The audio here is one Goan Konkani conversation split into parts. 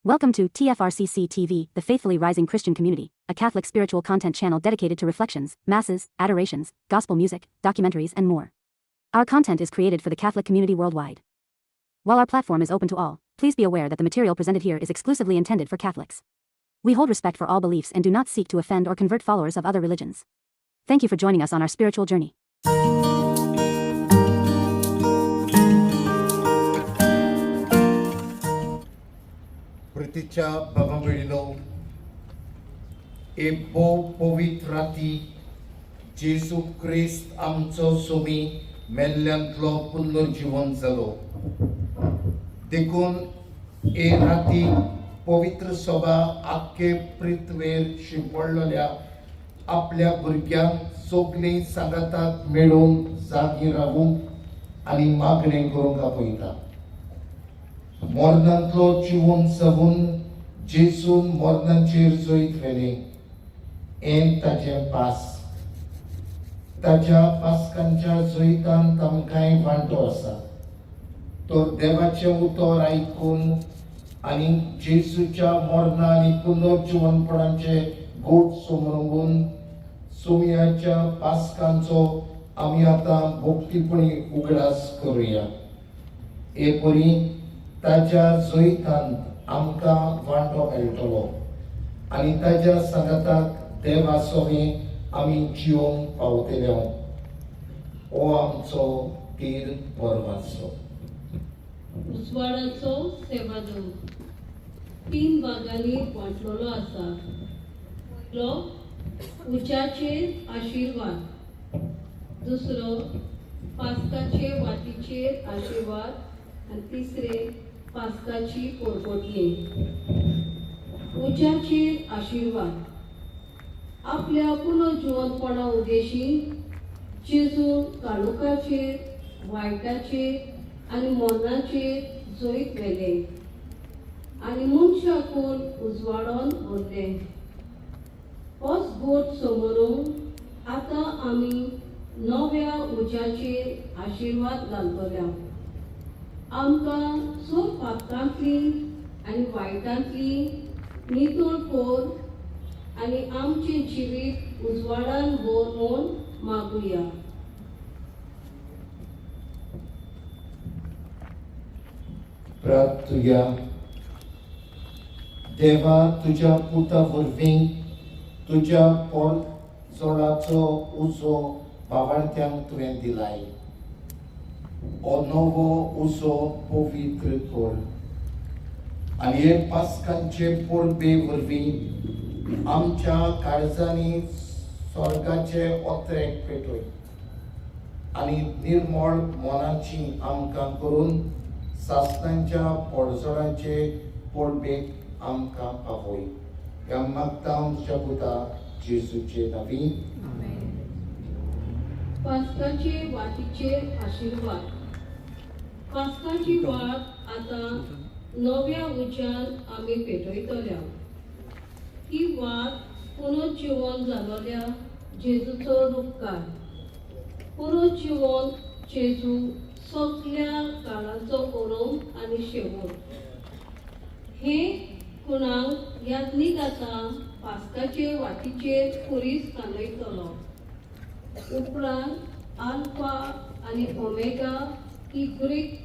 Welcome to TFRCC TV, the Faithfully Rising Christian Community, a Catholic spiritual content channel dedicated to reflections, masses, adorations, gospel music, documentaries, and more. Our content is created for the Catholic community worldwide. While our platform is open to all, please be aware that the material presented here is exclusively intended for Catholics. We hold respect for all beliefs and do not seek to offend or convert followers of other religions. Thank you for joining us on our spiritual journey. प्रितीच्या बाबा भयणीनो, एक भोव पवित्र राती जेजू क्रिस्त आमचो सोमी मेल्ल्यांतलो पुनर्जिवन जालो. देखून हे राती पवित्र सभा आख्खे पृथ्वेर शिंपडलेल्या आपल्या भुरग्यांक सगळीं सांगाताक मेळून जागी रावूंक आनी मागणें करूंक आपयता. मरणांतलो जिवन जावन जेजून मरणाचेर जैत व्हेलें हें ताचें पास. ताच्या पासकांच्या जैतान आमकांय वांटो आसा. तर देवाचें उतर आयकून आनी जेजूच्या मरणा आनी पुनर्जिवनपणाचे गोड समरून सोमयाच्या पासकांचो आमी आतां भक्तीपणी उगडास करुया. हे परी ताच्या जैतान आमकां वांटो मेळटलो आनी ताच्या सांगाताक देवा सवें आमी जिवंक पावतले. हो आमचो धीर पर्वाचो. उजवाडाचो सेवादूत तीन भागांनी वांटलेलो आसा. पयलो उज्याचेर आशिर्वाद, दुसरो पास्काचे वातीचेर आशिर्वाद आनी तिसरे पास्काची परगटणी. उज्याचेर आशिर्वाद. आपल्या पुनर्जिवनपणा उद्देशी जेजू काळोखाचेर, वायटाचेर आनी मरणाचेर जैत व्हेलें आनी मनशाकून उजवाडोन व्हरलें. होच गोट समरून आतां आमी नव्या उज्याचेर आशिर्वाद घालतल्या. आमकां सोब पातकांतली आनी वायटांतली नितळ कर आनी आमचें जिवीत उजवाडान भर म्हूण मागुया. प्रार्थुया. देवा, तुज्या पुता वरवीं तुज्या पोरजोडाचो उजो बावळत्यांक तुवें दिलाय. हो नवो उजो पवित्र कर आनी हे पास्कांचे परबे वरवीं आमच्या काळजांनी स्वर्गाचे ओत्रेक पेटय आनी निर्मळ मनाची आमकां करून सासणांच्या पोडजोडाचे परबेक आमकां पावय. ह्या मागता आमच्या पुता जेजूचे नांवी. पास्काचे वातीचेर आशिर्वाद. पास्काची वात आतां नव्या उज्यान आमी पेटयतल्या. ही वात पुनर्जिवन जालोल्या जेजूचो रुपकार. पुनर्जिवन जेजू सगल्या काळाचो ओरोम आनी शेवट. हे कुणाक याज्ञीक आतां पास्काचे वातीचेर खुरीस कांदयतलो. उपरांत आल्फा आनी ओमेगा ही ग्रीक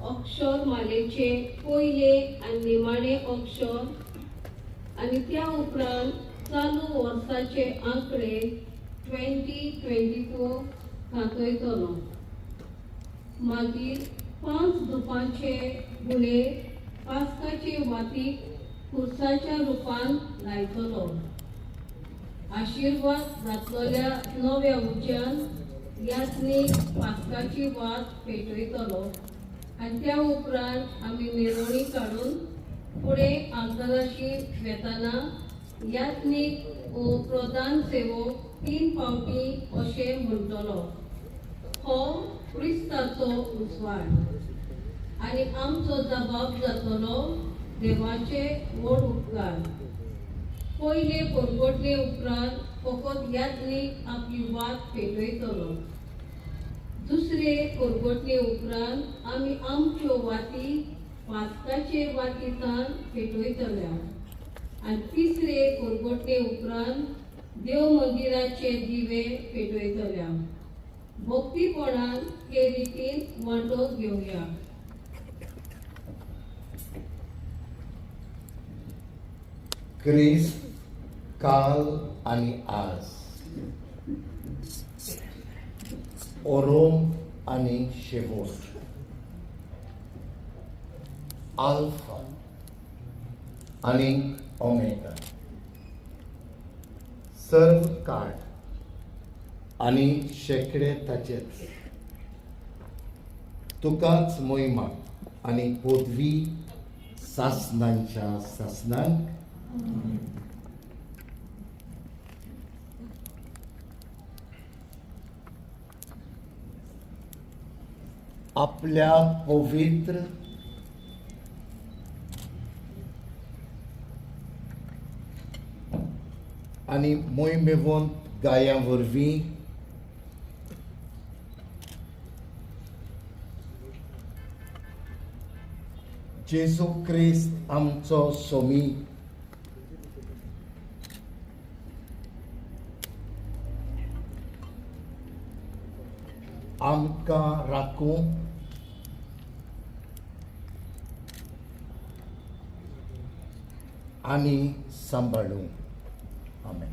अक्षर मालेचे पयले आनी निमाणे अक्षर आनी त्या उपरांत चालू वर्साचे आंकडे 2024 घातयतलो. मागीर 5 दुपांचे गुळे पास्काचे वातीक खुर्साच्या रुपान लायतलो. आशिर्वाद जातलेल्या नव्या उज्यान याज्ञीक पास्काची वात पेटयतलो आनी त्या उपरांत आमी मिरवणी काडून फुडें आल्ताराशी वेतना याज्ञीक वो प्रधान सेवक 3 फावटी अशें म्हणटलो, हो क्रिस्ताचो उजवाड. आनी आमचो जबाब जातलो देवाचे व्हड उपकार. पयले परगटले उपरांत फकत याज्ञीक आपली वात पेटयतलो. दुसरे परगटले उपरांत आमी आमच्यो वाती पास्काचे वातीसान पेटयतले आनी तिसरे परगटणे उपरांत देव मंदिराचे दिवे पेटयतले. भक्तीपणान हे रितीन वांटो घेवया. क्रिस्त काल आनी आज, ओरोम आनी शेवट, आल्फा आनी ओमेगा, सर्व काळ आनी शेंकडे ताचेच. तुकाच मोहिमा आनी पदवी सासनांच्या सासनांक. आपल्या पवित्र आनी मोहिमेवंत गायां वरवीं जेजू क्रिस्त आमचो सोमी आमकां राखूं आनी सांबाळूं. आमेन.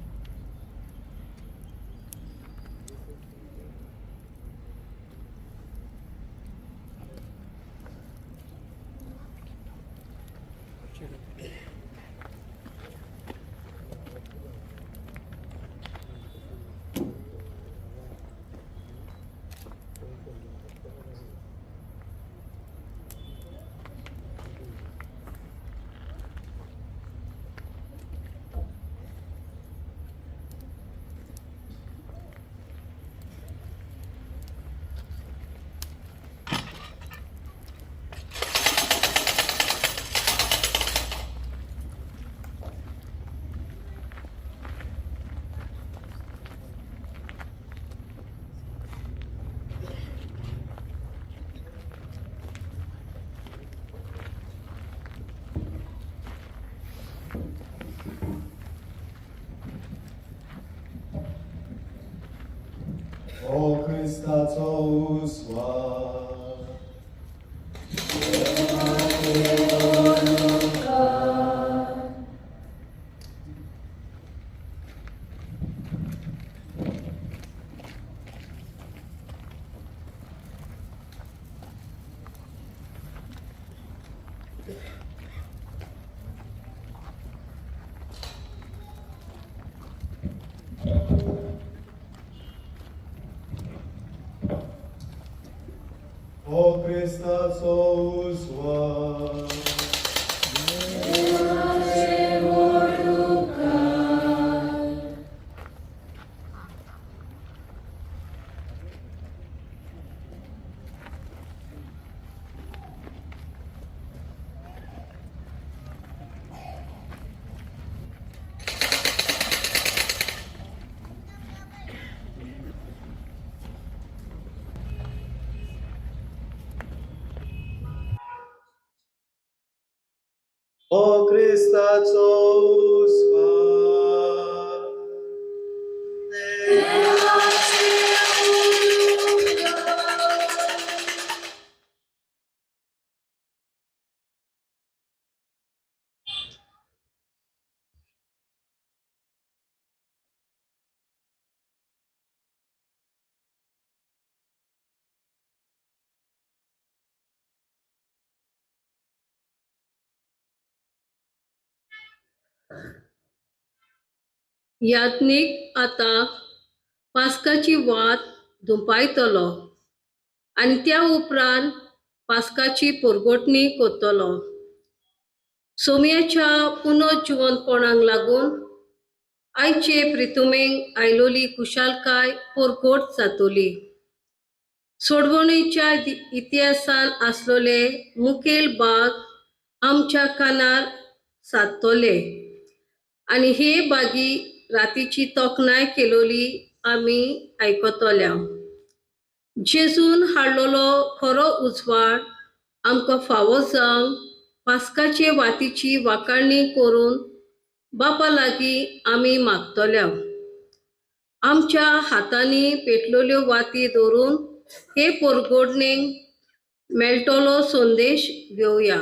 O Christazo uswa. O Christazo uswa. O Christazo uswa. Yagnik आतां पास्काची वात धुंपायतलो आनी त्या उपरांत पास्काची परगटणी करतलो. सोम्याच्या पुनर्जिवंतपणाक लागून आयचे प्रितुमेक आयलोली कुशालकाय परगट जातली. सोडवणीच्या इतिहासान आसलेले मुखेल भाग आमच्या कानार सादतले आनी हे बागी रातीची तोखणाय केलोली आमी आयकतल्या. जेजून हाडलेलो खरो उजवाड आमकां फावो जावन पास्काचे वातीची वाकाणी करून बापा लागीं आमी मागतल्या. आमच्या हातांनी पेटलेल्यो वाती दवरून हे परगोडणेक मेळटलो संदेश घेवया.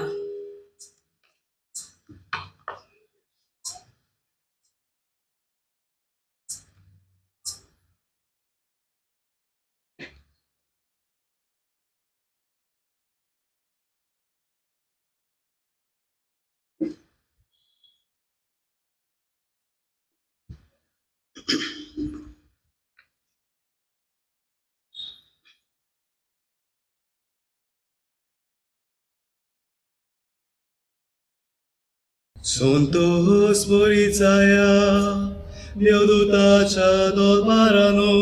Santos Morizaya, देवदूताच्या दरबारानो,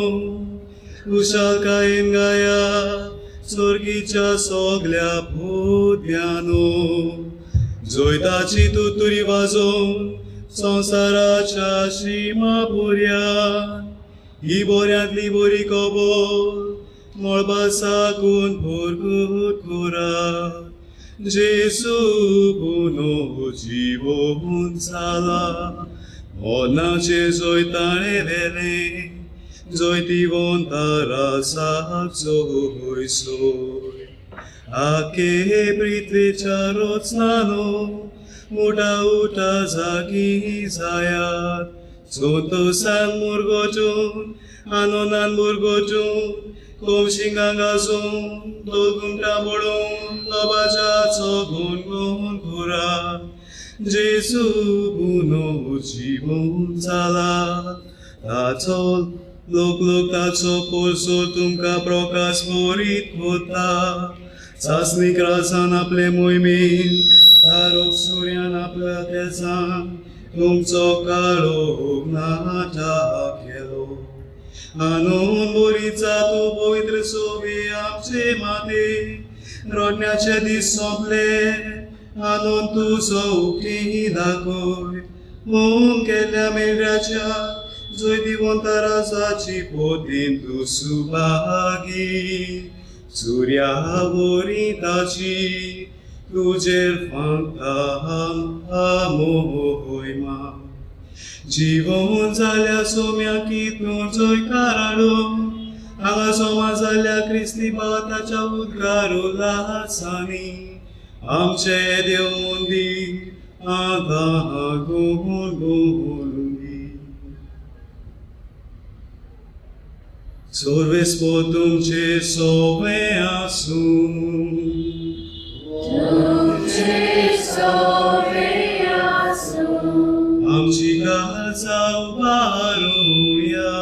कुशालकायेन गाया, स्वर्गीच्या सगल्या भुरग्यांनो, जैताची तुतुरी वाजोवन संवसाराच्या शिमा पुऱ्यान, ही बऱ्यांतली बरी खबर मळबा साकून भरगूत करात. जेसू पुनो जीवन जाला, मरणाचे जैत ताणें व्हेलें, जैतिवंत राजाक जोय सोय. आखे पृथ्वेच्या रचनानो उठा उठा जागी जायात, संतोसान मुरगोजून आनंदान मुरगोजून, कोमशिंगां गाजोवन दोगुमटां बडोवन लोबाजाचो गुणगुण करात. जेजू पुनो जीवन जाला, ताचो लोक लोक ताचो पोरसो तुमकां प्रकाश बरीत कोता. सासणीक राजान आपले मोहिमेन तारोक सुर्यान आपल्या तेजान तुमचो काळोख नाटा केलो. आनून बोरीचा तूं पवित्र सोबी आमचे माते, रडण्याचे दीस सोंपले, आनून तूं सौखी दाखय. होम केल्ल्या मेंढ्याच्या जैतिवंत राजाची पोतीन तूं सुभागी, सुर्या वरी ताची तुजेर फांकता मोहिमा. जीवन जाल्या सोम्या कितून जयकार हाडून, हांगा सोमा जाल्या क्रिस्ती भावाच्या उद्गार उल्हासांनी, आमचे देव मंदीर आतां गुणगुणुंदी. सर्वेस्पोर तुमचे सोवे आसूं. तुमचे सोवे आसूं. आमची काळजां उबारुया.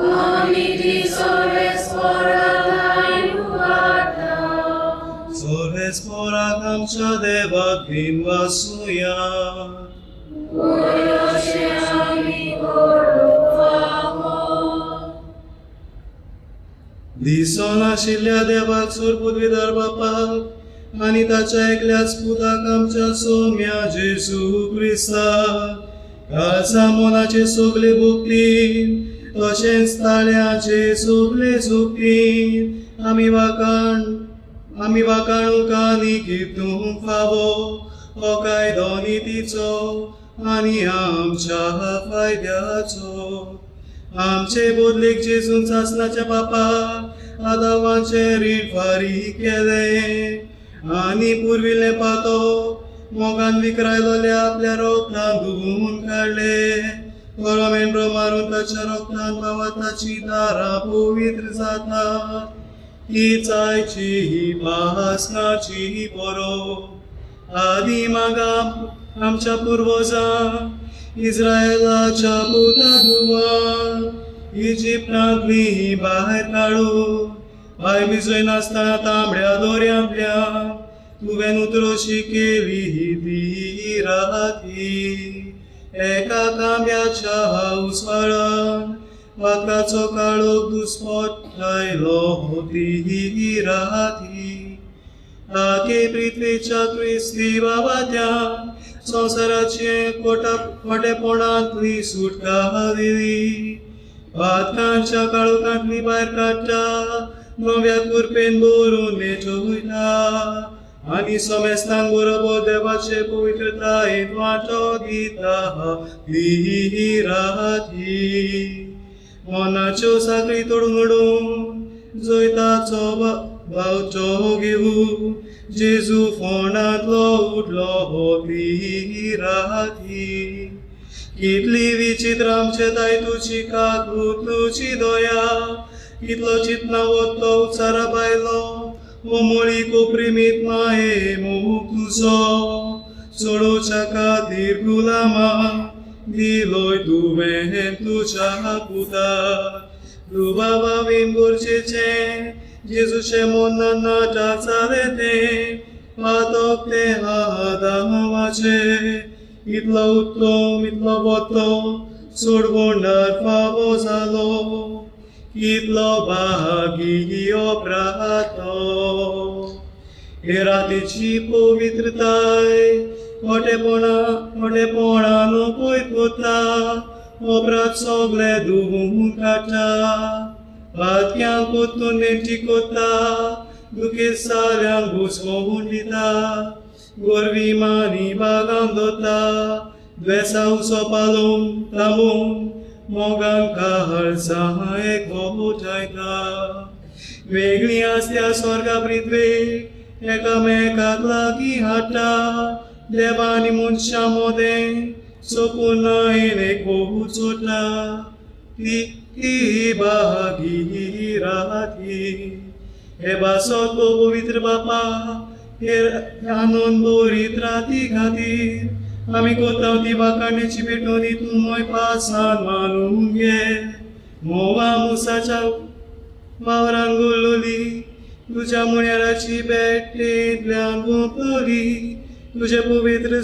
आमी ती सर्वेस्पोरा लाय उबारता. सर्वेस्पोराक आमच्या देवाक दिनवासुया. अशें आमी करूंक फावो. दिसनाशिल्ल्या देवाक सोर पदवीदार बापाक आनी ताच्या एकल्याच पुताक आमच्या सोम्या जेजू क्रिस्ताक काळजा मनाचे सगळे भक्तीन तशेंच ताळ्याचे सगळे जोखीन आमी वाकाणूक आनी कितूंक फावो हो कायदो नितीचो आनी आमच्या फायद्याचो. आमचे बदलेक जेजून सासणाच्या बापाक आदावाचें रीण फारीक केलें आनी पुर्विल्लें पातो मोगान विकरायलोल्या आपल्या रोगतान धुवून काडलें. बरो मेंढरो मारून ताच्या रोगतान बाबा ताची दारां पवित्र जाता. ही चायची ही पासनाची बरो आदी मागा आमच्या पुर्वजां इस्रायलाच्या पुता धुवान इजिप्तांतली भायर काडू भाय मिजय नासतना तांबड्या दोऱ्यांतल्या तुवें उतरोशी केली ती राती. एका कांब्याच्या उजवाडान वाकाचो काळोख दुस्पट आयलो ती राती. आखे पृथ्वेच्या क्रिस्ती बाबा त्या संवसाराचे खोटेपणांतली सुटका दिली. पातकांच्या काळोखांतली भायर काडटा, नव्या कुरपेन भरून नेचोयता. आनी सोमेस्तान बरोबर देवाचे पवित्रतायेंत वांटो दिता ती राती. मनाच्यो साखळी तोडून उडोवन जैताचो बावचो घेवूं जेजू फोंडांतलो उठलो ती राती. कितली विचित्र आमचे दाय तुजी काकूत तुजी दया, कितलो चिंतना वतो उचारा भायलो ओमोळी कोप्रिमीत माये मोग तुजो. सोडोवच्या खातीर गुलामा दिलोय तुवें तुज्या पुताक. दुबावावीन गरजेचें जेजूचें मोन्ना नाटा जालें तें पातक तें आदामाचें. इतलो उत्तम इतलो वतो सोडवणार फावो जालो, इतलो भागी अपरातो. हे रातीची पवित्रताय खोटेपणान पयत वता, अपराध सगळे धुवून काडटा. पातक्यांक परतून नेमची कोता, दुखेस्ताल्यांक घुसवून दिता. गोरवी मानी बागान दवरता, द्वेसा उसो पालोवन थांबोवन मोगान काळजां एकवटायता. वेगळीं आसल्या स्वर्गा पृथ्वेक एकामेकाक लागीं हाडटा. देवा आनी मनशां मदें सोपूनायेन एकवट जोडटा ती भागी राती. हे बासत पवित्र बापा, हे आनंद भरीत राती खातीर आमी कोताव ती वाखाणेची पेटोवन तूं मोय पासान मानून घे. मोवा मुसाच्या वावरान गुल्लोली, तुज्या मुण्याराची भेटेंतल्यान गुंतली. तुजे पवित्र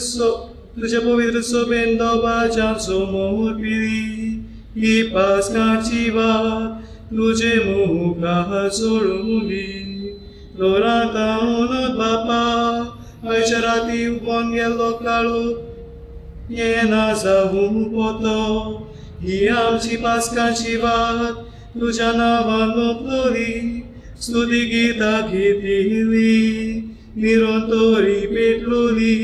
सोबेन दोबाजांचो मोर पिली. ही पास्काची वात तुजे मुखार सोडून दी. लोरांता उनत बापा, आयच्या राती उबोन गेल्लो काळो येना जावूं पोतो. ही आमची पास्काची वात तुज्या नांवान मोपलोली. स्तुती गितां घेतिल्ली निरंतरी पेटलोली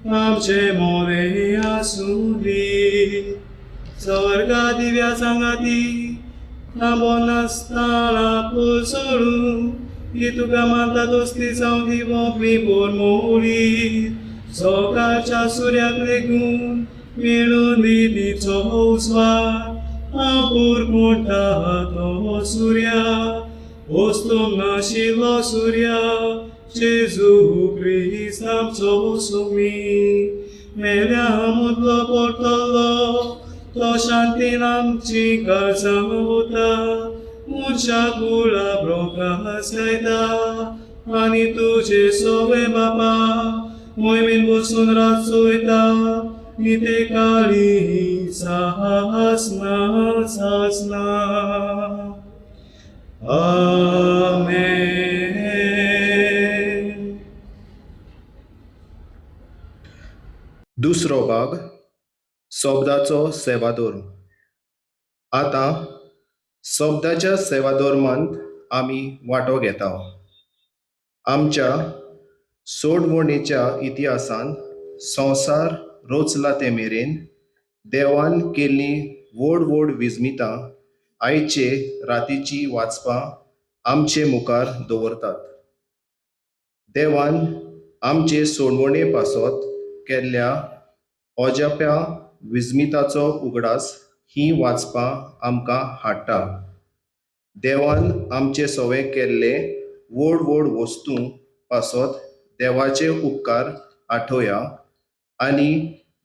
आमचे मोरे आसूं दी. स्वर्गा दिव्या सांगाती थांबो नासतना सोडूं ही तुका मानता दोस्ती जावं दी वोंपली पोरमोळी. सकाळच्या सुर्याक लेगून मेळून दी तिचो उजवाड. हांव पुरकुणटा तो सुर्या, वस्तूंक नाशिल्लो सुर्या, जेजू क्रिस्त आमचो सुमी. मेल्या मुदलो पडटलो तो शांतीन आमची काळजां वता. मनशा कुळा प्रकाश गायता आनी तुजे सोवे बापा मोहिमेन बसून रात चोयता. निते काळी सासना सासना. आमेन. दुसरो भाग सोबदाचो सेवाधर्म. आतां सोबदाच्या सेवाधर्मांत आमी वांटो घेता. आमच्या सोडवणेच्या इतिहासान संवसार रोचला ते मेरेन देवान केल्लीं व्हड व्हड विस्मितां आयचे रातीची वाचपां आमचे मुखार दवरतात. देवान आमचे सोडवणे पासत केल्ल्या अजाप्या विस्मिताचो उगडास ही वाचपां आमकां हाडटा. देवान आमचे सवे केल्ले व्हड व्हड वस्तू पासत देवाचे उपकार आठोवया आनी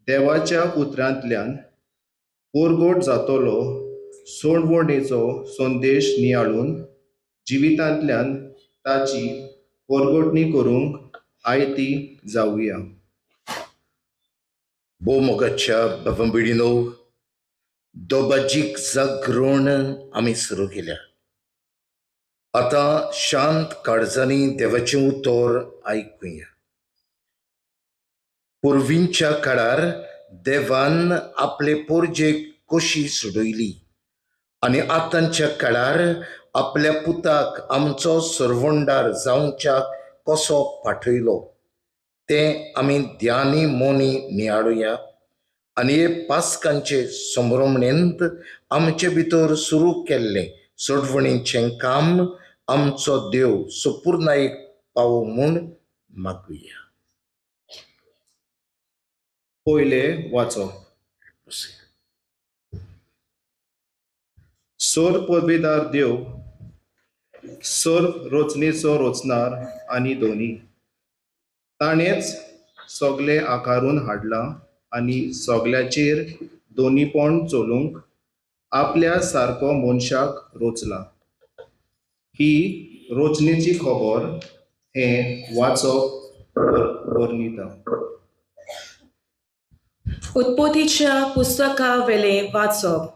देवाच्या उतरांतल्यान पोरगोट जातलो सोडवणेचो संदेश नियाळून जिवितांतल्यान ताची पोरगोटणी करूंक आयती जावया. भोव मोगाच्या बाबा भयणीनो, दोबाजीक जागरण आमी सुरू केल्या. आतां शांत काळजांनी देवाचें उतर आयकुया. पुर्वींच्या काळार देवान आपले पोरजेक कशी सोडयली आनी आतांच्या काळार आपल्या पुताक आमचो सरवंडार जावच्याक कसो पाठयलो तें आमी ध्यानी मोनी नियाळुया आनी हे पास्कांचे संभ्रमणेंत आमचे भितर सुरू केल्लें सोडवणीचें काम आमचो देव सुपुर्नायक पावो म्हूण मागुया. पयले वाचो. सोर पदवीदार देव सोर रोचणेचो रोचणार आनी दोनी ताणेंच सगलें आकारून हाडलां आनी सगल्याचेर दोनीपण चलूंक आपल्या सारको मनशाक रोचला. ही रोचणेची खबर हें वाचप वर्णिता. उत्पत्तीच्या पुस्तका वेलें वाचप.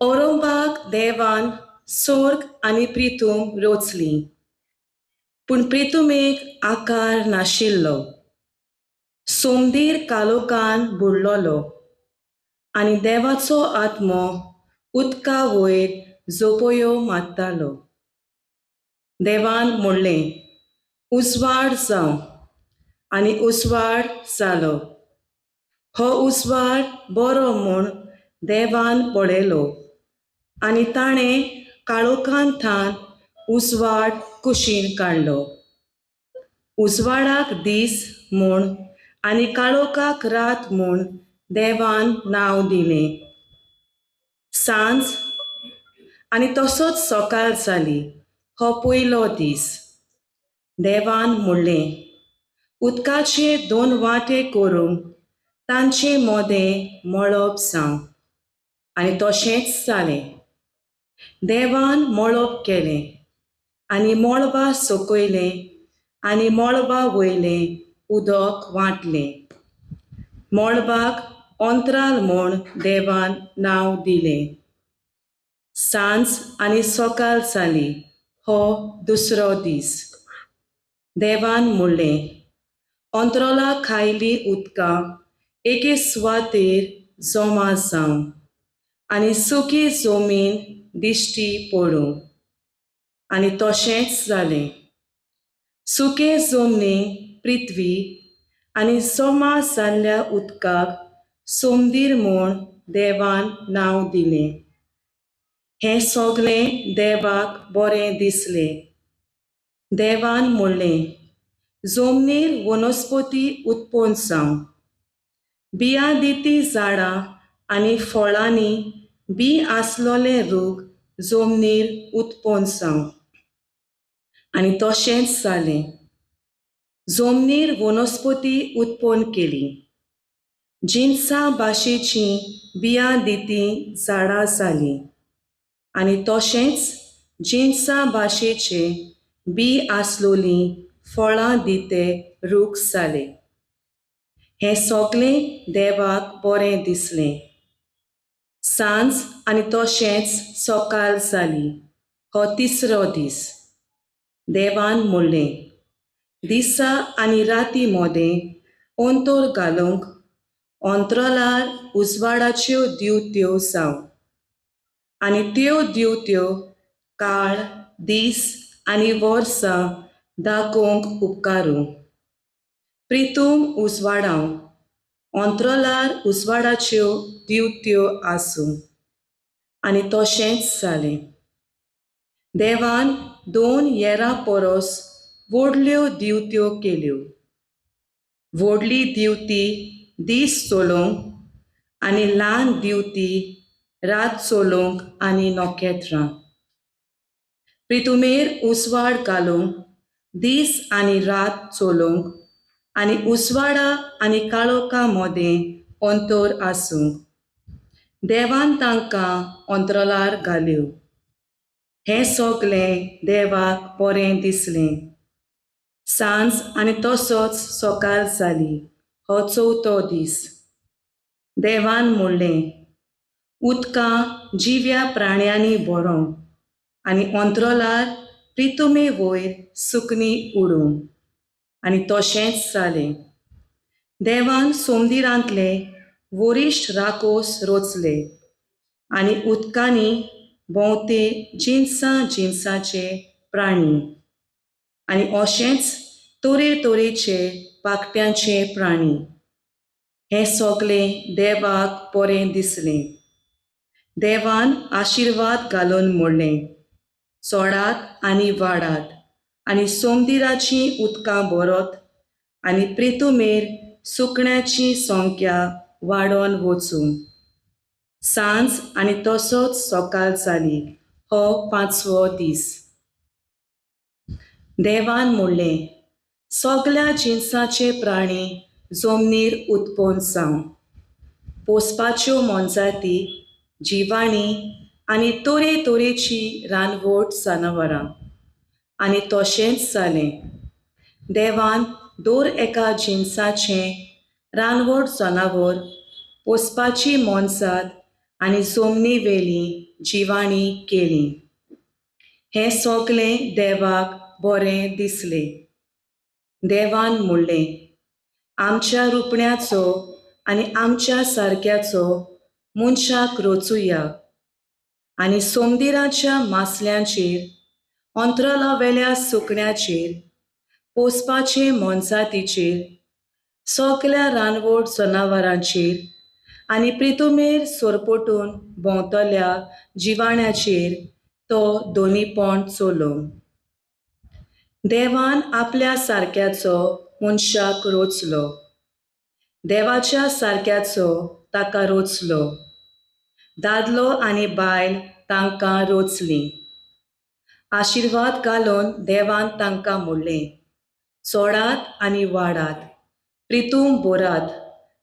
औरंबाक देवान स्वर्ग आनी प्रितूम रोचली, पूण प्रितुमेक आकार नाशिल्लो. सोमदीर कालोकान बुडलोलो आनी देवाचो आत्मो उदका वयर झोपयो मारतालो. देवान म्हणलें, उजवाड जावं, आनी उजवाड जालो. हो उजवाड बरो म्हूण देवान पळयलो आनी ताणें काळोखान थान उजवाड कुशीन काडलो. उजवाडाक दीस म्हूण आनी काळोखाक रात म्हूण देवान नांव दिलें. सांज आनी तसोच सकाळ जाली. हो पयलो दीस. देवान म्हणलें, उदकाचे दोन वांटे करूंक तांचे मोदें मळब जावं, आनी तशेंच जालें. देवान मळब केलें आनी मळबा सकयलें आनी मळबा वयलें उदक वांटलें. मळबाक अंतराल म्हूण देवान नांव दिलें. सांज आनी सकाळ जाली. हो दुसरो दीस. देवान म्हणलें, अंतराला खायली उदकां एके सुवातेर जमा जावं आनी सुकी जमीन दिश्टी पडूं, आनी तशेंच जालें. सुके जमनीक पृथ्वी आनी जमा जाल्ल्या उदकाक सोमदीर म्हूण देवान नांव दिलें. हें सगलें देवाक बरें दिसलें. देवान म्हणलें, जमनीर वनस्पती उत्पन्न जावं, बियां दिती झाडां आनी फळांनी बी आसलोले रूख जमनीर उत्पन्न जावं, आनी तशेंच जालें. जमनीर वनस्पती उत्पन्न केली. जिनसां भाशेचीं बियां दिती झाडां जालीं आनी तशेंच जिनसां भाशेचे बी आसलोलीं फळां दिते रूख जाले. हें सगलें देवाक बरें दिसलें. सांज आनी तशेंच सकाळ जाली. हो तिसरो दीस. देवान म्हणलें, दिसा आनी राती मोदें अंतर घालूंक अंतराळार उजवाडाच्यो दिवत्यो जावं, आनी त्यो दिवत्यो काळ, दीस आनी वर्सां दाखोवंक उपकारूं. प्रितूम उजवाडाव अंतराळार उजवाडाच्यो दिवत्यो आसूं, आनी तशेंच जालें. देवान दोन येरां परस व्हडल्यो दिवत्यो केल्यो. व्हडली दिवती दीस चलोवंक आनी ल्हान दिवती रात चलोवंक आनी नखेत्रां. प्रितुमेर उजवाड घालूंक दीस आनी रात चलोवंक आनी उजवाडा आनी काळोखा मदें अंतर आसूंक देवान तांकां अंतराळार घाल्यो. हें सगलें देवाक बरें दिसलें. सांज आनी तसोच सकाळ जाली. हो चवथो दीस. देवान म्हणलें, उदकां जिव्या प्राण्यांनी भरों आनी अंतराळार प्रितुमे वयर सुकणीं उडूं, आनी तशेंच जालें. देवान सोमदिरांतले वरिश्ठ राकोस रोचले आनी उदकांनी भोंवते जिनसां जिनसाचे प्राणी, आनी अशेंच तरेतरेचे पाकट्यांचे प्राणी. हें सगळें देवाक बरें दिसलें. देवान आशिर्वाद घालून म्हणलें, सोडात आनी वाडात आनी सोमदिराचीं उदकां भरत आनी प्रितुमेर सुकण्याची संख्या वाडोवन वचूं. सांज आनी तसोच सकाळ जाली. हो पांचवो दीस. देवान म्हणलें, सगळ्या जिनसाचे प्राणी जमनीर उत्पन्न जावं, पोसपाच्यो मोनजाती, जिवाणी आनी तरेतरेची रानवट जनावरां. आनी तशेंच जालें. देवान दर एका जिनसाचें रानवट जनावर, पोसपाची मोनजात आनी जमनी वेली जिवाणी केली. हें सगळें देवाक बरें दिसलें. देवान म्हणलें, आमच्या रुपण्याचो आनी आमच्या सारक्याचो मनशाक रचुया आनी सोमदिराच्या मासल्यांचेर, अंतराळावेल्या सुकण्याचेर, पोसपाचे मोनजातीचेर, सगळ्या रानवट जनावरांचेर आनी प्रितुमेर सोरपोटून भोंवतल्या जिवाण्याचेर तो दोनीपण चलोवं. देवान आपल्या सारक्याचो मनशाक रोचलो. देवाच्या सारक्याचो ताका रोचलो. दादलो आनी बायल तांकां रोचलीं. आशिर्वाद घालून देवान तांकां म्हणलें, सोडात आनी वाडात, प्रितूम बोरात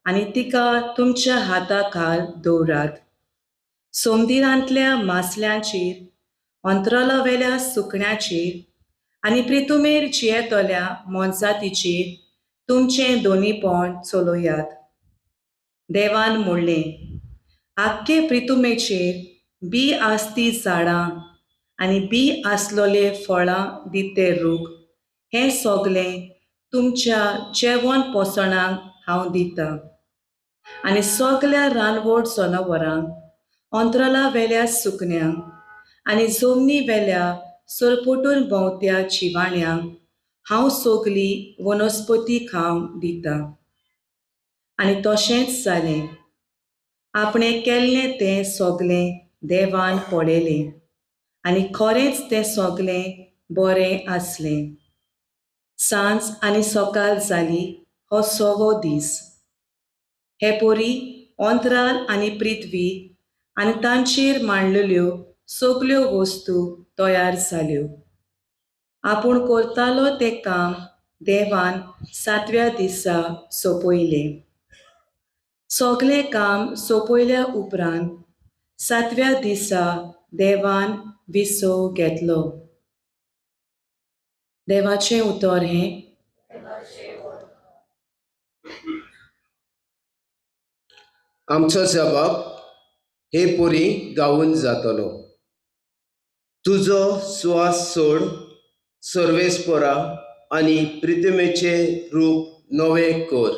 आनी तिका तुमच्या हाता खाल दवरात. सोमदिरांतल्या मासल्यांचेर, अंतराळावेल्या सुकण्याचेर आनी प्रितुमेर जियेतल्या मोनजातीचेर तुमचें दोनीपण चलयात. देवान म्हणलें, आख्खे प्रितुमेचेर बी आसती झाडां आनी बी आसलोले फळां दिते रूख, हें सगळें तुमच्या जेवण पोसणाक हांव दितां. आनी सगळ्या रानवट जनावरांक, अंतराळावेल्या सुकण्यांक आनी जमनी वेल्या सरपटून भोंवत्या जिवाण्यांक हांव सगली वनस्पती खावंक दितां. आनी तशेंच जालें. आपणें केल्लें तें सगळें देवान पळयलें आनी खरेंच तें सगळें बरें आसलें. सांज आनी सकाळ जाली. हो सवो दीस. हे परी अंतराळ आनी पृथ्वी आनी तांचेर मांडलेल्यो सगल्यो वस्तू तयार जाल्यो. आपूण करतालो तें काम देवान सातव्या दिसा सोंपयलें. सगळें काम सोंपयल्या उपरांत सातव्या दिसा देवान विसव घेतलो. देवाचें उतर हें. आमचो जबाब हे परी गावन जातलो. तुजो स्वास सोड सर्वेस्परा आनी प्रितमेचें रूप नवें कर.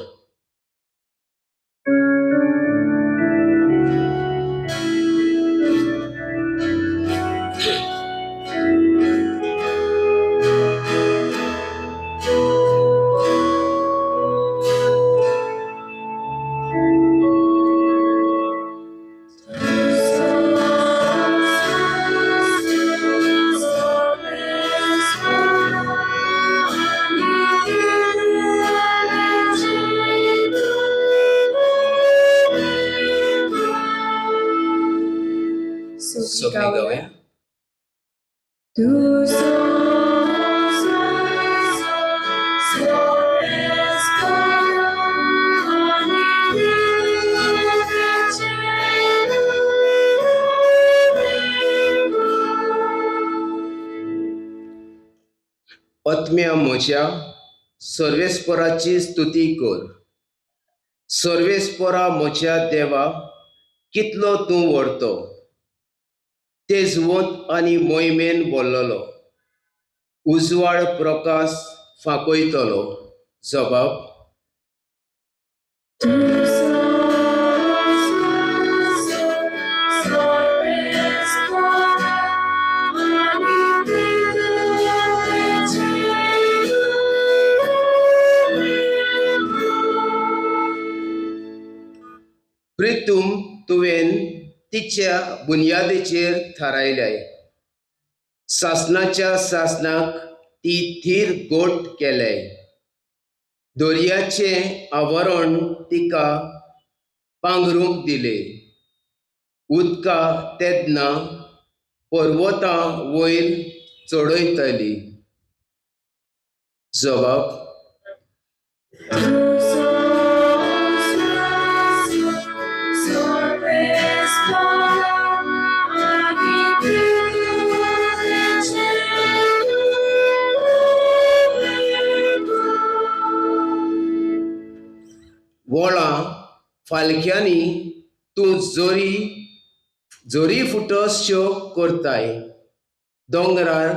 आत्म्या म्हज्या सर्वेस्पराची स्तुती कर. सर्वेस्परा म्हज्या देवा, कितलो तूं व्हरतो, तेजवंत आनी मोहिमेन बोल्लोलो, उजवाड प्रकाश फांकयतलो. जबाब. प्रितूम तुवें तिच्या बुन्यादेचेर थारायल्याय. सासनाच्या सासनाक ती थीर गोट केल्याय. दर्याचें आवरण तिका पांगरूंक दिलें. उदका तेन्ना पर्वतां वयर चडयतली. जवाब. वोळां फालक्यांनी तूं जोरी जोरी फुटसश्यो करताय. दोंगरार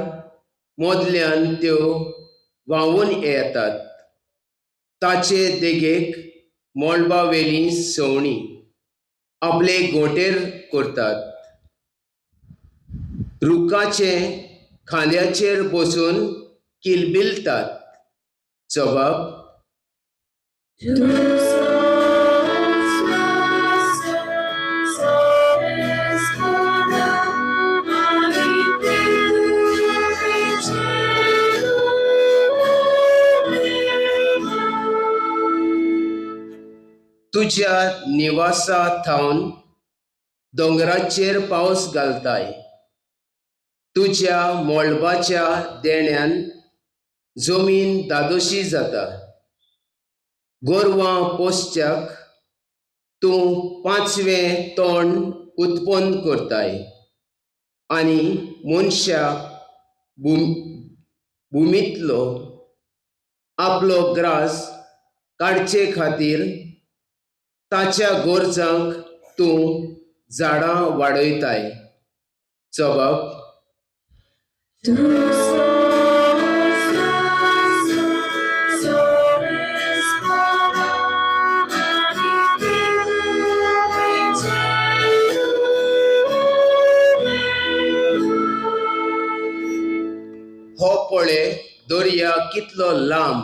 मोदल्यान त्यो व्हांवून येतात. ताचे देगेक मळबावेलीं सवणीं आपले गोंटेर करतात. रुखाचे खांद्याचेर बसून किलबिलतात. जबाब. तुज्या निवासा थावन दोंगराचेर पावस घालताय. तुज्या मळबाच्या देण्यान जमीन दादोशी जाता. गोरवां पोसच्याक तूं पांचवें तोंड उत्पन्न करताय आनी मनशाक भुमींतलो आपलो ग्रास काडचे खातीर ताच्या गरजांक तूं झाडां वाडयताय. जबाब. हो पळे दर्या कितलो लांब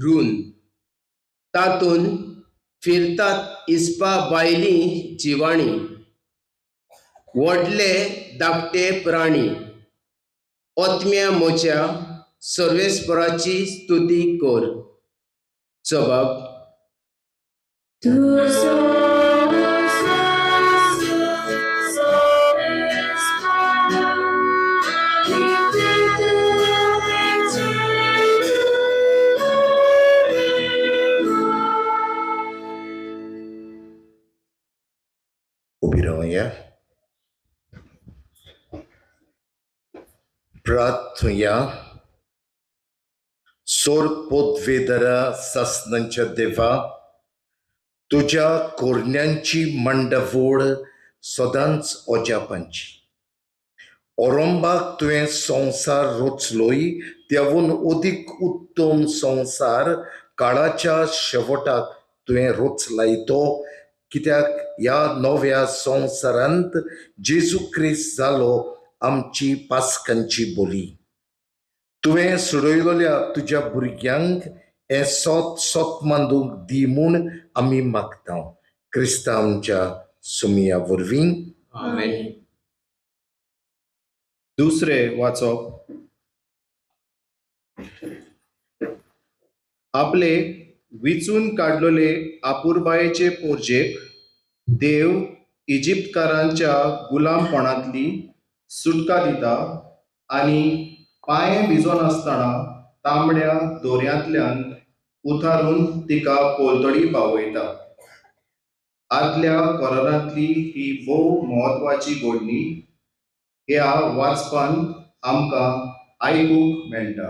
रून, तातूंत फिरतात इस्पा बायली जिवाणी, व्हडले धाकटे प्राणी. ओतम्या म्हज्या सर्वेस्पराची स्तुती कर. जबाब. उबी रावया. प्रार्थुया. सोर पोदवेदरा सासनांच्या देवा, तुज्या कोरण्यांची मंडवोड सदांच अजापांची. ओरंबाक तुवें संवसार रचलोय, त्यावून अदीक उत्तम संवसार काळाच्या शेवटाक तुवें रचलाय तो, कित्याक ह्या नव्या संवसारांत जेजू क्रिस्त जालो आमची पास्कांची बोली. तुवें सोडयलोल्या तुज्या भुरग्यांक हें सोत सोत मांदूंक दी म्हूण आमी मागता, क्रिस्ता आमच्या सुमिया वरवीं. आमेन. दुसरें वाचप. आपले विचून काडलोले आपुरबायेचे पोरजेक देव इजिप्तकारांच्या गुलामपणांतली सुटका दिता आनी पांये भिजोनासतना तांबड्या दोऱ्यांतल्यान उथारून तिका पोलतडी पावयता. आदल्या करारांतली ही भोव म्हत्वाची घडणी ह्या वाचपान आमकां आयकूंक मेळटा.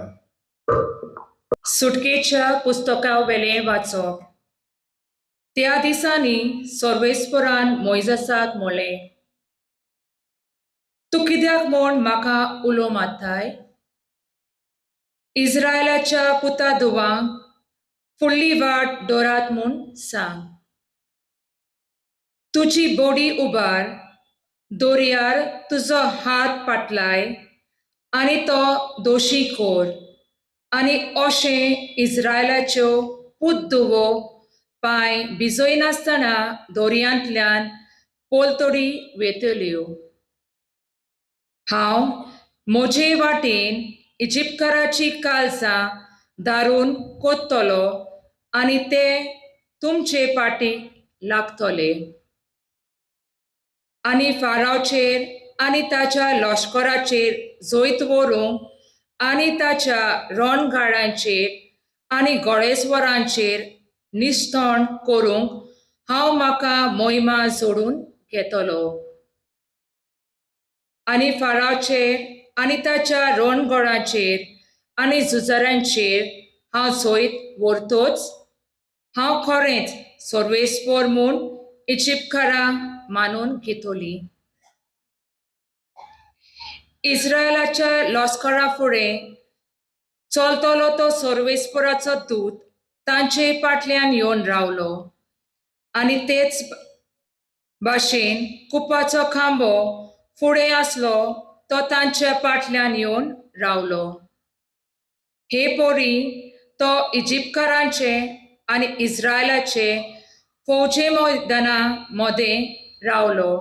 सुटकेच्या पुस्तका वेलें वाचप. त्या दिसांनी सर्वेस्परान मोयजसाक म्हणलें, तूं कित्याक म्हूण म्हाका उलो मारताय? इस्रायलाच्या पुता धुवांक फुडली वाट दवरात म्हूण सांग. तुजी बोडी उबार, दर्यार तुजो हात पाटलाय आनी तो दोशी कर, आनी अशें इस्रायलाच्यो पूत धुवो पांय भिजयनासतना दोरयांतल्यान पोलतडी वेतल्यो. हांव म्हजे वाटेन इजिप्तकाराची काळजां दारून कोत्तलो आनी ते तुमचे पाटीक लागतले. आनी फारावचेर आनी ताच्या लश्कराचेर जैत व्हरूंक आनी ताच्या रणगाडांचेर आनी घोडेस्वरांचेर निस्तण करूंक हांव म्हाका मोहिमा जोडून घेतलो. आनी फारावचेर आनी ताच्या रणगोडाचेर आनी झुजाऱ्यांचेर हांव जैत व्हरतोच हांव खरेंच सर्वेस्पर म्हूण इजिप्तकारां मानून घेतली. इस्रायलाच्या लश्करा फुडें चलतलो तो सर्वेस्पराचो दूत तांचे फाटल्यान येवन रावलो आनी तेच भाशेन कुपाचो खांबो फुडें आसलो तो तांच्या फाटल्यान येवन रावलो. हे परी तो इजिप्तकारांचे आनी इस्रायलाचे फौजे मैदाना मदें रावलो.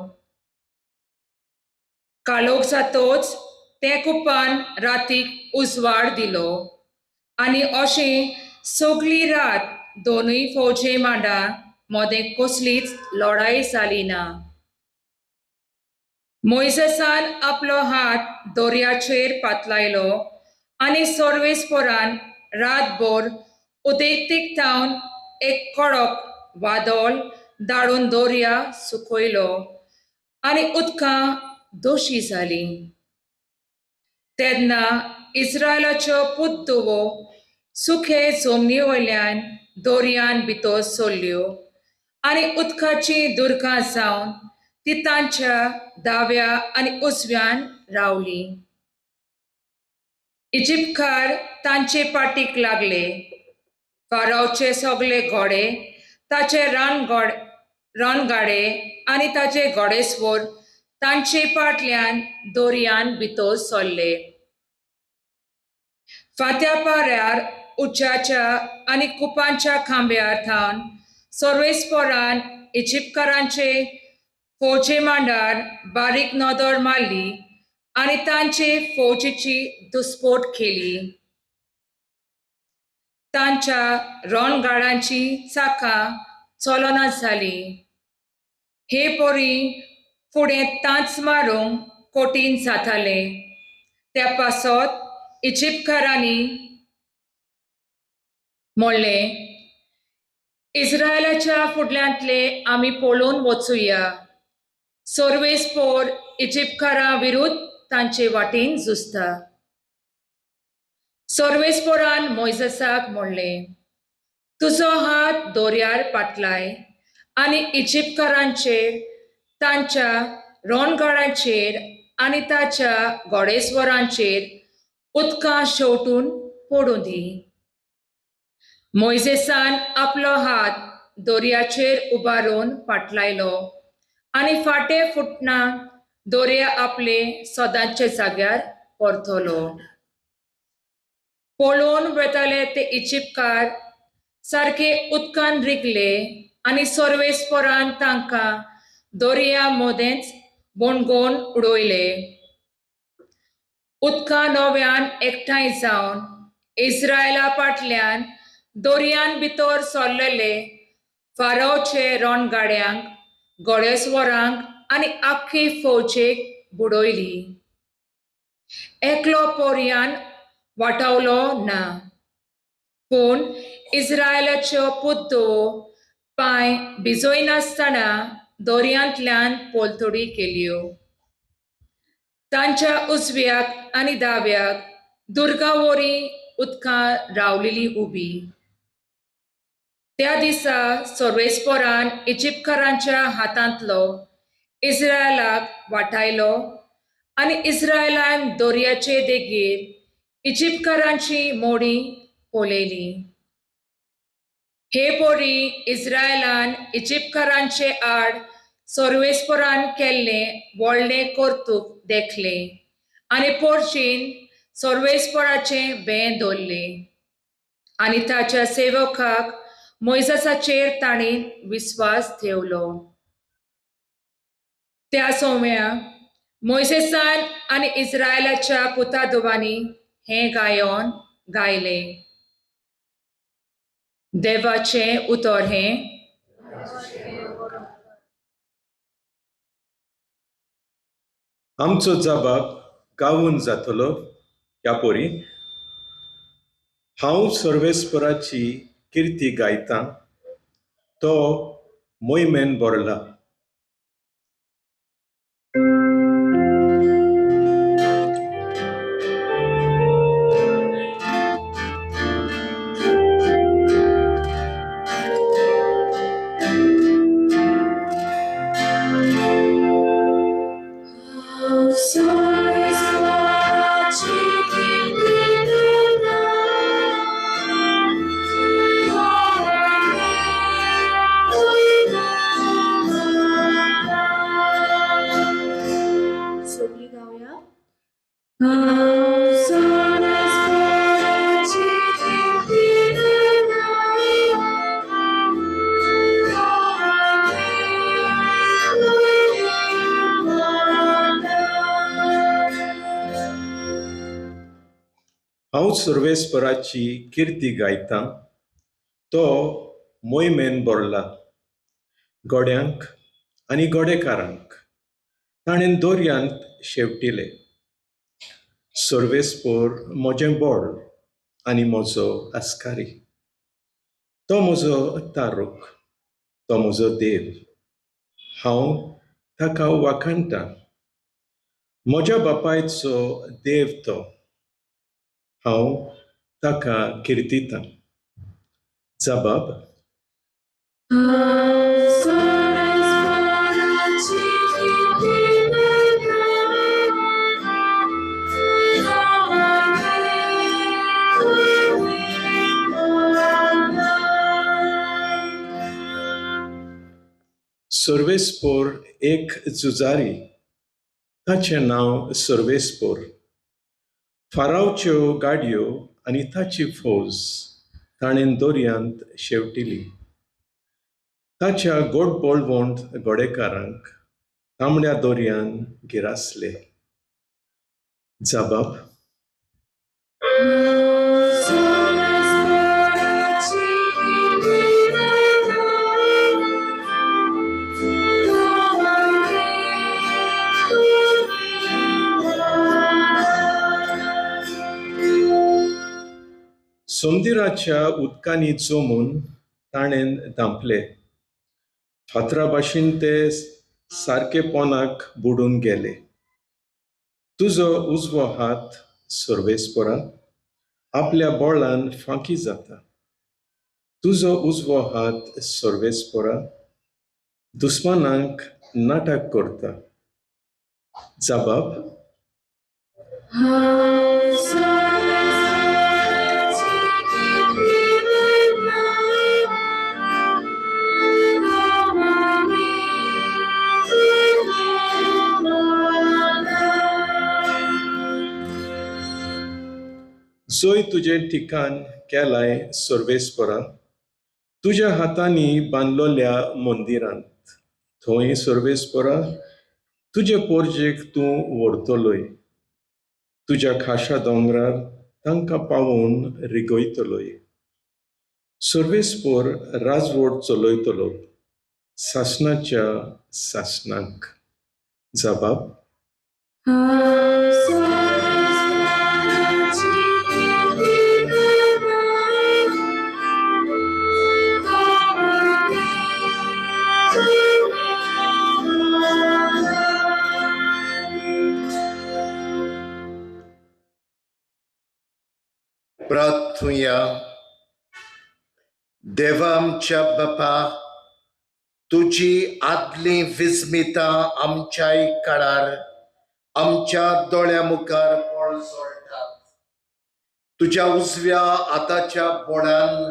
काळोख जातोच ते कुपान रातीक उजवाड दिलो आनी अशें सगली रात दोनूय फौजे मांडा मदें कसलीच लढाई जाली ना. मोयजेसान आपलो हात दर्याचेर पातलायलो आनी सर्वेस्परान रातभर उदेंतीक थावन एक कडक वादळ धाडून दर्या सुकयलो आनी उदकां दोशी जालीं. तेन्ना इस्रायलाच्यो पुतदुवो सुखे जमनी वयल्यान दर्यान भितर सरल्यो आनी उदकाचीं दुर्गां जावन ती तांच्या दाव्या आनी उजव्यान रावली. इजिप्तकार तांचे पाटीक लागले. फारावचे सगळे घोडे, ताचे रणगाडे आनी ताचे घोडेस्वर तांचे फाटल्यान दर्यान भितर सरले. फांत्या पाऱ्यार उज्याच्या आनी कुपांच्या खांब्यार थावन सर्वेस्परान इजिप्तकारांचे फौजे मांडार बारीक नदर मारली आनी तांचे फौजेची दुस्पोट केली. तांच्या रणगाडांची चाकां चलना जाली. हे परी फुडें तांच मारूंक कठीण जातालें. त्या पासत इजिप्तकारांनी म्हणलें, इस्रायलाच्या फुडल्यांतले आमी पळोवन वचुया. सर्वेस्पर इजिप्तकारां विरुद्ध तांचे वाटेन झुजता. सर्वेस्परान मोयजेसाक म्हणलें, तुजो हात दर्यार पातलाय आनी इजिप्तकारांचेर, तांच्या रणगाडांचेर आनी ताच्या घोडेस्वरांचेर उदकां शेंवटून पडूं दी. मोयजेसान आपलो हात दर्याचेर उबारून पाटलायलो आनी फाटे फुटना दर्या आपले सदांचे जाग्यार परतलो. पळोवन वेताले ते इजिप्तकार सारके उदकान रिगले आनी सर्वेस्परान तांकां दर्या मदेंच बोणगोवन उडयले. उदकां नव्यान एकठांय जावन इस्रायला फाटल्यान दर्यान भितर सरलेले फारावचे रणगाड्यांक, घोडेस्वरांक आनी आख्खी फौजेक बुडयली. एकलो पोरयान वाटावलो ना. पूण इस्रायलाच्यो पुतदुवो पांय भिजयनासतना दर्यांतल्यान पोलतडी केल्यो. तांच्या उजव्याक आनी दाव्याक दुर्गा वरी उदकां रावलेली उबी. त्या दिसा सर्वेस्परान इजिप्तकारांच्या हातांतलो इस्रायलाक वाटायलो आनी इस्रायलान दर्याचे देगेर इजिप्तकारांची मोडी पळयली. हे परी इस्रायलान इजिप्तकारांचे आड सर्वेस्परान केल्लें व्हडलें कर्तुप देखलें आनी पोरशीन सर्वेस्पराचें बें दवरलें आनी ताच्या सेवकाक मोयजेसाचेर तांणी विस्वास ठेवलो. त्या सोम्या मोयजेसान आनी इस्रायलाच्या पुतादोवांनी हें गायन गायलें. देवाचें उतर हें. आमचो जबाब गावून जातलो ह्या पोरी. हांव सर्वेस्पराची किर्ती गायतां, तो मोहिमेन भरला. हांव सर्वेस्पराची किर्ती गायतां, तो मोहिमेन भरला. गोड्यांक आनी गोडेकारांक ताणें दोरयांत शेवटिले. सर्वेस्पर म्हजें बळ आनी म्हजो आस्कारी, तो म्हजो तारूक, तो म्हजो देव. हांव ताका वाखाणटां. म्हज्या बापायचो देव तो, हांव ताका किर्तितां. जबाब. सर्वेस्पर एक झुजारी, ताचें नांव सर्वेस्पर. फारावच्यो गाडयो आनी ताची फौज ताणें दर्यांत शेवटिली. ताच्या गोड बळवंत गोडेकारांक तांबड्या दर्यान गिरासले. जबाब. सोमदिराच्या उदकांनी जमून ताणें धांपले. फातरा भाशेन ते सारके पोनाक बुडून गेले. तुजो उजवो हात सर्वेस्परा आपल्या बळान फांकी जाता. तुजो उजवो हात सर्वेस्परा दुस्मानांक नाटक करता. जबाब. जोय तुजें ठिकाण केलाय सर्वेस्परा, तुज्या हातांनी बांदलोल्या मंदिरांत, थंय सर्वेस्परा तुजे पोरजेक तूं व्हरतलोय. तुज्या खाशा दोंगरार तांकां पावोवन रिगयतलोय. सर्वेस्पर राजवट चलयतलो सासणाच्या सासणाक. जबाब. प्रार्थुया. देवा आमच्या बापा, तुजी आदली विस्मिता आमच्याय काळार आमच्या दोळ्या मुखार पळजळटात. तुज्या उजव्या हाताच्या बोडान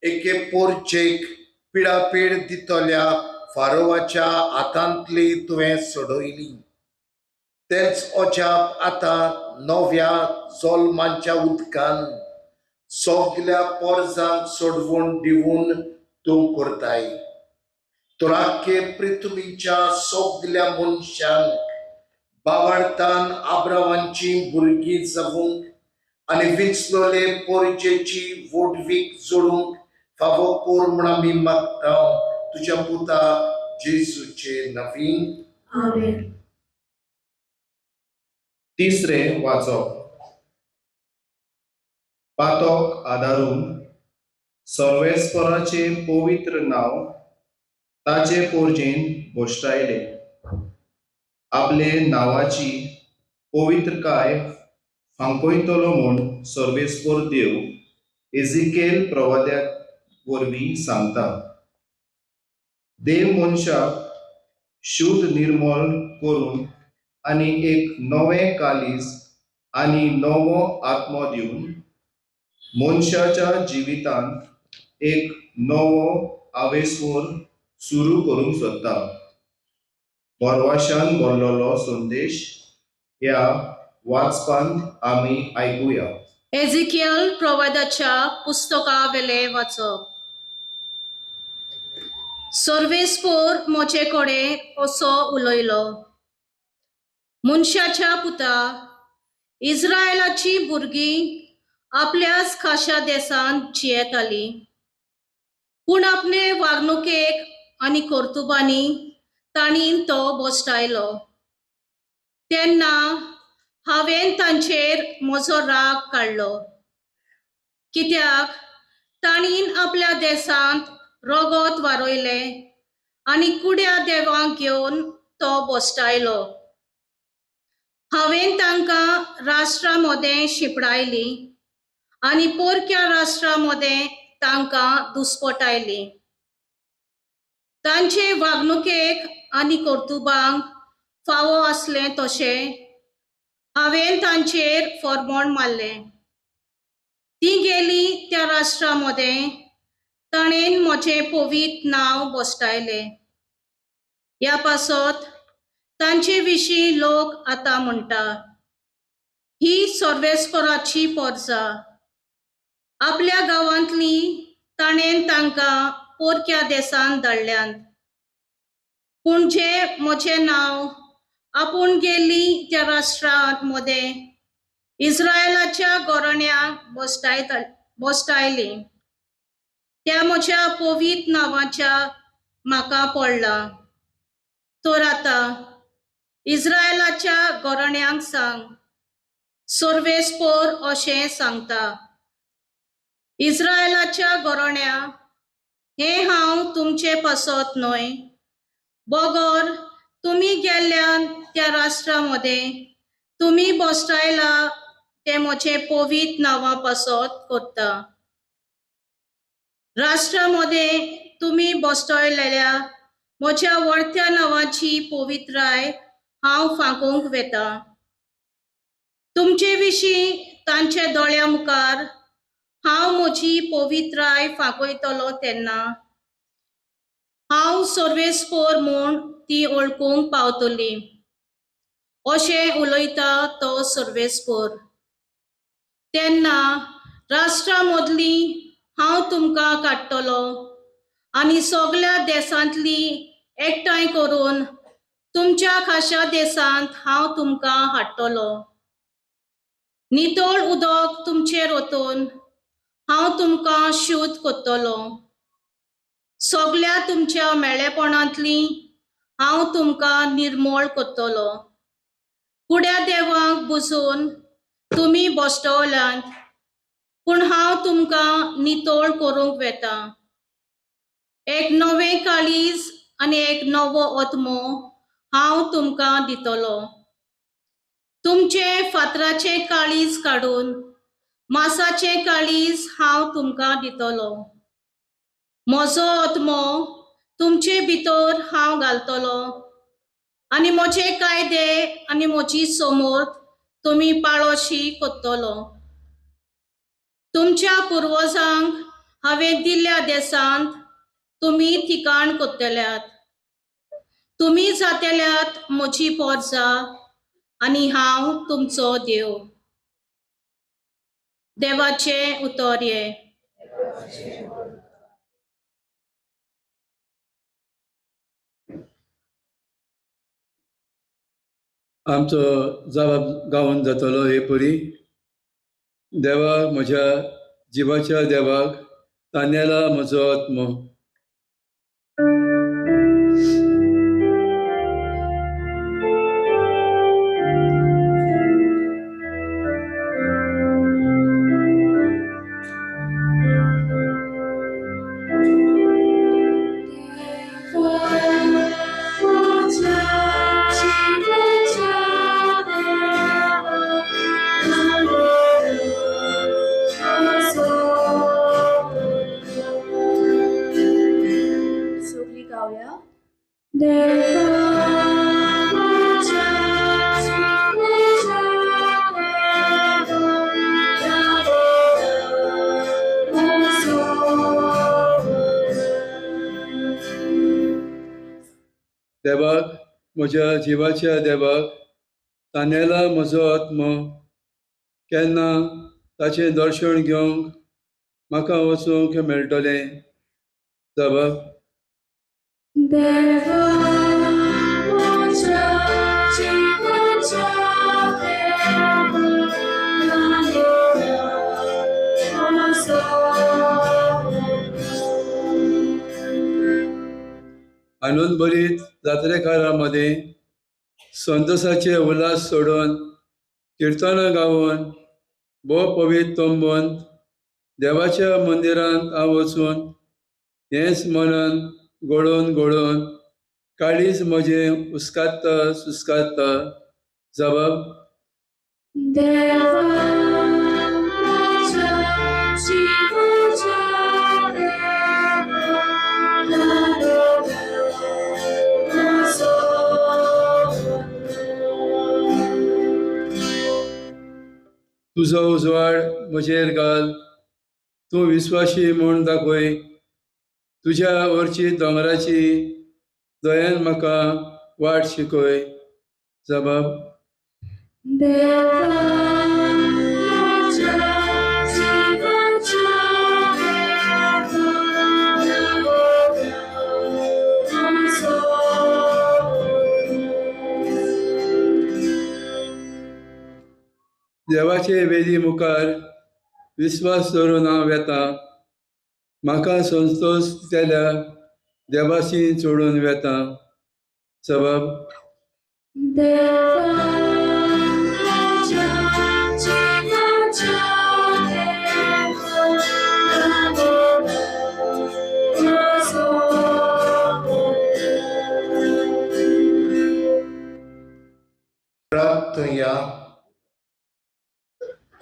एके पोरचेक पिडापीड दितल्या फारोवाच्या हातांतली तुवें सोडयली. तेंच अजाप आतां नव्या जोल्मांच्या उदकान सगल्या पोरजांक सोडवून दिवन तूं करताय. तर आख्खे पृथ्वीच्या सगल्या मनशांक बावडतान आब्रावांची भुरगीं जावंक आनी विंचलोले पोरजेची वोडवीक जोडूंक फावो कोर म्हूण आमी मागता तुज्या पुता जेजूचे नवीन. आमेन. तिसरें वाचप. पातोक आदारून सर्वेस्पराचें पवित्र नांव ताचे पोरजेन भश्टायलें. आपले नांवाची पवित्रकाय फांकयतलो म्हूण सर्वेस्पर देव एजिकेल प्रवाद्या वरवीं सांगता. देव मनशाक शुद्ध निर्मळ करून आनी एक नवें कालीज आनी नवो आत्मो दिवन मनशाच्या जिवितांत एक नवो आवेस्वर सुरू करूंक सोदता. भरवाशान भरलेलो संदेश ह्या वाचपांत आमी आयकुया. एजिकियल प्रवादाच्या पुस्तका वेले वाचप. सर्वेस्पोर म्हजे कडेन असो उलयलो, मनशाच्या पुता, इस्रायलाची भुरगीं आपल्याच खाशा देशांत जियेतालीं, पूण आपले वागणुकेक आनी कर्तुबांनी तांणी तो भश्टायलो. तेन्ना हांवें तांचेर म्हजो राग काडलो, कित्याक तांणी आपल्या देशांत रगत वारयलें आनी कुड्या देवांक घेवन तो भश्टायलो. हांवें तांकां राष्ट्रा मदें शिंपडायलीं आनी पोरक्या राष्ट्रा मदें तांकां दुस्पटायलीं. तांचे वागणुकेक आनी कर्तुबांक फावो आसलें तशें हांवें तांचेर फॉर्मोण मारलें. ती गेली त्या राष्ट्रा मदें ताणें म्हजें पवित्र नांव भश्टायलें. ह्या पासत तांचे विशीं लोक आतां म्हणटा, ही सर्वेस्पराची पोरजा. आपल्या गांवांतली ताणें तांकां पोरक्या देशांत धाडल्यांत, पूण जे म्हजें नांव आपूण गेल्ली त्या राष्ट्रांत मदें इस्रायलाच्या गोरण्यांक भश्टायलीं त्या म्हज्या पवित्र नांवाच्या म्हाका पडलां. तर आतां इस्रायलाच्या गोरण्यांक सांग, सर्वेस्पोर अशें सांगता, इस्रायलाच्या गोरण्या, हें हांव तुमचे पासत न्हय, बगर तुमी गेल्ल्यान त्या राष्ट्रा मदें तुमी भश्टायला तें म्हजें पवित्र नांवा पासत करता. राष्ट्रा मदें तुमी भश्टायलेल्या म्हज्या वळत्या नांवाची पवित्राय हांव फांकूंक वेता. तुमचे विशीं तांच्या दोळ्या मुखार हांव म्हजी पवित्राय फांकयतलो तेन्ना हांव सर्वेस्पोर म्हूण ती वळखूंक पावतली, अशें उलयता तो सर्वेस्पोर. तेन्ना राष्ट्रा मदली हांव तुमकां काडटलो आनी सगल्या देशांतली एकठांय करून तुमच्या खाशा देशांत हांव तुमकां हाडटलो. नितळ उदक तुमचेर ओतून हांव तुमकां शुद्ध करतलो. सगल्या तुमच्या मेळेपणांतली हांव तुमकां निर्मळ करतलो. कुड्या देवांक बुजून तुमी भश्टवल्यांत, पूण हांव तुमकां नितळ करूंक वेता. एक नवें काळीज आनी एक नवो आत्मो हांव तुमकां दितलो. तुमचें फातराचें काळीज काडून मासाचें काळीज हांव तुमकां दितलो. म्हजो आत्मो तुमचे भितर हांव घालतलो आनी म्हजे कायदे आनी म्हजी समर्थ तुमी पाळोशी करतलो. तुमच्या पुर्वजांक हांवें दिल्ल्या देशांत तुमी ठिकाण करतल्यात. तुमी जातल्यात म्हजी पोरजा आनी हांव तुमचो देव. देवाचें उतर हें. आमचो जबाब गावन जातलो हे परी. देवा म्हज्या जिवाच्या देवाक तानेला म्हजो आत्मो. देवाक म्हज्या जिवाच्या देवाक तानेला म्हजो आत्मो. केन्ना ताचें दर्शन घेवंक म्हाका वचूंक मेळटलें? जबाब. देवा म्हज्या जिवाच्या देवा तानेला म्हजो. आनंदभरीत जात्रेकारां मदें संतोषाचे उल्हास सोडून किर्तनां गावन भोव पवित्र तंबून देवाच्या मंदिरांत हांव वचून हेंच मनान गळोवन गळोवन काळीज म्हजें उस्कात्ता सुस्कात्ता. जबाब. देवा म्हज्या जिवाच्या देवा तानेला म्हजो. तुजो उजवाड म्हजेर घाल, तूं विस्वाशी म्हूण दाखय. तुज्या वरची दोंगराची दयेन म्हाका वाट शिकय. जबाब. देवा म्हज्या जिवाच्या देवा तानेला म्हजो. देवाचे वेदी मुखार विस्वास धरून हांव वेता. म्हाका संतोष केल्या देवाशी चोडून वेता. जबाब. देवा म्हज्या जिवाच्या देवा तानेला म्हजो. प्रार्थया.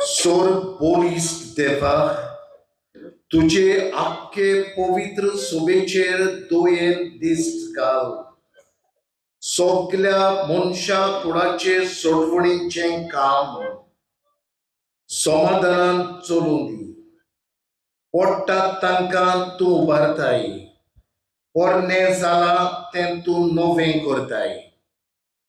सोर बोलिस्ट देवा, तुझे आख्खे पवित्र सोबेचेर दोयेन दिस्त घाल. सगल्या मनशा कुडाचे सोडवणीचें काम समाधानान चलूं दी. पडटात तांकां तूं उबारताय, पोरणें जालां तें तूं नवें करताय.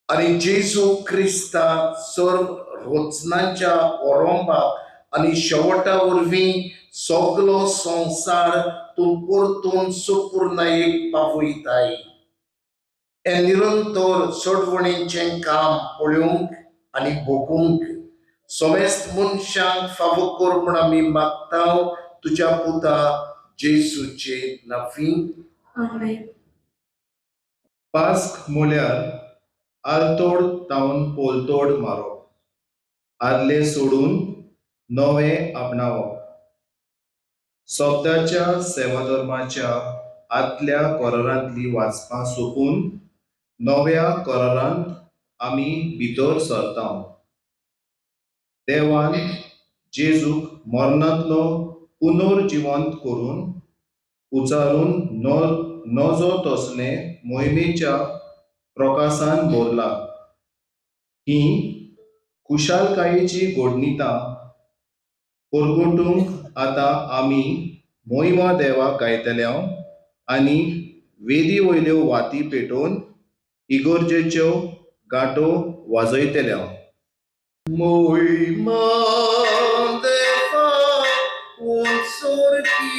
आनी जेजू क्रिस्ता सर्व रचनांच्या ओरंबाक आनी शेवटा वरवीं सगलो संवसार तूं परतून सुपूर्णायेक पावयताय. हें निरंतर सोडवणीचें काम पळोवंक आनी भोगूंक समेस्त मनशांक फावो कर म्हूण आमी मागता तुज्या पुता जेजूचे नांवी. आमेन. पास्क म्हळ्यार आलतोड तावन पोलतोड मारप, आदले सोडून नवें आपणावप. शब्दाच्या सेवाधर्माच्या आदल्या करारांतली वाचपां सोंपून नव्या करारांत आमी भितर सरता. देवान जेजूक मरणांतलो पुनर्जिवंत करून उचारून नजो तसलें मोहिमेच्या प्रकासान भरला. ही खुशालकायेची गोडणितां परगटूंक आतां आमी मोहिमा देवाक गायतले आनी वेदी वयल्यो वाती पेटोवन इगर्जेच्यो गांठो वाजयतले. मोहिमा देवा उंचोरकी.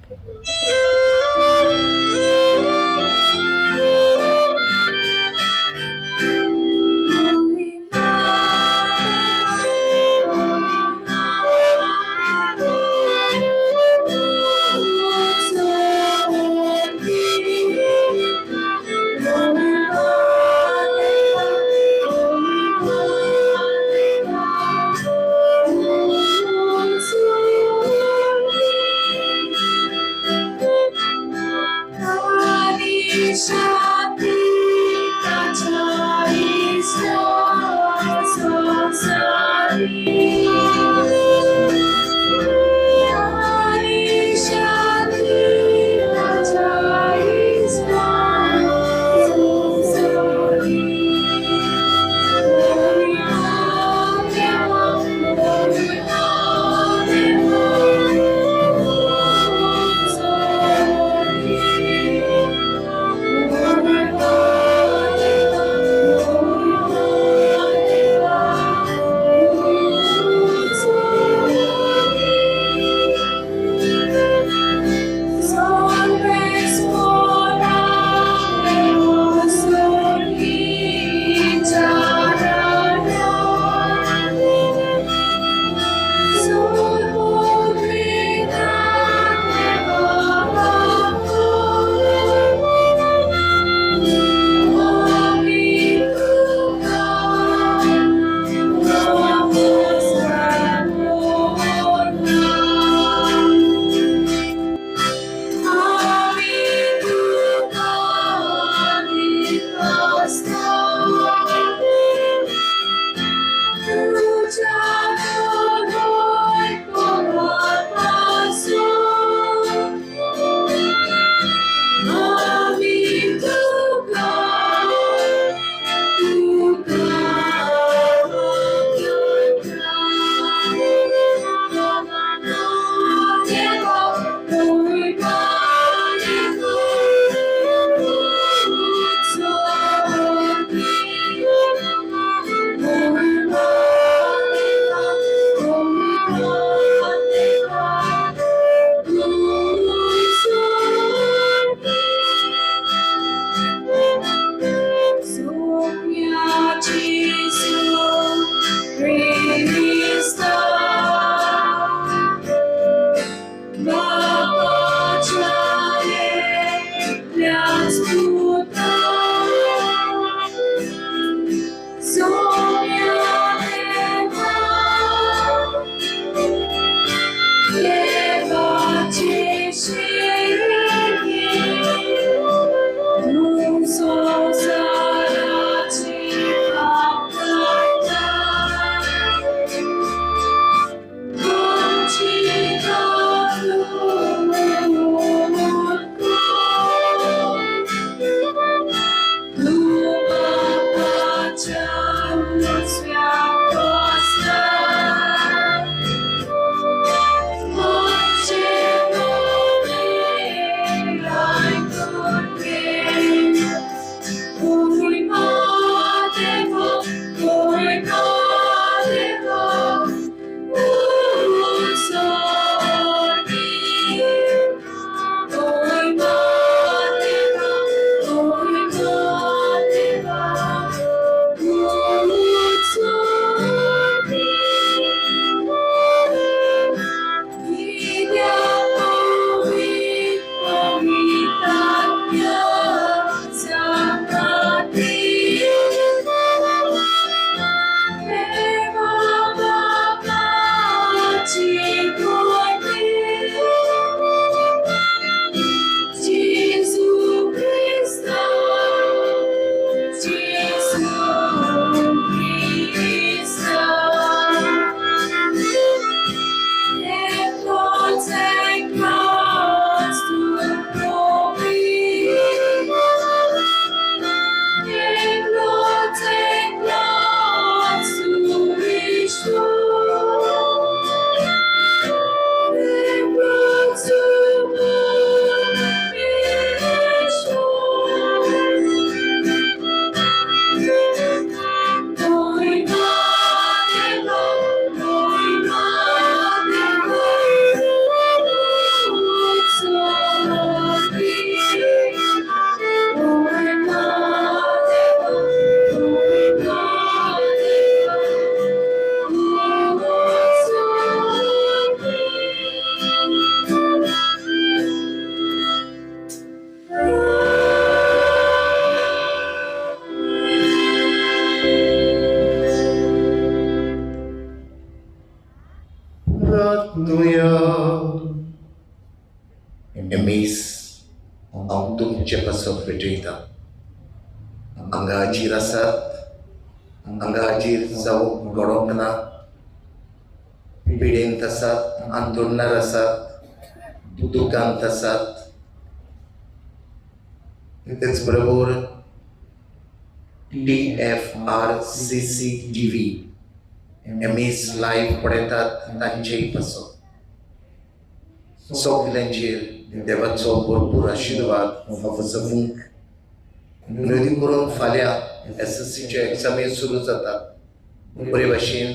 Oh, मीस हांव तुमचे पासत भेटयतां. हांगा हाजीर आसात, हांगा हाजीर जावंक घडोंक ना, पिडेंत आसात, आंदोलनार आसात, दुकांत आसात, तेच बरोबर TFRCC TV मीस लायव्ह पळयतात तांचेय पासत सगल्यांचेर देवाचो भरपूर आशिर्वाद फावो जावूंक. विनोदी करून फाल्यां SSCच्यो एग्जामी सुरू जाता, बरे भाशेन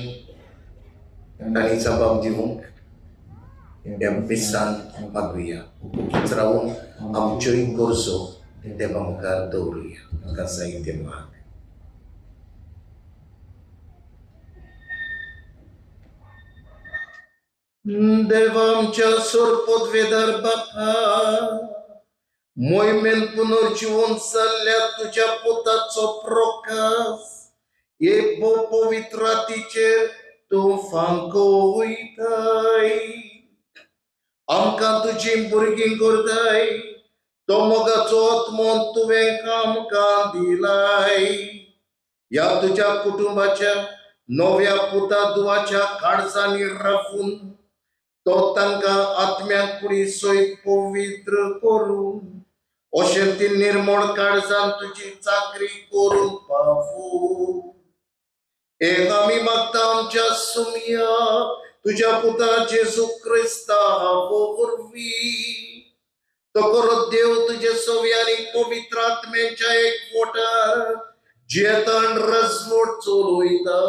तांणी जबाब दिवंक ह्या मिसान मागुया. ओगीच रावून आमच्योय गरजो देवा मुखार दवरुया. म्हाका जायते माग. देवा आमच्या सोरपदवेदार बापा, मोहिमेन पुनर्जिवन जाल्ल्या तुज्या पुताचो प्रकाश हे पवित्र रातीचेर तूं फांको वयताय. आमकां तुजी भुरगीं करताय, तो मोगाचो आत्मो तुवें आमकां दिलाय. ह्या तुज्या कुटुंबाच्या नव्या पुता दुवाच्या काळजांनी रावून तो तांकां आत्म्या कुडी सयत पवित्र करून अशें ती निर्मळ काळजान तुजी चाकरी करूंक पावूं. एक आमी मागता आमच्या सुमया तुज्या पुता जेजू क्रिस्ता वरवीं. तो करत देव तुजे सवी आनी पवित्र आत्म्यांच्या एकवटार जियेतान रजवट चलयता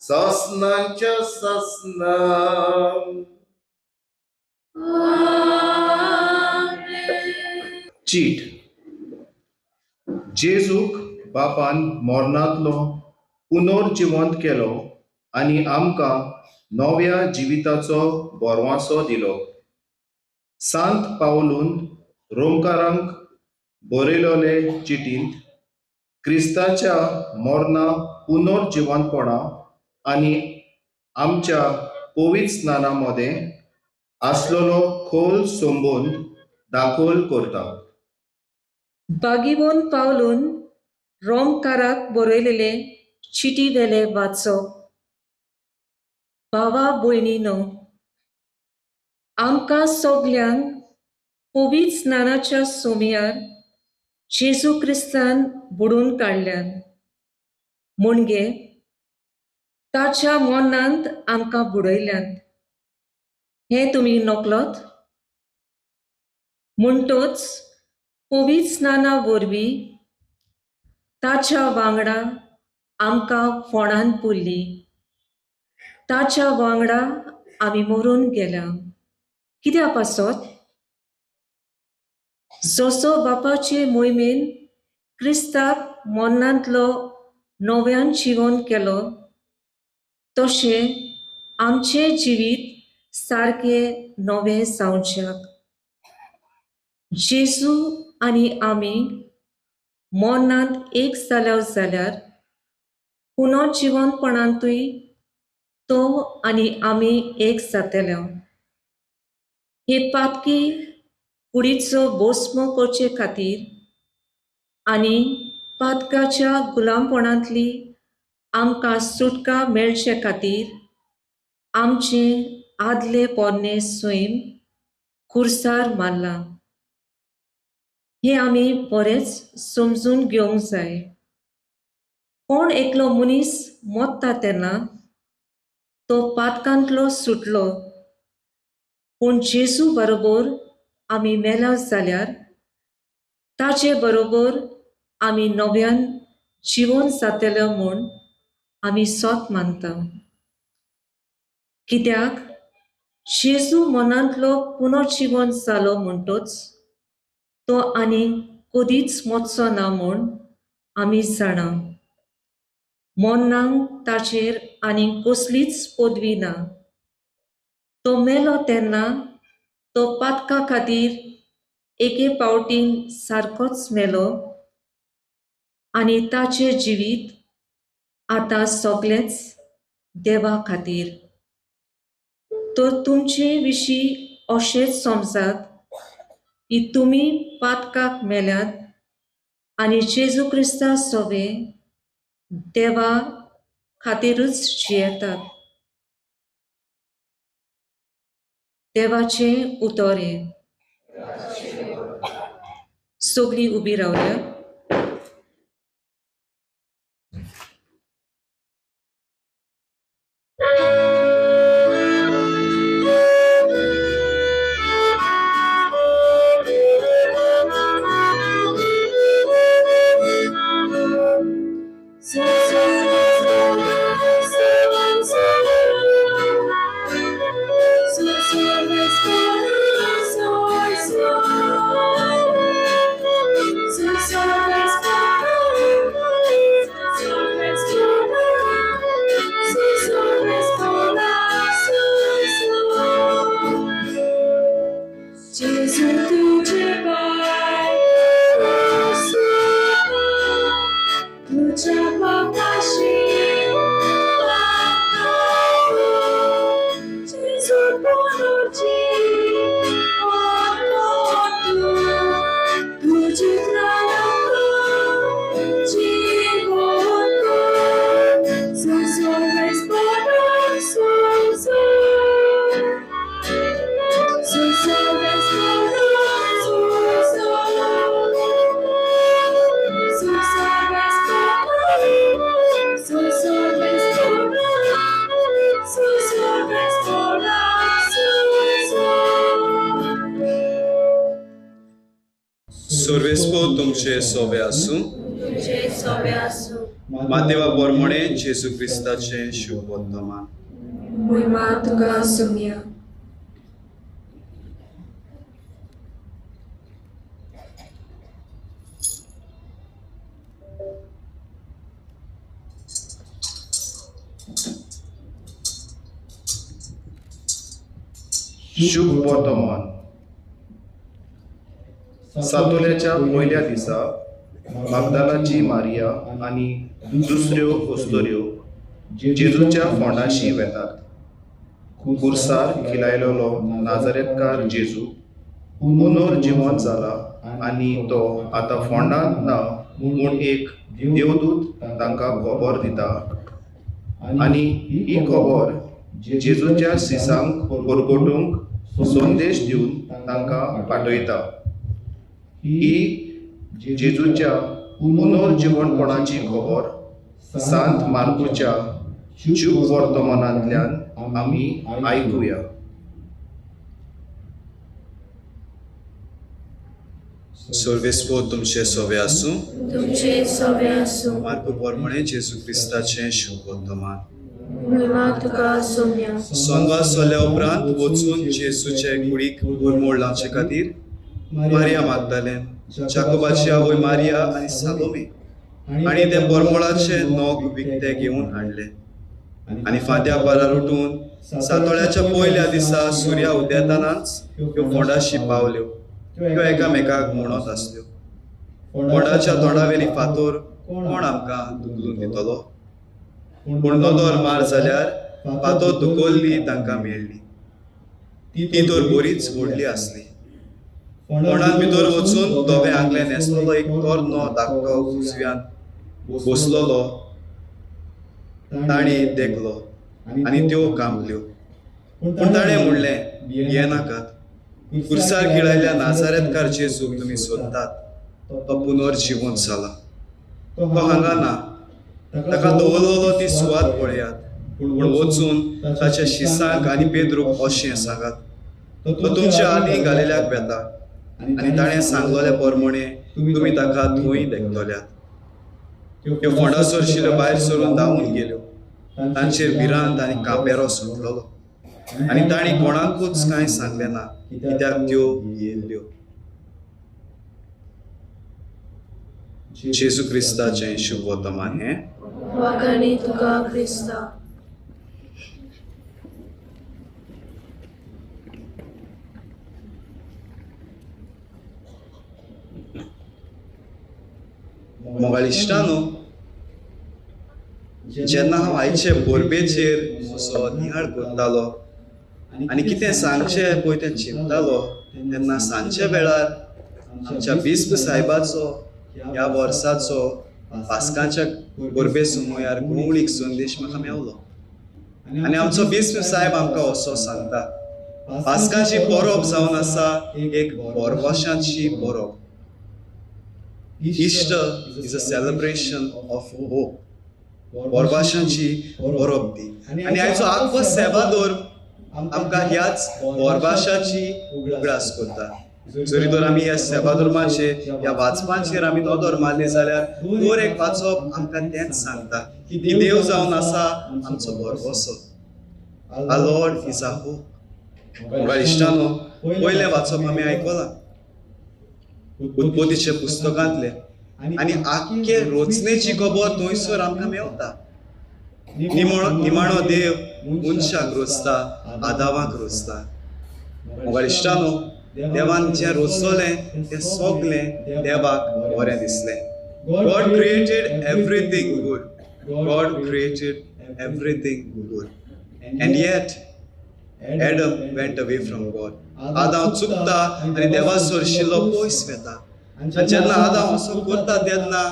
सासनांच्या सासनां. चीट. जेजूक बापान मरणांतलो पुनर्जिवंत केलो आनी आमकां नव्या जिविताचो भरवांसो दिलो. सांत पावलून रोमकारांक बरयलोले चिटींत क्रिस्ताच्या मरणा पुनर्जिवंतपणा आनी आमच्या पवित्र स्नाना मदें आसलेलो खोल संबंद दाखोल करता. बागीवोन पावलून रोमकाराक बरयलेले चिटी वेले वाचो. भावा भयणीनो, आमकां सगल्यांक पवित्र स्नानाच्या सोमयार जेजू क्रिस्तान बुडून काडल्यान, म्हणजे ताच्या मनांत आमकां बुडयल्यान. हें तुमी नकलत म्हणटोच पवित्र स्नाना वरवीं ताच्या वांगडा आमकां फोंडान पुरली, ताच्या वांगडा आमी मरून गेल्या. कित्या पासत? जसो बापाचे मोहिमेन क्रिस्ताक मरणांतलो नव्यान जिवन केलो, तशें आमचें जिवीत सारकें नवें जावच्याक. जेजू आनी आमी मरणांत एक जाल्या जाल्यार पुनर्जिवनपणांतूय तो आनी आमी एक जातले. हे पातकी कुडीचो भस्म करचे खातीर आनी पातकाच्या गुलामपणांतली आमकां सुटका मेळचे खातीर आमचें आदले पोरणे सैम खुर्सार मारलां. हें आमी बरेंच समजून घेवंक जाय. कोण एकलो मनीस मरता तेन्ना तो पातकांतलो सुटलो, पूण जेजू बरोबर आमी मेला जाल्यार ताचे बरोबर आमी नव्यान जिवन जातले म्हूण आमी सोत मानता. कित्याक जेजू मनांतलो पुनर्जिवन जालो म्हणटोच तो आनी कदीच मरचो ना म्हूण आमी जाणा. मरणाक ताचेर आनी कसलीच पदवी ना. तो मेलो तेन्ना तो पातका खातीर एके पावटीन सारकोच मेलो आनी ताचें जिवीत आतां सगळेंच देवा खातीर. तर तुमचे विशीं अशेंच समजात की तुमी पातकाक मेल्यात आनी जेजू क्रिस्ता सोवे देवा खातीरूच जियेतात. देवाचें उतर हें. सगळीं उबी रावया. सर्वेस्पो तुमचे सोबे आसूं. मातेवा पोरमोणे जेजू क्रिस्ताचें शुभ वर्तमान. महिमा तुका आसुया. शुभ वर्तमान. सातोल्याच्या पयल्या दिसा मागदालाची मारिया आनी दुसऱ्यो अस्तुऱ्यो जेजूच्या फोंडाशी वेतात. खुर्सार खिलायलेलो नाजारेतकार जेजू पुनर्जिवंत जाला आनी तो आतां फोंडांत ना म्हूण एक देवदूत तांकां खबर दिता आनी ही खबर जेजूच्या सिसांक परगटूंक संदेश दिवन तांकां पाठयता. ही जेजूच्या पुनर्जिवंतपणाची खबर सांत मार्कूच्या शुभ वर्तमानांतल्यान आमी आयकुया. सर्वेस्पो तुमचे सोबे आसूं. तुमचे सोबे आसूं. मार्कू पोरमोणे जेजू क्रिस्ताचें शुभ वर्तमान. महिमा तुका आसुया. सोनवास जाल्या उपरांत वचून जेजूचे कुडीक उरमोळ लावचे खातीर मारिया मागतालें, जाकोबाची आवय मारिया आनी सालोमी आनी ते बोरमोळाचे नोक विकते घेवन हाडले आनी फांत्या पारार उठून सातोळ्याच्या पयल्या दिसा सुर्या उदेतानाच त्यो फोंडाशी पावल्यो. त्यो एकामेकाक म्हणत आसल्यो, फोंडाच्या तोंडावेली फातोर कोण आमकां धुकलून दितलो? पूण नदर मार जाल्यार फातोर धुकल्ली तांकां मेळ्ळी. ती तर बरीच व्हडली आसली. फोंडांत भितर वचून धवे आंगले न्हेसलेलो एक तरनो धाकटो उजव्यान बसलेलो ताणें देखलो आनी त्यो कांपल्यो. पूण ताणें म्हणलें, भियेनाकात, खुर्सार खिळायल्ल्या नाजारेतकार जेजूक तुमी सोदतात, तो पुनर्जिवंत जाला, तो हांगा ना. ताका दवरलेलो ती सुवात पळयात, पूण वचून ताच्या शिसांक आनी पेद्रूक अशें सांगात, तो तुमच्या आदीं गालिल्याक वेता आनी ताणें सांगलेले पोरमोणे तुमी ताका थंय देखतल्यात. त्यो फोंडा सरशिल्यो भायर सरून धांवून गेल्यो. तांचेर भिरांत आनी कांपेरो सुटलेलो आनी तांणी कोणाकूच कांय सांगलें ना, कित्याक त्यो भियेल्ल्यो. जेजू क्रिस्ताचें शुभ वर्तमान हें. वाखाणी तुका क्रिस्ता. मोगाळ इश्टानो, जेन्ना हांव आयचे बोरबेचेर म्हजो निहाळ करतालो आनी कितें सांगचें पळय तें चिंततालो, तेन्ना सांजच्या वेळार आमच्या बिस्प साहेबाचो ह्या वर्साचो पास्काच्या परबे सुमयार गोंवळीक संदेश म्हाका मेवलो. आनी आमचो बिस्प साहेब आमकां असो सांगता, पास्काची परब जावन आसा एक बोरवाशाची परब. Easter is a celebration of hope. बोरवाशांची परब ती. आनी आयचो आख्खो सेवादोर आमकां ह्याच बोरवाशाची उगडास करता. जरी तर आमी ह्या सेवाधर्माचेर ह्या वाचपांचेर आमी नदर मारली जाल्यार दर एक वाचप आमकां तेंच सांगता की देव जावन आसा आमचो भरवसो. Our Lord is our hope. मोगाळ इश्टानो, पयलें वाचप आमी आयकलां उत्पत्तीच्या पुस्तकांतलें आनी आख्खे रचनेची खबर थंयसर आमकां मेवता. निमाणो देव मनशाक रचता, आदावाक रचता. मोगाळ इश्टानो, देवान जें रचलें तें सगलें देवाक बरें दिसलें. God created everything good. God created everything good. And yet Adam went away from God. आदांव चुकता आनी देवा सरशिल्लो पयस वेता. आनी जेन्ना आदांव असो करता तेन्ना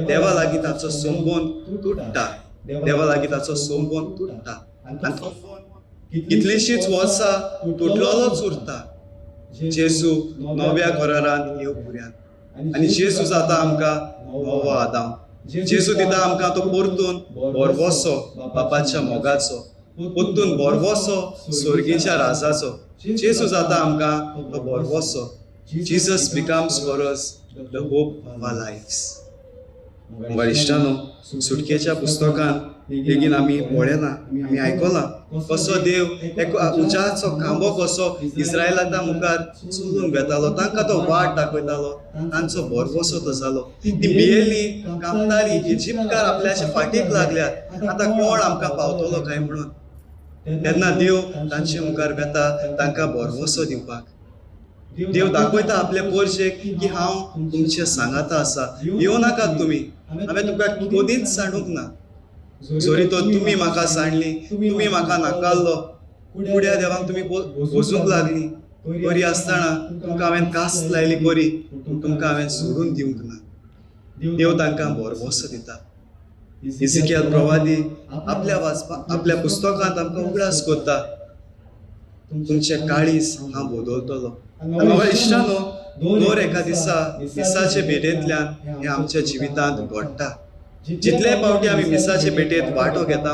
देवा लागीं ताचो संबंद तुट्टा. देवा लागीं ताचो संबंद तुट्टा आनी कितलींशींच वर्सां तुटलोलोच उरता. जेजू नव्या करारांत येवपुऱ्यान आनी जेजू जाता आमकां नवो आदांव. जेजू दिता आमकां तो परतून भरवसो बापाच्या मोगाचो, परतून भरवसो स्वर्गीच्या राजाचो. जेजू जाता आमकां तो भरवसो. Jesus becomes for us the hope of our lives. मोगाळ इश्टानो, सुटकेच्या पुस्तकांत बेगीन आमी पळयलां, आमी आयकलां कसो देव एक उज्याचो खांबो कसो इस्रायलाच्या मुखार चलून वेतालो, तांकां तो वाट दाखयतालो, तांचो भरवसो तो जालो. ती भियेली, कांपताली, इजिप्तकार आपल्याच्या फाटीक लागल्यात, आतां कोण आमकां पावतलो काय म्हणून. तेन्ना देव तांचे मुखार वेता तांकां भरवसो दिवपाक. देव दाखयता आपले पोरशेक की हांव तुमचे सांगाता आसा, येवं नाकात तुमी, हांवें तुमकां कदींच सांडूंक ना. जरी तो तुमी म्हाका सांडली, तुमी म्हाका नाकारलो, कुड्या देवाक तुमी वचूंक लागली, बरी आसतना तुमकां हांवें कास लायली बरी, पूण तुमकां हांवें सोडून दिवंक ना. देव तांकां भरवसो दिता. इजिकियल प्रवादी आपल्या वाचपा आपल्या पुस्तकांत आमकां उगडास करता, तुमचें काळीज हांव बदलतलो. आनी इश्टानो, दर एका दिसा मिसाचे भेटेंतल्यान हें आमच्या जिवितांत घडटा. जितले पावटी आमी मिसाचे भेटेंत वांटो घेता,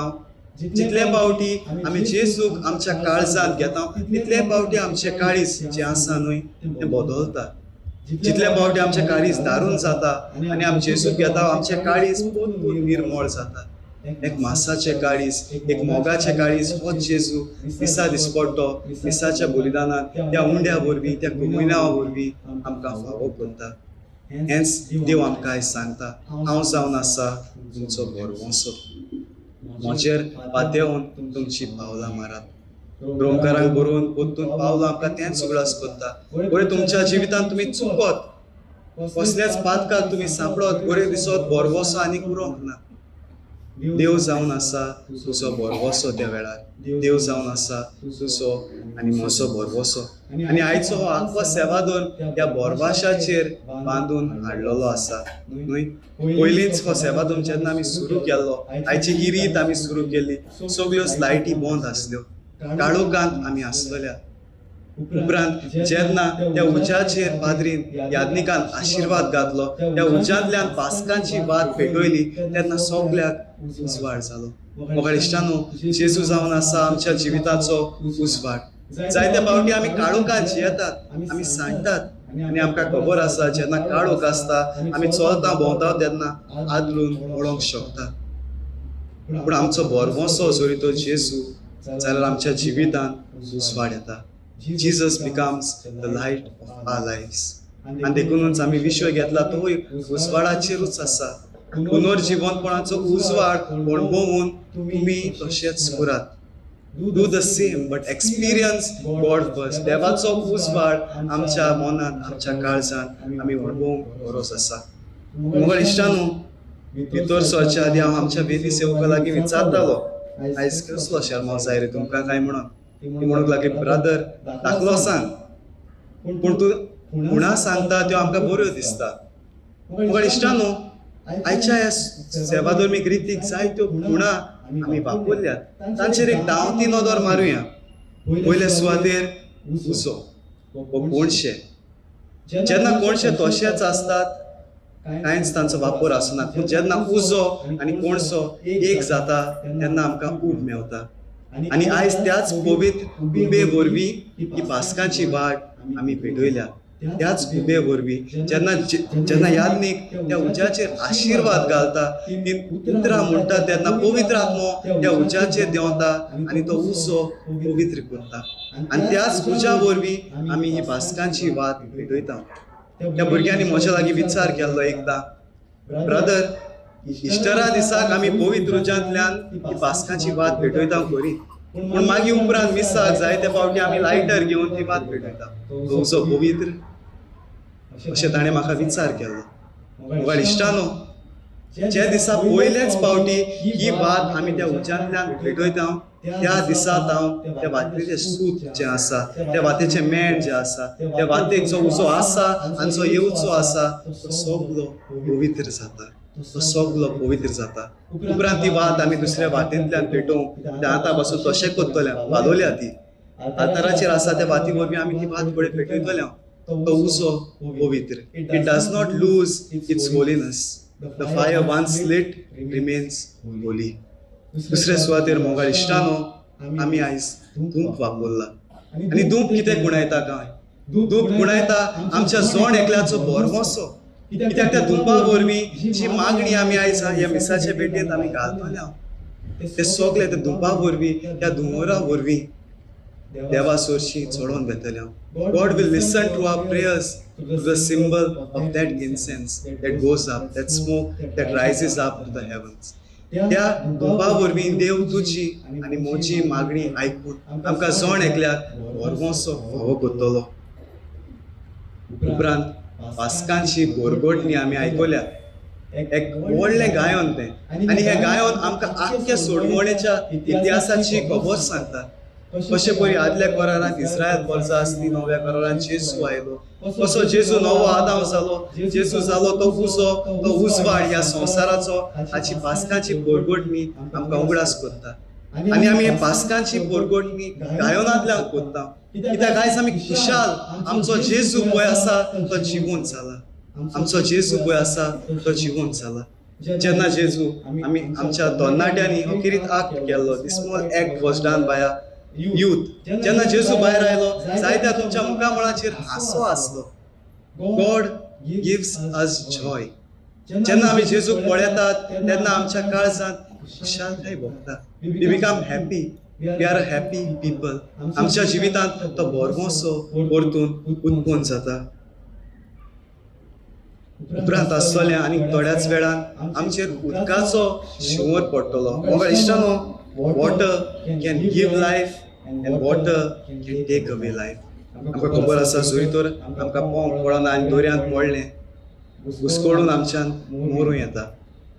जितले पावटी आमी जेजूक आमच्या काळजांत घेता, तितले पावटी आमचें काळीज जें आसा न्हय तें बदलता. जितले पावटी आमचें काळीज दारून जाता आनी आमी जेजूक घेता, आमचें काळीज परतून निर्मळ जाता. एक मासाचें काळीज, एक मोगाचें काळीज हो जेजू दिसा दिसपडटो मिसाच्या बलिदानान त्या उंड्या वरवीं, त्या कुमुन्यावा वरवीं आमकां फावो करता. हेंच देव आमकां आयज सांगता, हांव जावन आसा तुमचो भरवंसो, म्हजेर पातेवन तुमची पावलां मारात. रोमकारांक बरोवन परतून पावलां आमकां तेंच उगडास करता. बरें, तुमच्या जिवितांत तुमी चुकत, कसल्याच पातकाक तुमी सांपडत, बरें दिसत भरवसो आनीक उरोंक ना. देव जावन आसा तुजो भरवसो त्या वेळार, देव जावन आसा तुजो आनी म्हजो भरवसो. आनी आयचो हो आख्खो सेवादोर ह्या भरवशाचेर बांदून हाडलेलो आसा न्हय. पयलींच हो सेवादोर जेन्ना आमी सुरू केल्लो, आयची ही रीत आमी सुरू केल्ली, सगळ्यो लायटी बंद आसल्यो, काळोखांत आमी आसलेल्या. उपरांत जेन्ना त्या उज्याचेर पाद्रीन याज्ञिकान आशिर्वाद घातलो, त्या उज्यांतल्यान पास्कांची वात पेटयली, तेन्ना सगल्याक उजवाड जालो. मोगाळ इश्टानो, जेजू जावन आसा आमच्या जिविताचो उजवाड. जायते पावटी आमी काळोखांत जियेतात, आमी सांडटात आनी आमकां खबर आसा जेन्ना काळोख आसता आमी चलता भोंवता तेन्ना आदलून पळोवंक शकता. पूण आमचो भरवंसो जरी तो जेजू जाल्यार आमच्या जिवितांत उजवाड येता. Jesus becomes the light of our lives. आनी देखूनच आमी विशय घेतला तोय उजवाडाचेरूच आसा. पुनर्जिवनपणाचो उजवाड अणभवून तुमी तशेंच करात. Do the same but experience God first. देवाचो उजवाड आमच्या मनांत, आमच्या काळजांत आमी अणभवूंक गरज आसा. मोगाळ इश्टानो, भितर सरच्या आदी हांव आमच्या वेदी सेवका लागीं विचारतालो, आयज कसलो शेर्मांव जाय रे तुमकां काय म्हणून. ती म्हणूंक लागली, ब्रदर दाखलो सांग. पूण तूं खुणा सांगता त्यो आमकां बऱ्यो दिसता. मोगाळ इश्टांनो, आयच्या ह्या सेवाधर्मीक रितीक जायत्यो खुणा आमी वापरल्यात. तांचेर एक धांवती नदर मारुया. पयले सुवातेर उजो वो कोणशे. जेन्ना कोणशे तशेच आसतात कांयच तांचो वापर आसना, पूण जेन्ना उजो आनी कोणसो एक जाता तेन्ना आमकां ऊब मेवता. आनी आयज त्याच पवित्र उबे वरवीं ही पास्काची वाट आमी पेटयल्या. त्याच उबे वरवीं जेन्ना जेन्ना याज्ञीक त्या उज्याचेर आशिर्वाद घालता, ती उतरां म्हणटा, तेन्ना पवित्र आत्मो त्या उज्याचेर देंवता आनी तो उजो पवित्र करता. आनी त्याच उज्या वरवीं आमी ही पास्कांची वात पेटयता. त्या भुरग्यांनी म्हज्या लागीं विचार केल्लो एकदां, ब्रदर, इश्टरा दिसाक आमी पवित्र उज्यांतल्यान ही पास्काची वात पेटयता खरी, पूण मागीर उपरांत मिसाक जायते फावटी आमी लायटर घेवन ती वात पेटयता, तो उजो पवित्र? अशें ताणें म्हाका विचार केल्लो. मोगाळ इश्टानो, जे दिसा पयलेच फावटी ही वात आमी त्या उज्यांतल्यान पेटयता त्या दिसा हांव त्या वातीचें सूत जें आसा, त्या वातीचें मेण जें आसा, त्या वातेक जो उजो आसा आनी जो येवचो आसा तो सगलो पवित्र जाता, तो सगलो पवित्र जाता. उपरांत ती वात आमी दुसऱ्या वाटेंतल्यान पेटोवंक त्या आतां पासून तशें करतले. वालोवल्या ती आताराचेर आसा त्या वाती वरवीं आमी ती वात फुडें पेटयतले. तो उजो पवित्र. It does not lose its holiness. The fire once lit remains holy. दुसरे सुवातेर मोगाळ इश्टानो, आमी आयज धूप वापरला. आनी धूप कितें खुणायता काय? धूप खुणायता आमच्या जोण एकल्याचो भरवंसो. कित्याक त्या धुपा वरवीं जी मागणी आमी आयज ह्या मिसाचे भेटेंत आमी घालतले ते सगळे त्या धुपा वरवीं, त्या धुंवरा वरवीं देवा सोरशी चडोवन घेतले. God will listen to our prayers through the symbol of that incense that goes up, that smoke that rises up to the heavens. त्या धुपा वरवीं देव तुजी आनी म्हजी मागणी आयकून आमकां जण एकल्याक भरवंसो फावो करतलो. उपरांत पास्कांची बोरगोटणी आमी आयकल्या. एक व्हडलें गायन तें, आनी हें गायन आमकां आख्ख्या सोडवणेच्या इतिहासाची खबर सांगता. कशे परी आदल्या करारांत इस्रायल प्रजा आसली, नव्या करारांत जेजू आयलो, कसो जेजू नवो आदाव जालो, जेजू जालो तो उजो, तो उजवाड ह्या संवसाराचो. हाची पास्काची बोरगोटणी आमकां उगडास करता. आनी आमी हे पास्काची बोरगोटणी गायनांतल्यान करता, कित्याक आयज आमी खुशाल आमचो जेजू पळय आसा तो जिवंत जाला, आमचो जेजू पळय आसा तो जिवंत जाला. जेन्ना जेजू आमी आमच्या तरणाट्यांनी हो किरीत आक्त केल्लो, the small act was done by a youth. जेन्ना जेजू भायर आयलो जायत्या तुमच्या मुखामळाचेर हांसो आसलो. God gives us joy. जेन्ना आमी जेजूक पळयतात तेन्ना आमच्या काळजांत खुशालकाय भोगता. We become happy. We are a happy people. आमच्या जिवितांत तो भरवंसो परतून उत्पन्न जाता. उपरांत आसतलें आनी थोड्याच वेळान आमचेर उदकाचो शिंवर पडटलो. मोगाळ इश्टानो, water can give life and water can take away life. आमकां खबर आसा, जरी तर आमकां पोंवंक पडना आनी दर्यांत पडलें घुसकोडून आमच्यान मरूं येता.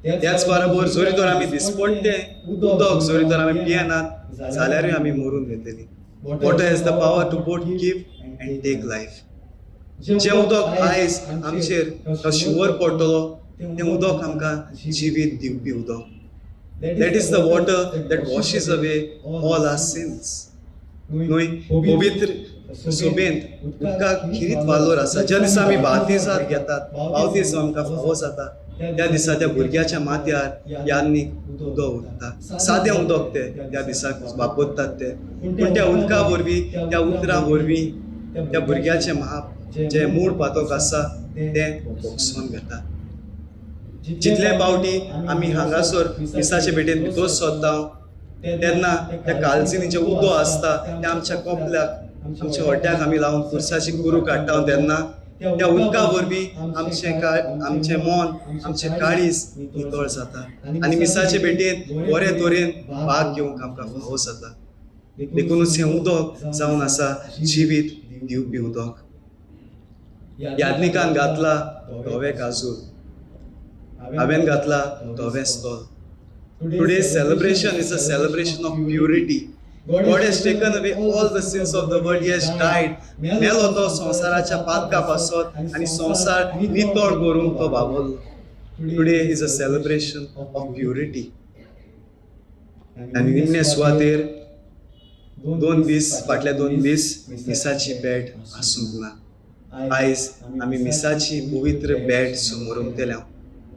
त्याच बरोबर जरी तर आमी दिसपडटें उदक जरी तर आमी पियेनात जाल्यारूय आमी मरून वतलीं. Water has the power to both give and take life. जें उदक आयज आमचेर तो शिंवर पडटलो तें उदक आमकां जिवीत दिवपी उदक. That is the water that washes away all our sins. न्हय, पवित्र सोबेंत उदकाक खिरीत वालोर आसा. ज्या दिसा आमी बावतिजाद घेतात, बावतीज आमकां फावो जाता, त्या दिसा त्या भुरग्याच्या माथ्यार याज्ञीक उदक उरता. सादें उदक ते त्या दिसाक वापरतात ते, पूण त्या उदका वरवीं, त्या उतरां वरवीं त्या भुरग्याचें माप जें मूळ पातक आसा तें भोगसोन घेता. जितले फावटी आमी हांगासर मिसाचे भेटेन भितर सरता तेन्ना त्या कालजिनी जें उदक आसता तें आमच्या कपल्याक, आमच्या हड्ड्याक आमी लावन खुर्साची कुरू काडटा तेन्ना त्या उदका वरवीं आमचें मन, आमचें काळीज नितळ जाता आनी मिसाचे भेटेन बरे तरेन भाग घेवंक आमकां फावो जाता. देखूनच हें उदक जावन आसा जिवीत दिवपी उदक. याज्ञिकान घातला धवें काजूल, हांवें घातला धवें stall. Today's celebration is a celebration of purity. God has taken away all the sins of the world. He has died. मेलो तो संवसाराच्या पातका पासत आनी संवसार नितळ करूंक तो बाबरलो. Today is a celebration of purity. आनी निमणे सुवातेर 2 दीस फाटल्या 2 दीस मिसाची भेट आसूंक ना. आयज आमी मिसाची पवित्र भेट समोर उमतल्या.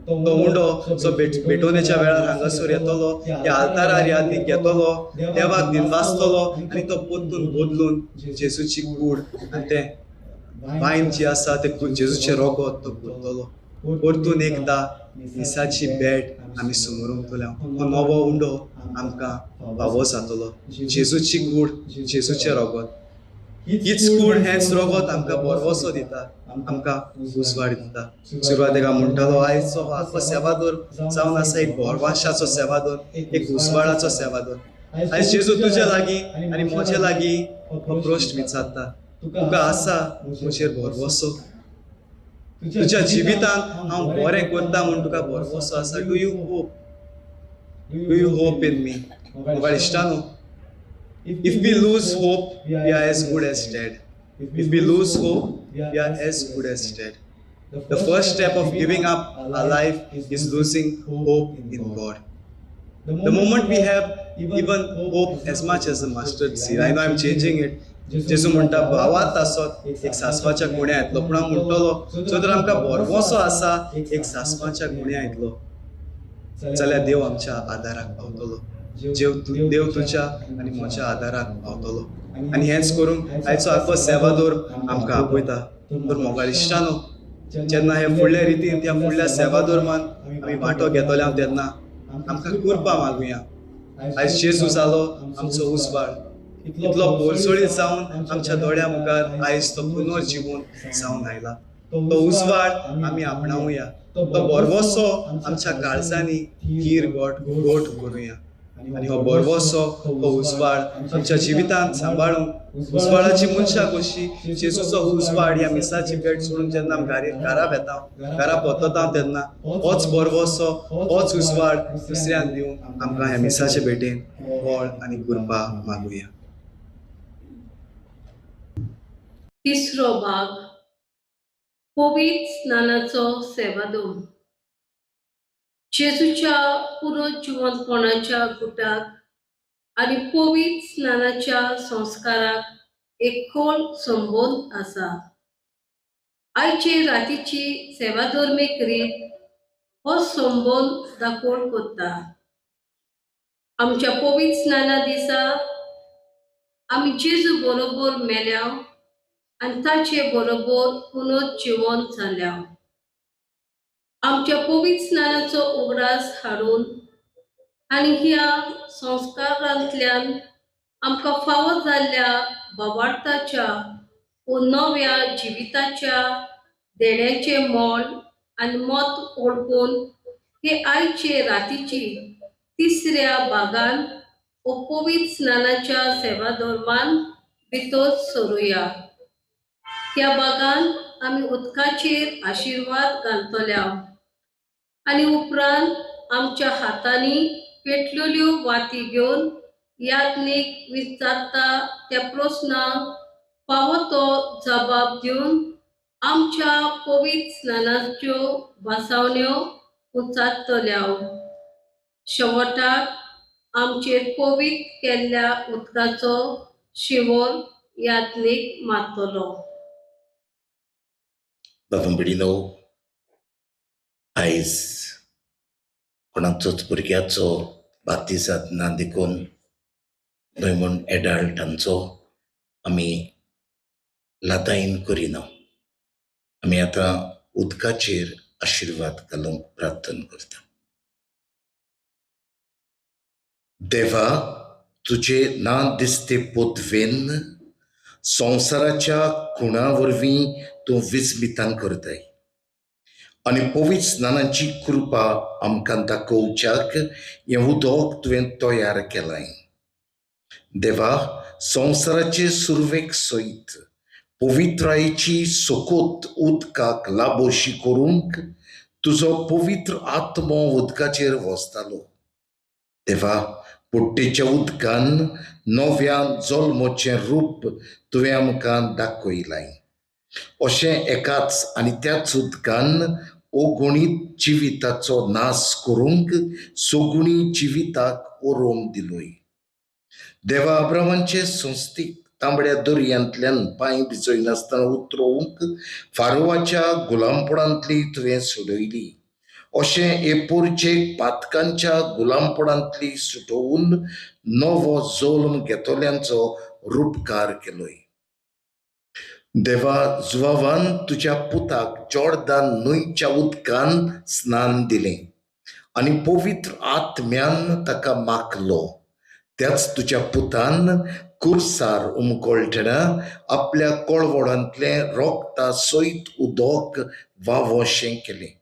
तो उंडो जो भेटवणेच्या वेळार हांगासर येतलो, त्या आल्तारार यादीक घेतलो, देवाक दिनवासतलो आनी तो परतून बदलून जेजूची कूड आनी तें वायन जी आसा तें जेजूचें रोगत तो करतलो. परतून एकदां मिसाची भेट आमी समोर उमतल्या. हो नवो उंडो आमकां फावो जातलो. जेजूची कूड, जेजूचें रोगत, हीच कूड हेंच रोगत आमकां भरवसो दिता, आमकां उजवाड दिता. सुरवातेक हांव म्हणटालो, आयचो आख्खो सेवादोर जावन आसा एक भरवशाचो सेवादोर, एक उजवाडाचो सेवादोर. आयज जेजू तुजे लागीं आनी म्हजे लागीं हो प्रश्न विचारता, तुका आसा म्हजेर भरवसो? तुज्या जिवितांत हांव बरें करता म्हूण तुका भरवसो आसा? Do you hope? Do you hope in me? मोगाळ इश्टानो, if we lose hope, we are as good as dead. If we lose hope, we are as good as dead. The first step of giving up our life is losing hope in God. The moment we have even hope as much as a mustard seed, I know I'm changing it. जेजू म्हणटा भावात आसत एक सासवाच्या गुण्या येतलो, पूण हांव म्हणटलो जो तर आमकां भरवसो आसा एक सासवाच्या गुण्या येतलो जाल्यार देव आमच्या आदाराक पावतलो. देव तुज्या आनी म्हज्या आदाराक पावतलो. आनी हेंच करूंक आयचो आख्खो सेवादोर आमकां आपयता. तर मोगाळ इश्टानो, जेन्ना हे फुडल्या रितीन त्या फुडल्या सेवादोरमान आमी वांटो घेतले तेन्ना आमकां कृपा मागुया. आयज जेजू जालो आमचो उजवाड, इतलो बोरसोळीत जावन आमच्या दोळ्या मुखार आयज तो पुनर्जिवन जावन आयला. तो उजवाड आमी आपणावया, तो भरवसो आमच्या काळजांनी हीर गोट गोट करुया आनी हो भरवसो, हो उजवाड आमच्या जिवितांत सांबाळूंक उजवाडाची मनशां कशी जेजूचो उजवाड ह्या मिसाची भेट सोडून जेन्ना आमी घरा वेता, घरा परतता तेन्ना होच भरवसो, होच उजवाड दुसऱ्यांक दिवन आमकां ह्या मिसाचे भेटेन बळ आनी कृपा मागुया. तिसरो भाग, पवित्र स्नानाचो सेवादोर. जेजूच्या पुनर्जिवंतपणाच्या गुटाक आनी पवित्र स्नानाच्या संस्काराक एक खोल संबंद आसा. आयचे रातीची सेवाधर्मीक रीत हो संबंद दाखोवन करता. आमच्या पवित्र स्नाना दिसा आमी जेजू बरोबर मेल्या आनी ताचे बरोबर पुनर्जिवन जाल्या. आमच्या पवित्र स्नानाचो उगडास हाडून आनी ह्या संस्कारांतल्यान आमकां फावो जाल्ल्या भावार्थाच्या व नव्या जिविताच्या देण्याचें मोल आनी मत ओळखून हे आयचे रातीची तिसऱ्या भागान व पवित्र स्नानाच्या सेवाधर्मान भितर सरुया. त्या भागान आमी उदकाचेर आशिर्वाद घालतल्या आनी उपरांत आमच्या हातांनी पेटलेल्यो वाती घेवन याज्ञीक विचारता त्या प्रस्नाक फावो तो जबाब दिवन आमच्या पवित्र स्नानाच्यो भासावण्यो उचारतल्या. शेवटाक आमचेर पवित्र केल्ल्या उदकाचो शिंवर याज्ञीक मारतलो. बाबा भयणीनो, आयज कोणाचोच भुरग्याचो बातिजाद ना देखून न्हय म्हूण एडल्टांचो आमी लादायन करिना. आमी आतां उदकाचेर आशिर्वाद घालूंक प्रार्थना करता. देवा, तुजे ना दिसते पोतवेन संवसाराच्या खुणा वरवीं तूं विस्मितां करताय आनी पवित्र स्नानाची कृपा आमकां दाखोवच्याक हें उदक तुवें तयार केलां. देवा, संवसाराचे सुरवेक सयत पवित्रायेची सोकोत उदकाक लाबोशी करूंक तुजो पवित्र आत्मो उदकाचेर वसतालो. देवा, पुट्टेच्या उदकान नव्या जल्मोचें रूप तुवें आमकां दाखयलां. अशें एकाच आनी त्याच उदकान ओगुणीत जिविताचो नाश करूंक सगुणी जिविताक ओरोम दिलोय. देवा, अब्रामाचे संस्थीक तांबड्या दर्यांतल्यान पांय भिजयनासतना उतरोवंक फारोवाच्या गुलामपणांतली तुवें सोडयली. अशें एपोरचेक पातकांच्या गुलामपणांतली सुटोवन नवो जल्म घेतल्यांचो रुपकार केलोय. देवा, जुवावान तुज्या पुताक जॉर्दान न्हंयच्या उदकान स्नान दिलें आनी पवित्र आत्म्यान ताका माखलो. त्याच तुज्या पुतान कुर्सार उमकळटना आपल्या कोळवडांतलें रोगता सयत उदक वावोशें केलें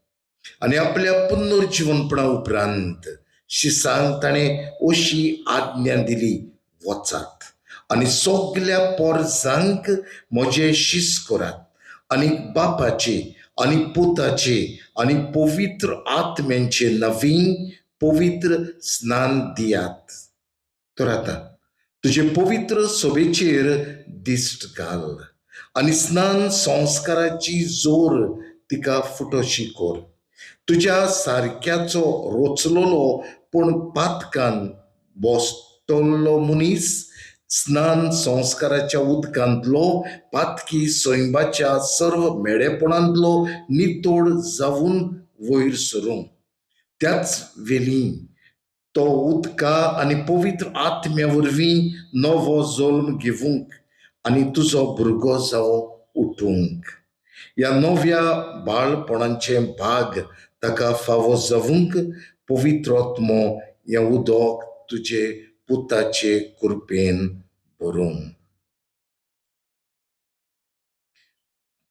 आनी आपल्या पुनर्जिवनपणा उपरांत शिसांक ताणें अशी आज्ञा दिली, वचात आनी सगल्या पोरजांक म्हजे शीस करात आनी बापाचे आनी पुताचे आनी पवित्र आत्म्यांचे नवीन पवित्र स्नान दियात. तर आतां तुजे पवित्र सोबेचेर दिश्ट घाल आनी स्नान संस्काराची जोर तिका फुटोशी कर. तुज्या सारक्याचो रोचलोलो पूण पातकान बसतलो मनीस स्नान संस्काराच्या उदकांतलो पातकी सैंबाच्या सर्व मेळेपणांतलो नितोड जावन वयर सरूं. त्याच वेली तो उदका आनी पवित्र आत्म्या वरवीं नवो जल्म घेवंक आनी तुजो भुरगो जावन उठूंक ह्या नव्या बाळपणाचे भाग ताका फावो जावंक पवित्र आत्मो हें उदक तुजे पुताचे कृपेन भरूं.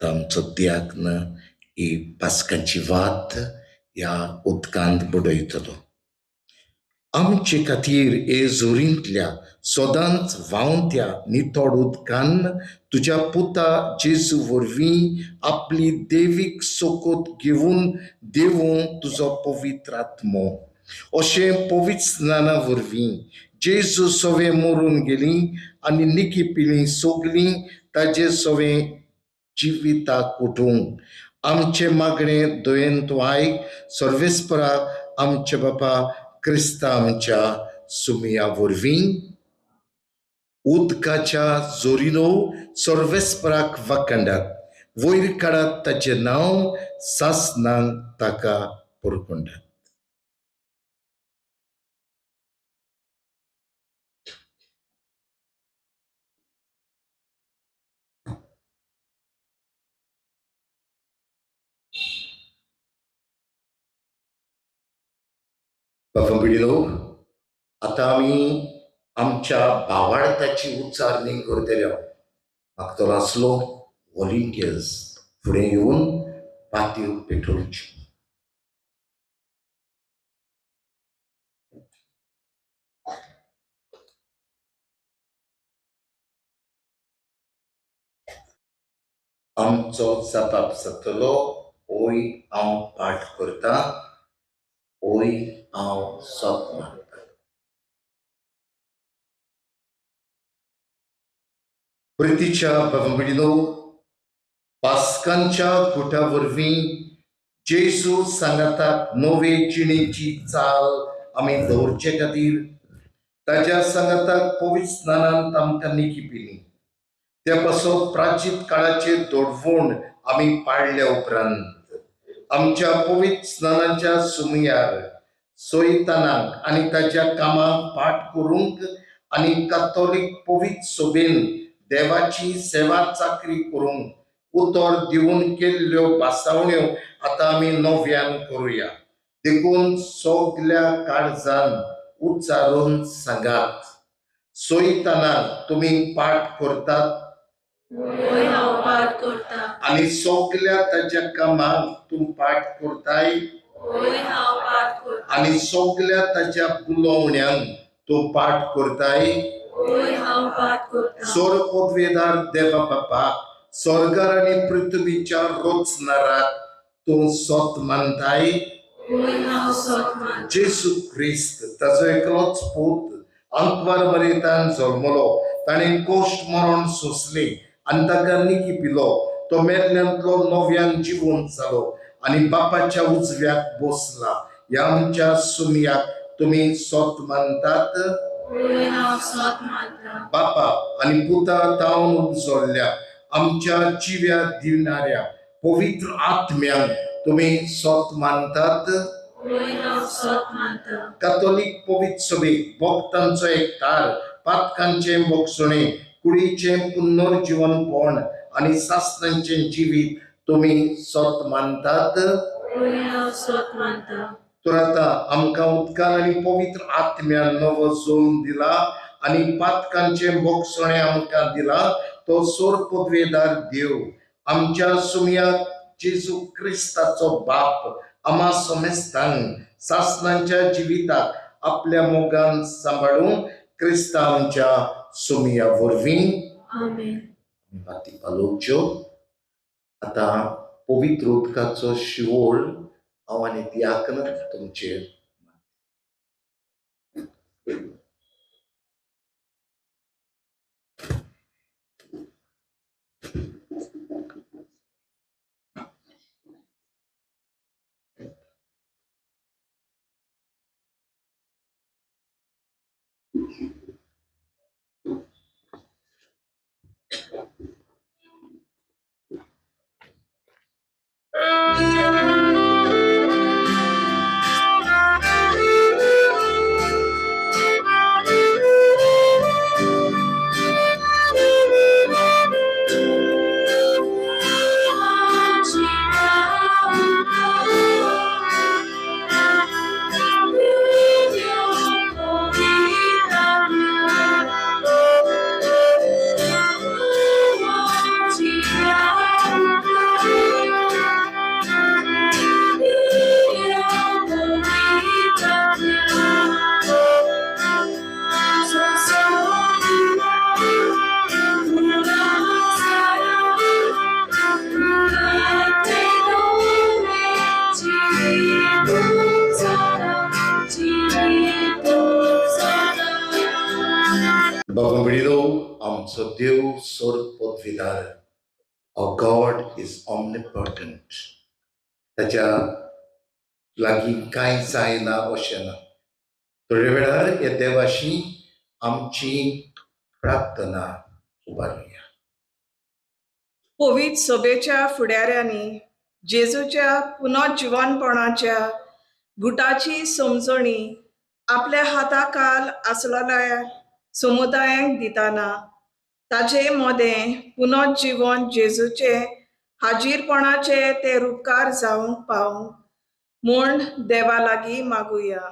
आमचो त्याग ही पास्कांची वात ह्या उदकांत बुडयतलो. आमचे खातीर हे जोरींतल्या सदांच व्हांवत्या नितळ उदकान तुज्या पुता जेजू वरवीं आपली देवीक सोकोत घेवन देवूं तुजो पवित्र आत्मो. अशें पवित्र स्नाना वरवीं जेजू सवे मरून गेली आनी निकी पिली सगलीं ताजे सवे जिविताक उठूंक आमचे मागणें दयेन तूं आयक सर्वेस्परा आमचे बापा क्रिस्ता आमच्या सुमिया वरवीं. उदकाच्या जोरीनो सर्वेस्पराक वाखंडात वयर काडात ताचें नांव सासनांक ताका परकुंडात. बाबा पिडिलो, आतां आमी आमच्या भावार्थाची उच्चारणी करतले. मागतलो आसलो व्हॉलिंटियर्स फुडें येवन पातयो पेटोवच्यो. आमचो जबाब जातलो, ओय हांव पाठ करता, ओय हांव सत मानता. प्रितीच्या बाबा, पास्कांच्या गुटा वरवीं जेजू सांगाताक नवे जिणेची चाल आमी दवरचे खातीर ताज्या सांगाताक पवित्र स्नानान आमकां निकी पिली. त्या पासत प्राचीन काळाचे दोडवण आमी पाळल्या उपरांत आमच्या पवित्र स्नानाच्या सुमयार सोयतानाक आनी ताच्या कामाक पाठ करूंक आनी कातोलीक पवित्र सोबेन देवाची सेवा चाकरी करूंक उतर दिवन केल्ल्यो भासावण्यो आतां आमी नव्यान करुया. देखून सगल्या काळजान उच्चारून सांगात, सोयतानाक तुमी पाठ करतात आनी सगल्या ताच्या कामाक तूं पाठ करताय आनी सगल्या ताच्या बुलोवण्यांक तूं पाठ करताय. सोर पदवेदार देवा बापाक स्वर्गार आनी पृथ्वीच्या रोचनाराक तूं सत मानताय. जेजू क्रिस्त ताजो एकलोच पूत आंकवार मरेतान जल्मलो, ताणें कोश्ट मरण सोंसलें आनी ताका निकी पिलो. तो मेल्ल्यांतलो नव्यान जिवंत जालो आनी बापाच्या उजव्याक बसला. ह्या आमच्या सुमयाक तुमी सोत मानतात? बापा आनी पुता तावन उपजल्ल्या आमच्या जिव्या दिवणाऱ्या पवित्र आत्म्यांक तुमी सोत मानतात? कातोलीक पवित्र सभेक भक्तांचो एकतार, पातकांचें बोगसणें, कुडीचें पुनर्जिवनपण आनी सासणांचें जिवीत तुमी सोत मानतात? तर आतां आमकां उदकान आनी पवित्र आत्म्यान नवो जल्म दिला आनी पातकांचें बोगसणें आमकां दिला तो सोर पदवेदार देव आमच्या सुमयाक जेजू क्रिस्ताचो बाप आमा समेस्तांक सासणांच्या जिविताक आपल्या मोगान सांबाळून क्रिस्ता आमच्या सुमया वरवीं. आमेन. बाती पालोवच्यो. आतां पवित्र उदकाचो शिवोळ हांव आनी दियाकन तुमचेर. देव सोर पदवीदार, Our God is omnipotent. ताच्या लागीं कांय जायना अशें ना. थोड्या वेळार ह्या देवाशी आमची प्रार्थना उबारुया. पवित्र सभेच्या फुडाऱ्यांनी जेजूच्या पुनर्जिवनपणाच्या गुटाची समजणी आपल्या हाताखाल आसलेल्या समुदायांक दितना ताजे मदें पुनर्जिवन जेजूचे हाजीरपणाचे ते रुपकार जावंक पावूं म्हूण देवा लागीं मागुया.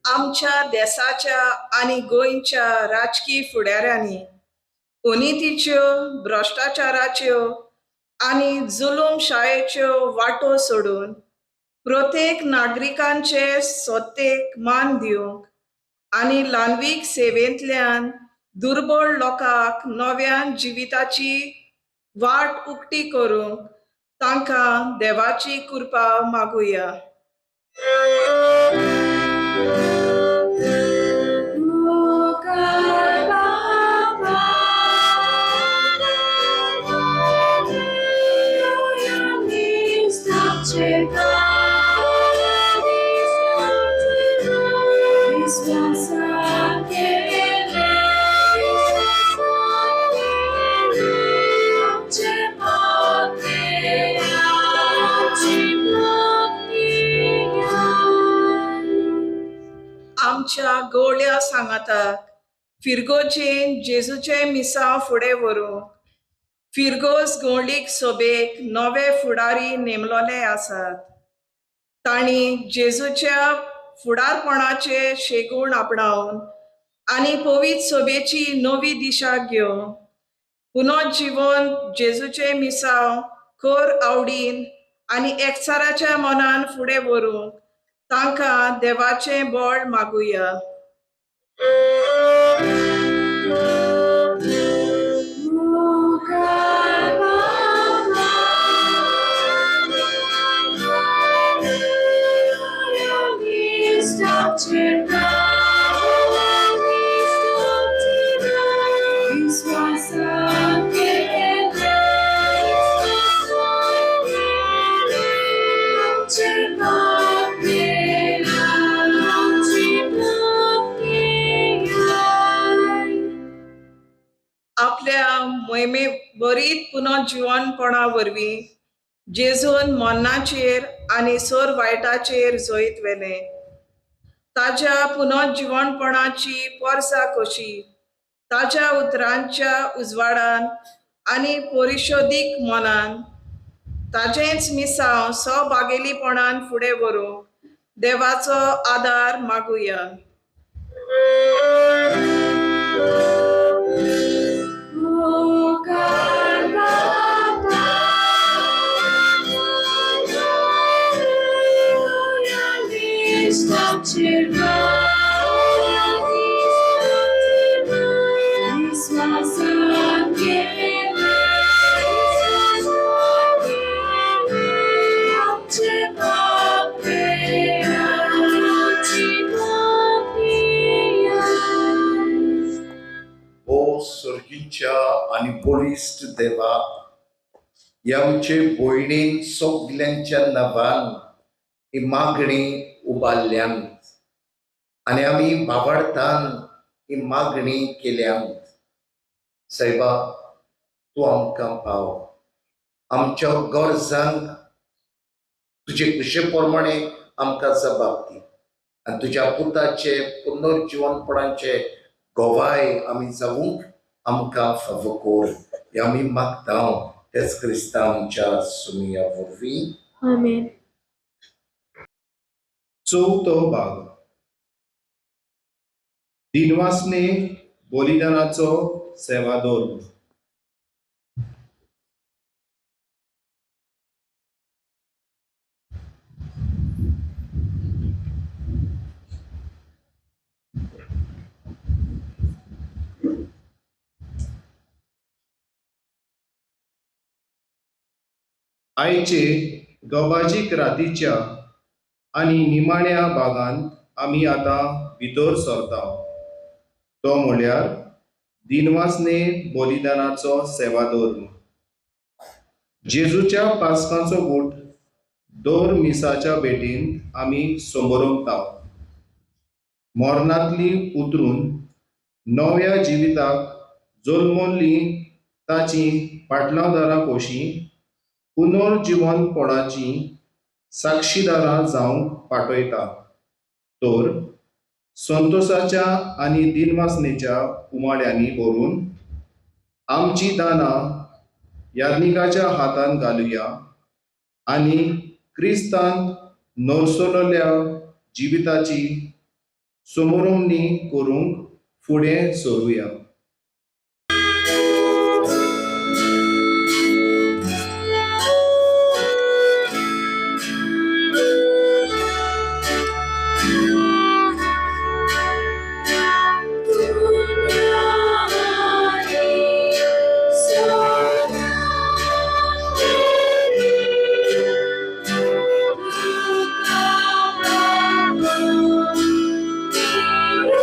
आमच्या देसाच्या आनी गोंयच्या राजकी फुडाऱ्यांनी अनितीच्यो, भ्रश्टाचाराच्यो आनी जुलूमशायेच्यो वाटो सोडून प्रत्येक नागरिकांचे सत्तेक मान दिवंक आनी ल्हानवीक सेवेंतल्यान दुर्बळ लोकांक नव्यान जिविताची वाट उक्ती करूंक तांकां देवाची कृपा मागुया. आमच्या गोळ्या सांगाताक फिरगोजेन जेजूचे मिसांव फुडें व्हरूंक फिरगोज गोंडीक सोबेक नवे फुडारी नेमलोले आसात. तांणी जेजूच्या फुडारपणाचे शेगूण आपणावन आनी पवित्र सभेची नवी दिशा घेवन पुनर्जिवन जेजूचें मिसांव खर आवडीन आनी एकचाराच्या मनान फुडें व्हरूंक तांकां देवाचें बळ मागुया. आपल्या मोहिमे बरीत पुनर्जिवनपणा वरवीं जेजून मरणाचेर आनी सर वायटाचेर जैत व्हेलें. ताज्या पुनर्जिवनपणाची पोरसा कशी ताज्या उतरांच्या उजवाडान आनी परिशोधीक मनान ताजेंच मिसांव सहभागेलीपणान फुडें व्हरूंक देवाचो आदार मागुया. आनी बळिश्ट देवा, आमचे भयणीन सगल्यांच्या नांवान ही मागणी उबारल्यान आनी आमी भावार्थान ही मागणी केल्या. सायबा, तूं आमकां पाव, आमच्या गरजांक तुजे खुशे प्रमाणे आमकां जबाब दी आनी तुज्या पुताचे पुनर्जिवनपणाचे गवाय आमी जावंक आमकां फावो कर, हें आमी मागता तेच क्रिस्ता आमच्या सुमिया वरवीं. आमेन. चवथो भाग, दिनवासने बलिदानाचो सेवादोर. आयचे गबाजीक रातीच्या आनी निमाण्या भागांत आमी आतां भितर सरता, तो म्हळ्यार दिनवासने बलिदानाचो सेवादोर. जेजूच्या पास्कांचो गूट दर मिसाच्या भेटींत आमी समोरमता. मरणांतली उतरून नव्या जिविताक जल्मल्ली ताची पाटलावदारां कशी पुनर्जिवनपणाची साक्षीदारां जावंक पाठयता, तर संतोषाच्या आनी दिनवासनेच्या उमाळ्यांनी भरून आमची दानां याज्ञिकाच्या हातान घालुया आनी क्रिस्तान नरसोलल्या जिविताची समोरमणी करूंक फुडें सरुया. Oh,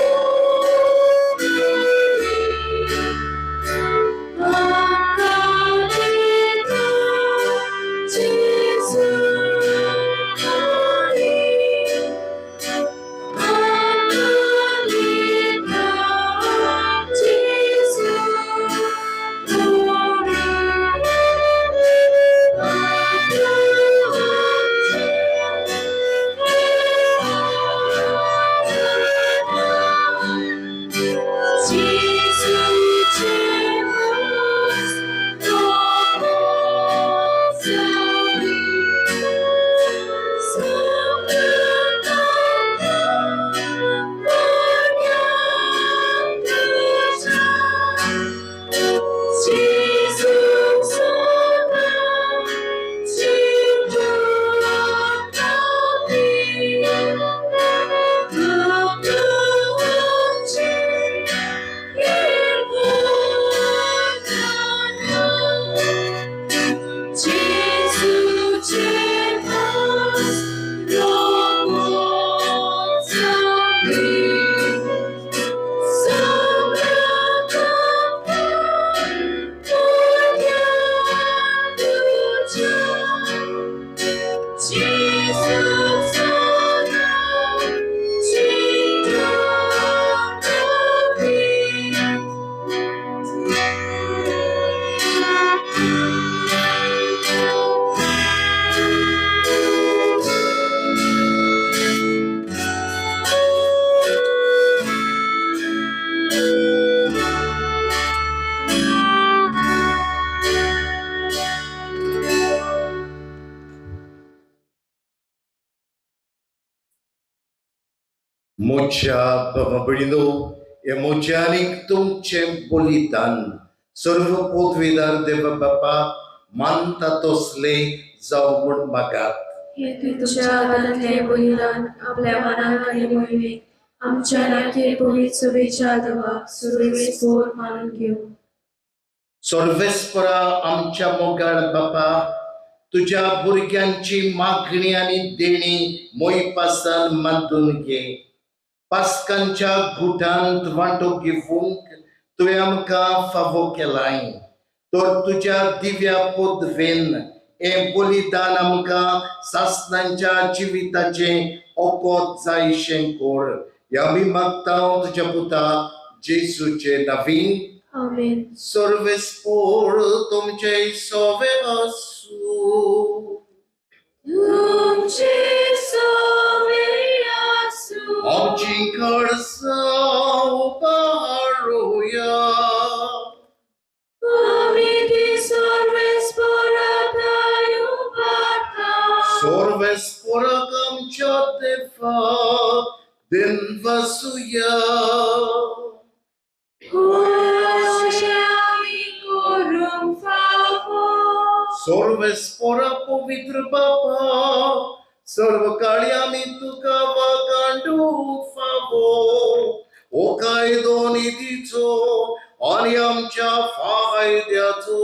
म्हज्या बाबा भयणीनो, हे म्हजें आनीक तुमचें बलिदान सर्व पदवीदार देवा बापा मानता तसलें जावं म्हूण मागात. हे तुमच्या हातांतलें बलिदान आपल्या मनाक आनी मोहिमेक आमच्या नाखे पवित्र सभेच्या देवाक सुरवेस मानून घेवं. सर्वेस्परा आमच्या मोगाळ बापा, तुज्या भुरग्यांची मागणी आनी देणी मोयपासान मानून घे. पास्कांच्या गुटांत वांटो घेवंक तुवें आमकां फावो केलाय, तर तुज्या दिव्या पदवेन हें बलिदान आमकां सासणांच्या जिविताचें ओकोत जायशें कर. ह्या आमी मागता तुज्या पुता जेजूचे नवीन. आमेन. सर्वेस्पोर तुमचे सोवे आसूं. तुमचे सोवे आसूं. आमची कडसां उबारुया. आमी ती सर्वेस्पोराक उबारता. सर्वेस्पोराक आमच्या देवाक दिनवासुया. सर्वेस्पोरा पवित्र बापा, सर्व काळी आमी तुका वाकांडूंक फावो ओ कायदो नितीचो आनी आमच्या फायद्याचो.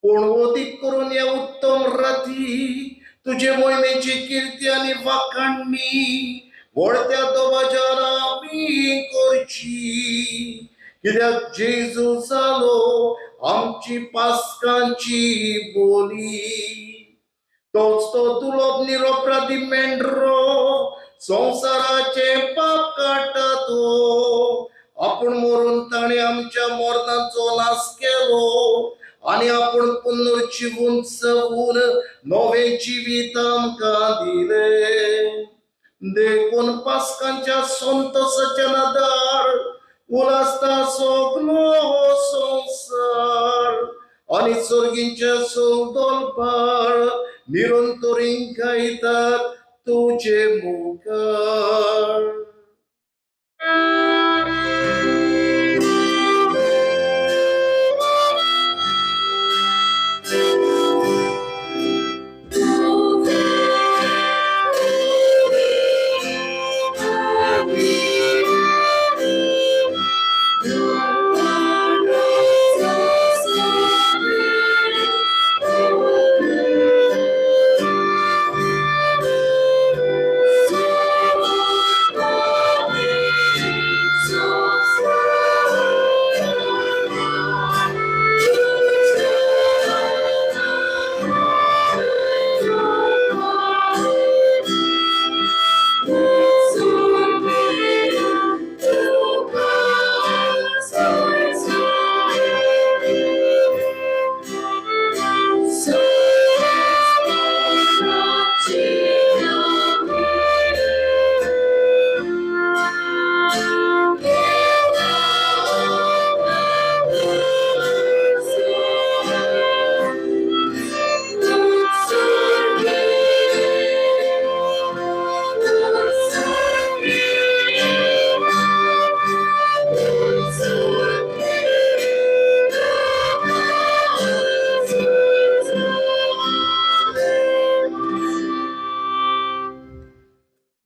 पूण अदीक करून ह्या उत्तम राती तुजे मोहिमेची किर्ती आनी वाखाणणी व्हडत्या दबाज्यान आमी करची, कित्याक जेजू जालो आमची पास्कांची बोली. तोच तो दुलोब निरोपराधी मेंढरो संवसाराचें पाप काडटा तो. आपूण मरून ताणें आमच्या मरणाचो नाश केलो आनी आपूण पुनर्जिवून सवून नवें जिवीत आमकां दिलें. देखून पास्कांच्या संतोसाच्या नादार उलासता सगलो संवसार आनी सर्गींच्या सौदोलपार निरंतरीं गायतात तुजे मुखार.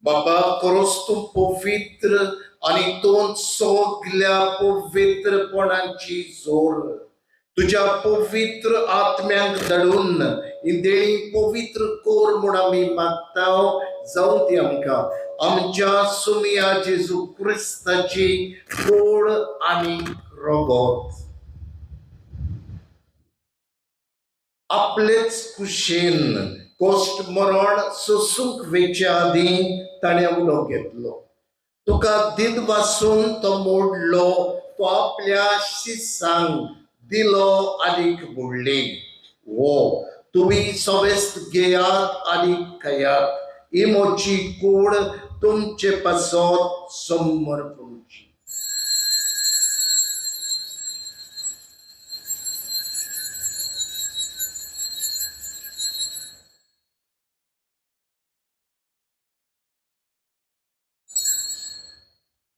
बाबा खरोच तूं पवित्र आनी तूं सगल्या पवित्रपणाची जोर. तुज्या पवित्र आत्म्यांक धाडून ही देणी पवित्र कर म्हूण आमी मागता. जावं ती आमकां आमच्या सुमिया जेजू क्रिस्ताची गोड आनी रगत. आपलेच कुशीन कश्ट मरण सोसूंक वेचे आदीं ताणें उलो घेतलो. तुका दीद वासून तो मोडलो, तो आपल्या शिसांक दिलो आनीक म्हणली, वो तुमी सवेस्त घेयात आनी खायात, ही म्हजी कूड तुमचे पासत समर्पणची.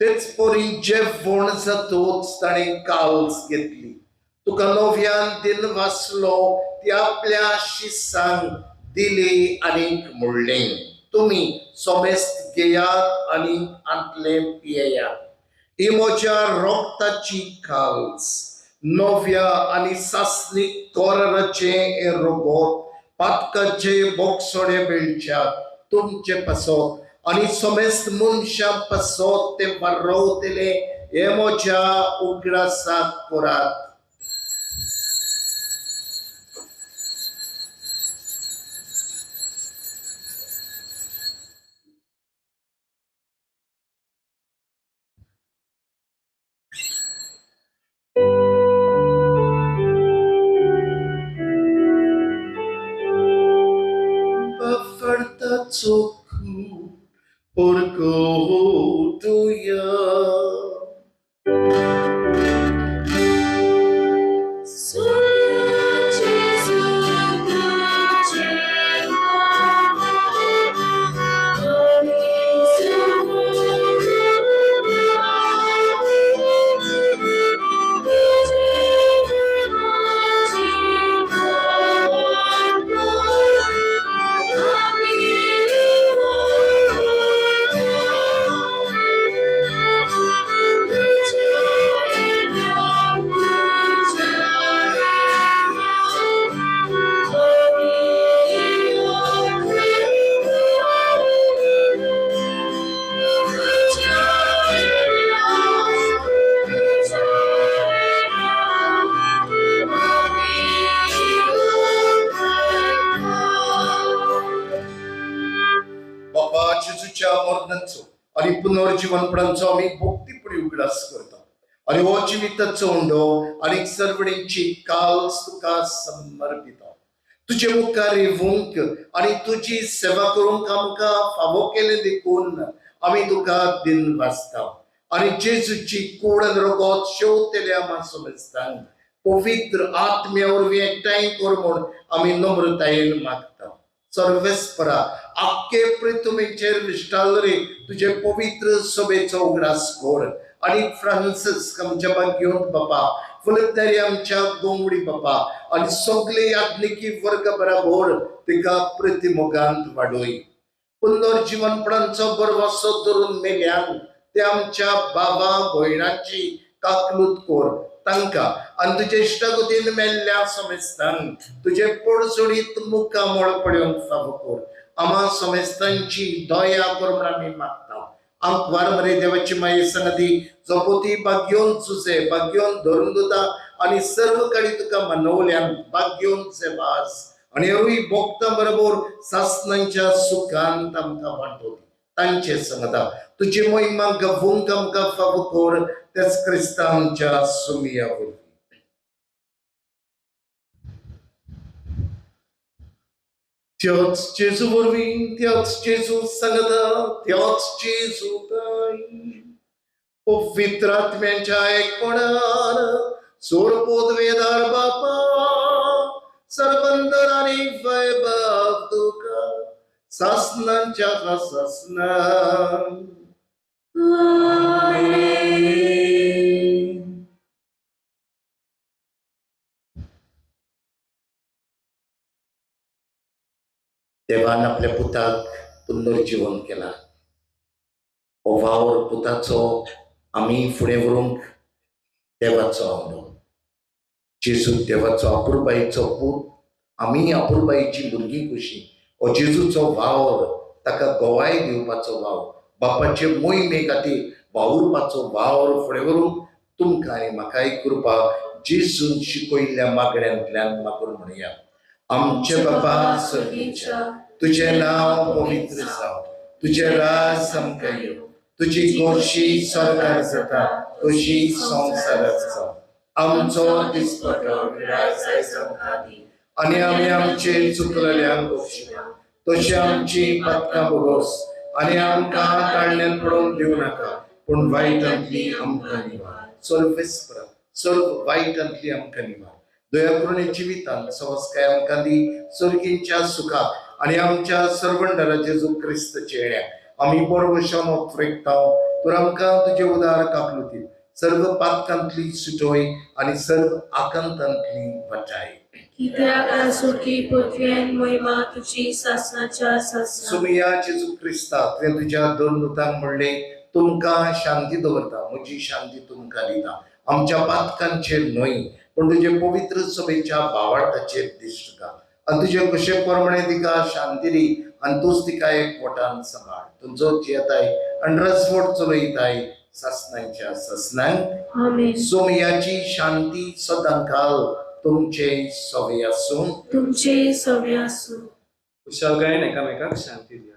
तेच परी जेवण जातूच ताणें काल्स घेतली. तुका नव्यान दिन वाचलो, ती आपल्या शिसांक दिली आनीक म्हणलें, तुमी समेस्त घेयात आनी आंतले पियेयात. ही म्हज्या रोगताची काल्स, नव्या आनी सासणीक कराराचें हें रोगोत पातकाचे बोगसोडे मेळच्या तुमचे पासत आनी समेस्त मनशां पासत ते वारवतले. हे म्हज्या उगडासाक करात. पुनर्जीवनपणाचो आमी भक्तीपणी उगडास करता आनी हो जिविताचो उंडो आनी सर्वणीची काल्स तुका समर्पिता. तुजे मुखार येवंक आनी तुजी सेवा करूंक आमकां फावो केलें देखून आमी तुका दिन वाचता आनी जेजूची कूड आनी रगत शेवतेल्या आमा समजतांक पवित्र आत्म्या वरवीं एकठांय कर म्हूण आमी नम्रतायेन मागता. सर्वेस्परा आख्खे पृथ्वीचेर विश्टाल रे तुजे पवित्र सभेचो उगडास कर आनी फ्रांसिस आमच्या भाग्योंत बापा, फुलदारी आमच्या गोंगडी बापा आनी सगळे याज्ञिकी वर्ग बराबर तिका प्रतिमोगांत वाडोय. पुनर्जीवनपणाचो बरवासो धरून मेल्यान ते आमच्या बाबा भयणाची काकलूत कर तांकां आनी तुजे इश्टागतीन मेल्ल्या समेस्तांक तुजे पडसोडीत मुखामळ पळोवंक फावो कर. आमा समेस्तांची दया कर म्हूण आमी मागता. आमकां वारंवार देवाची माये संगती जपोती भाग्योन सुसे भाग्योन धरून दिता आनी सर्व काळी तुका मनवल्यान भाग्योन सेवास आनी ह्यूय भोगता बरोबर सासणांच्या सुखांत आमकां वांटोती तांचे संगता तुजी मोहिमा गवूंक आमकां फावो कर त्याच क्रिस्तांच्या सुमिया वरवीं. त्याच जेजू वरवीं, त्याच जेजू सांगता, त्याच जेजू ताई पवित्र आत्म्यांच्या एकपणान सोरपोदवेदार बापा सरबंदर आनी वैभव तुका सासणांच्या सासणां. देवान आपल्या पुताक पुनर्जीवन केला. हो वावर पुताचो आमी फुडें व्हरूंक देवाचो आवडो. जेजू देवाचो अपुरबायेचो पूत, आमी अपुरबायेची भुरगीं कशी. हो जेजूचो वावर, ताका गवाय दिवपाचो वावर, बापाचे मोहिमे खातीर वावुरपाचो वावर फुडें व्हरूंक तुमकां आनी म्हाकाय कृपा जेजून शिकयल्ल्या मागण्यांतल्यान मागून म्हणया. आमचे बापा स्वर्गीच्या, तुझे नाव पवित्र जावं, तुझे राज आमकां येवं, तुजी गोरशी स्वर्गार जाता तशी संवसारात जावं. आमचो दिसपटो आयज आमकां दी आनी आमी आमचे चुकलेल्यांक बक्षिता तशी आमची पातकां भोगोस आनी आमकां ताळण्यान पडोवन दिवं नाका, पूण वायटांतली आमकां निवार. सर्वेस्परा सर्व वायटांतली आमकां निवार. दया करून जिवितांत सवस्काय आमकां दी स्वर्गींच्या सुखाक आनी आमच्या सर्वंडरा जेजू क्रिस्तच्या येण्याक आमी बरोवशान उत्फ्रेकता तर आमकां तुजे उदार कापलुती सर्व पातकांतली सुटोय आनी सर्व आकांतांतली वाटाय. कित्याक आसुकी पृथ्वेन महिमा तुजी सासनाच्या सासना. सुमिया जेजू क्रिस्ता, तुवें तुज्या दोन दुतांक म्हणलें, तुमकां शांती दवरता, म्हजी शांती तुमकां दिता. आमच्या पातकांचेर न्हय पूण तुजे पवित्र सभेच्या भावार्थाचेर दिश्ट घाल आनी तुजे कशे प्रमाणे तिका शांती दी आनी तूंच तिका एक पोटान सांबाळ. तुमचो जियेताय आनी रसवट चलयताय सासनांच्या सासनांक. आमेन. सोमयाची शांती सदांकाल तुमचे सवे आसूं. तुमचे सवे आसूं. खुशालकायेन एकामेकाक शांती दिया.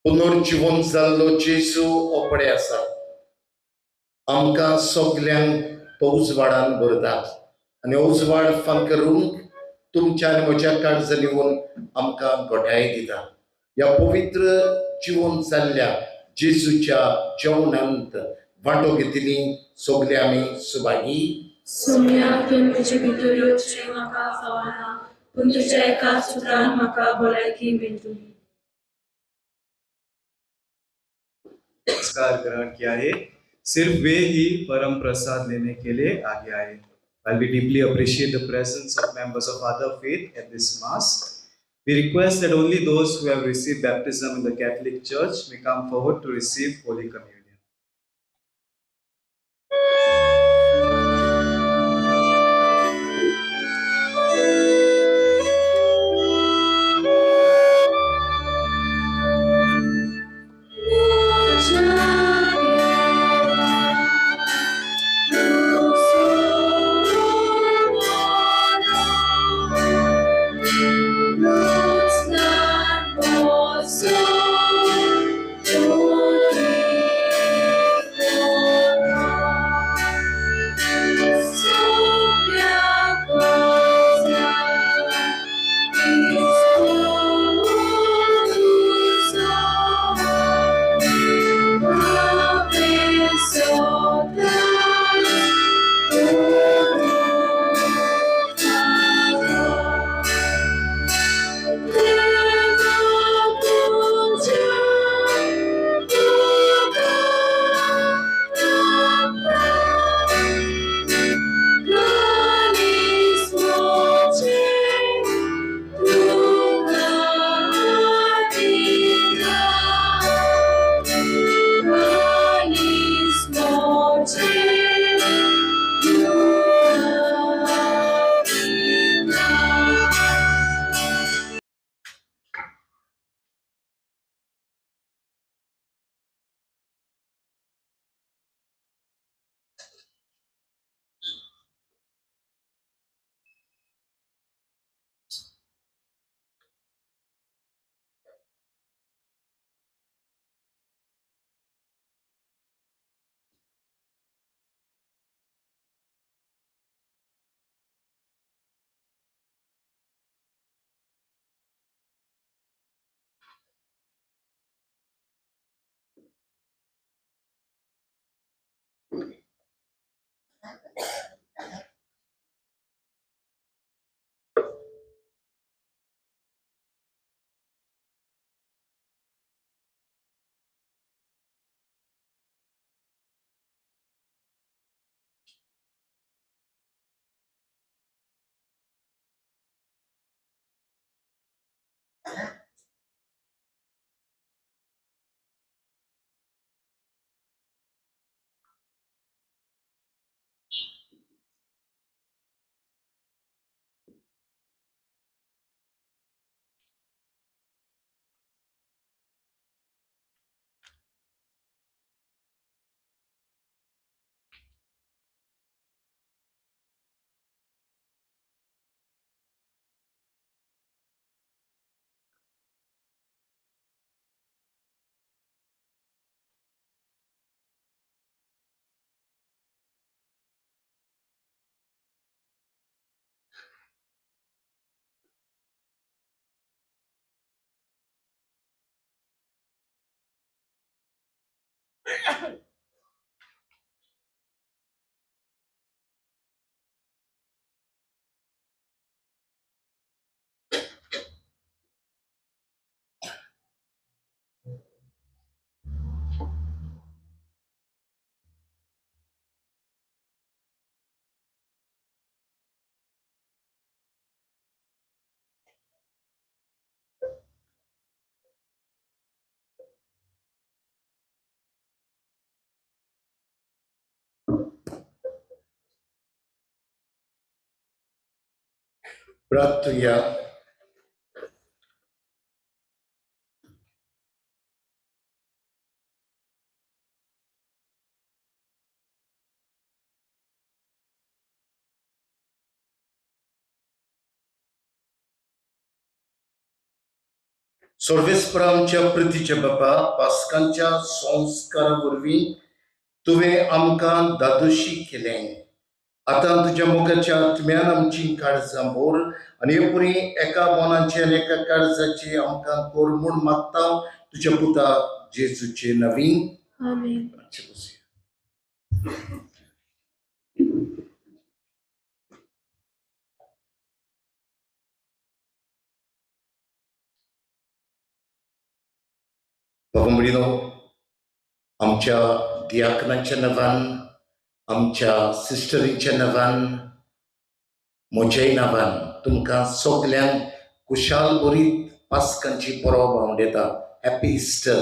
पुनर्जिवन जाल्लो जेजू ओपडे आसा, आमकां सगल्यांक तो उजवाडान भरता आनी उजवाड फांकरूंक तुमच्या आनी म्हज्या काळजान येवन आमकां घटाय दिता. ह्या पवित्र जिवन जाल्ल्या जेजूच्या जेवणांत वांटो घेतली सगले आमी सुभागी. सोम्या, तूं म्हजे भितर येवचें म्हाका फावना, पूण तुज्या एका सुत्रान म्हाका भलायकी मेळटली. संस्कार ग्रहण किया है, सिर्फ वे ही परम प्रसाद लेने के लिए आगे आए. While we deeply appreciate the presence of members of other faith at this mass, we request that only those who have received baptism in the Catholic Church may come forward to receive Holy Communion. So प्रार्थुया. सर्वेस्पर आमच्या प्रितीच्या बापा, पास्कांच्या संस्कारा वरवीं तुवें आमकां दादोशी केलें. आतां तुज्या मोगाच्या आत्म्यान आमची काळजां भर आनी हे पुरी एका मनाची आनी एका काळजाची आमकां कर म्हूण मागता तुज्या पुता जेजूचे नवीन. आमेन. बाबा म्हणिनो, आमच्या दियाकनाच्या नांवान, आमच्या सिस्टरींच्या नांवान, म्हज्याय नांवान तुमकां सगल्यांक कुशाल बरीत पास्कांची परब हांव दिता. Happy Easter.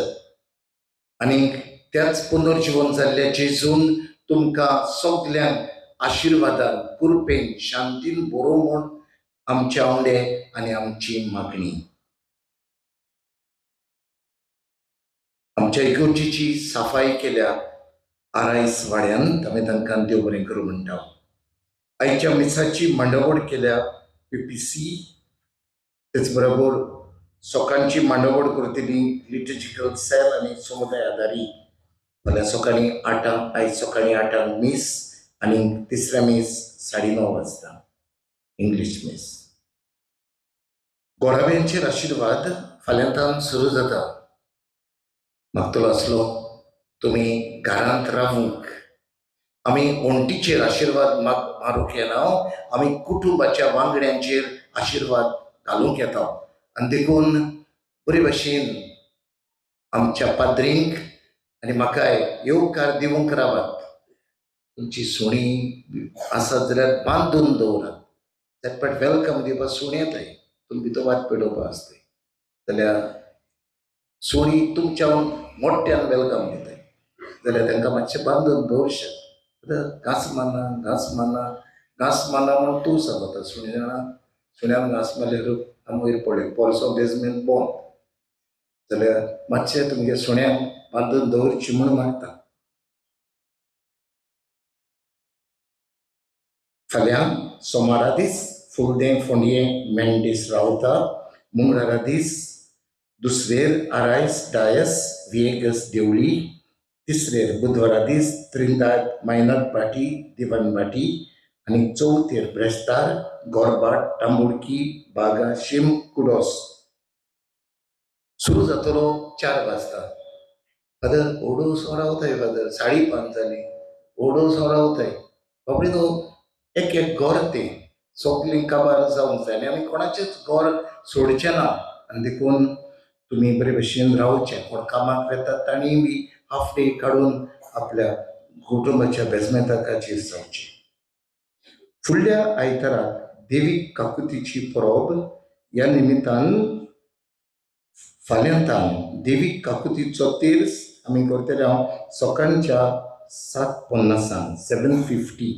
आनी त्याच पुनर्जिवन जाल्ल्या जेजून तुमकां सगल्यांक आशिर्वादान, कृपेन, शांतीन बरो म्हूण आमचे आवडे आनी आमची मागणी. आमच्या इगर्जेची सफाई केल्या आरायस वाड्यान, आमी तांकां देव बरें करूं म्हणटा. आयच्या मिसाची मांडावळ केल्या पीपीसी, तेच बरोबर सकाळची मांडावळ करतली लिटर्जिकल सेल आनी समुदाय आदारी. फाल्यां सकाळीं 8, आयज सकाळीं 8 मीस आनी तिसऱ्या मीस 9:30 वाजता इंग्लीश मीस. गोराब्यांचेर आशिर्वाद फाल्यांतान सुरू जाता. मागतलो आसलो तुमी घरांत रावूंक. आमी वण्टीचेर आशिर्वाद मारूंक येना, आमी कुटुंबाच्या वांगड्यांचेर आशिर्वाद घालूंक येता. आनी देखून बरे भशेन आमच्या पाद्रींक आनी म्हाकाय येवकार दिवंक रावात. तुमची सुणी आसत जाल्यार बांदून दवरात. झटपट welcome दिवपाक सुणी येताय, तुमी भितर वात पेटोवपा आसताय जाल्यार सुणी तुमच्या मोठ्यान welcome दिताय जाल्यार तांकां मातशें बांदून दवरशात. घांस मारना, घांस मारना, घांस मारना म्हणून तूं सांगता सुण्या, सुण्यान घांस मारल्यार आमी वयर पडले पोरसो बेजमेंट बंद जाल्यार मातशें तुमगे सुण्यांक बांदून दवरची म्हूण मागता. फाल्यां सोमारा दीस फुलदें फोंडयें मेंढीस रावता. मंगळारा दीस दुसरेर आरायस डायस विएगस देवळी, तिसरेर बुधवारा दीस त्रिंदाद मायनत भाटी दिवान भाटी आनी चवथेर ब्रेस्तार गोरबाट तांबुडकी बागा शिम कुडोस. सुरू जातलो 4 वाजता. फादर ओडो सो रावताय, फादर 5:30 जाली, ओडो सो रावताय. बाबडे न्हू, एक एक घर तें सगळीं काबार जावंक जाय आनी आमी कोणाचेंच घर सोडचें ना. आनी देखून तुमी बरे भशेन रावचें. कोण कामाक वेतात तांणी बी हाफ डे काडून आपल्या कुटुंबाच्या बेजमेंताचेर जावचें. फुडल्या आयताराक देवी काकुतीची परब ह्या निमित्तान फाल्यांतान देवी काकुतीचो तेर्स आमी करतले हांव सकाळच्या 7:50, 7:50,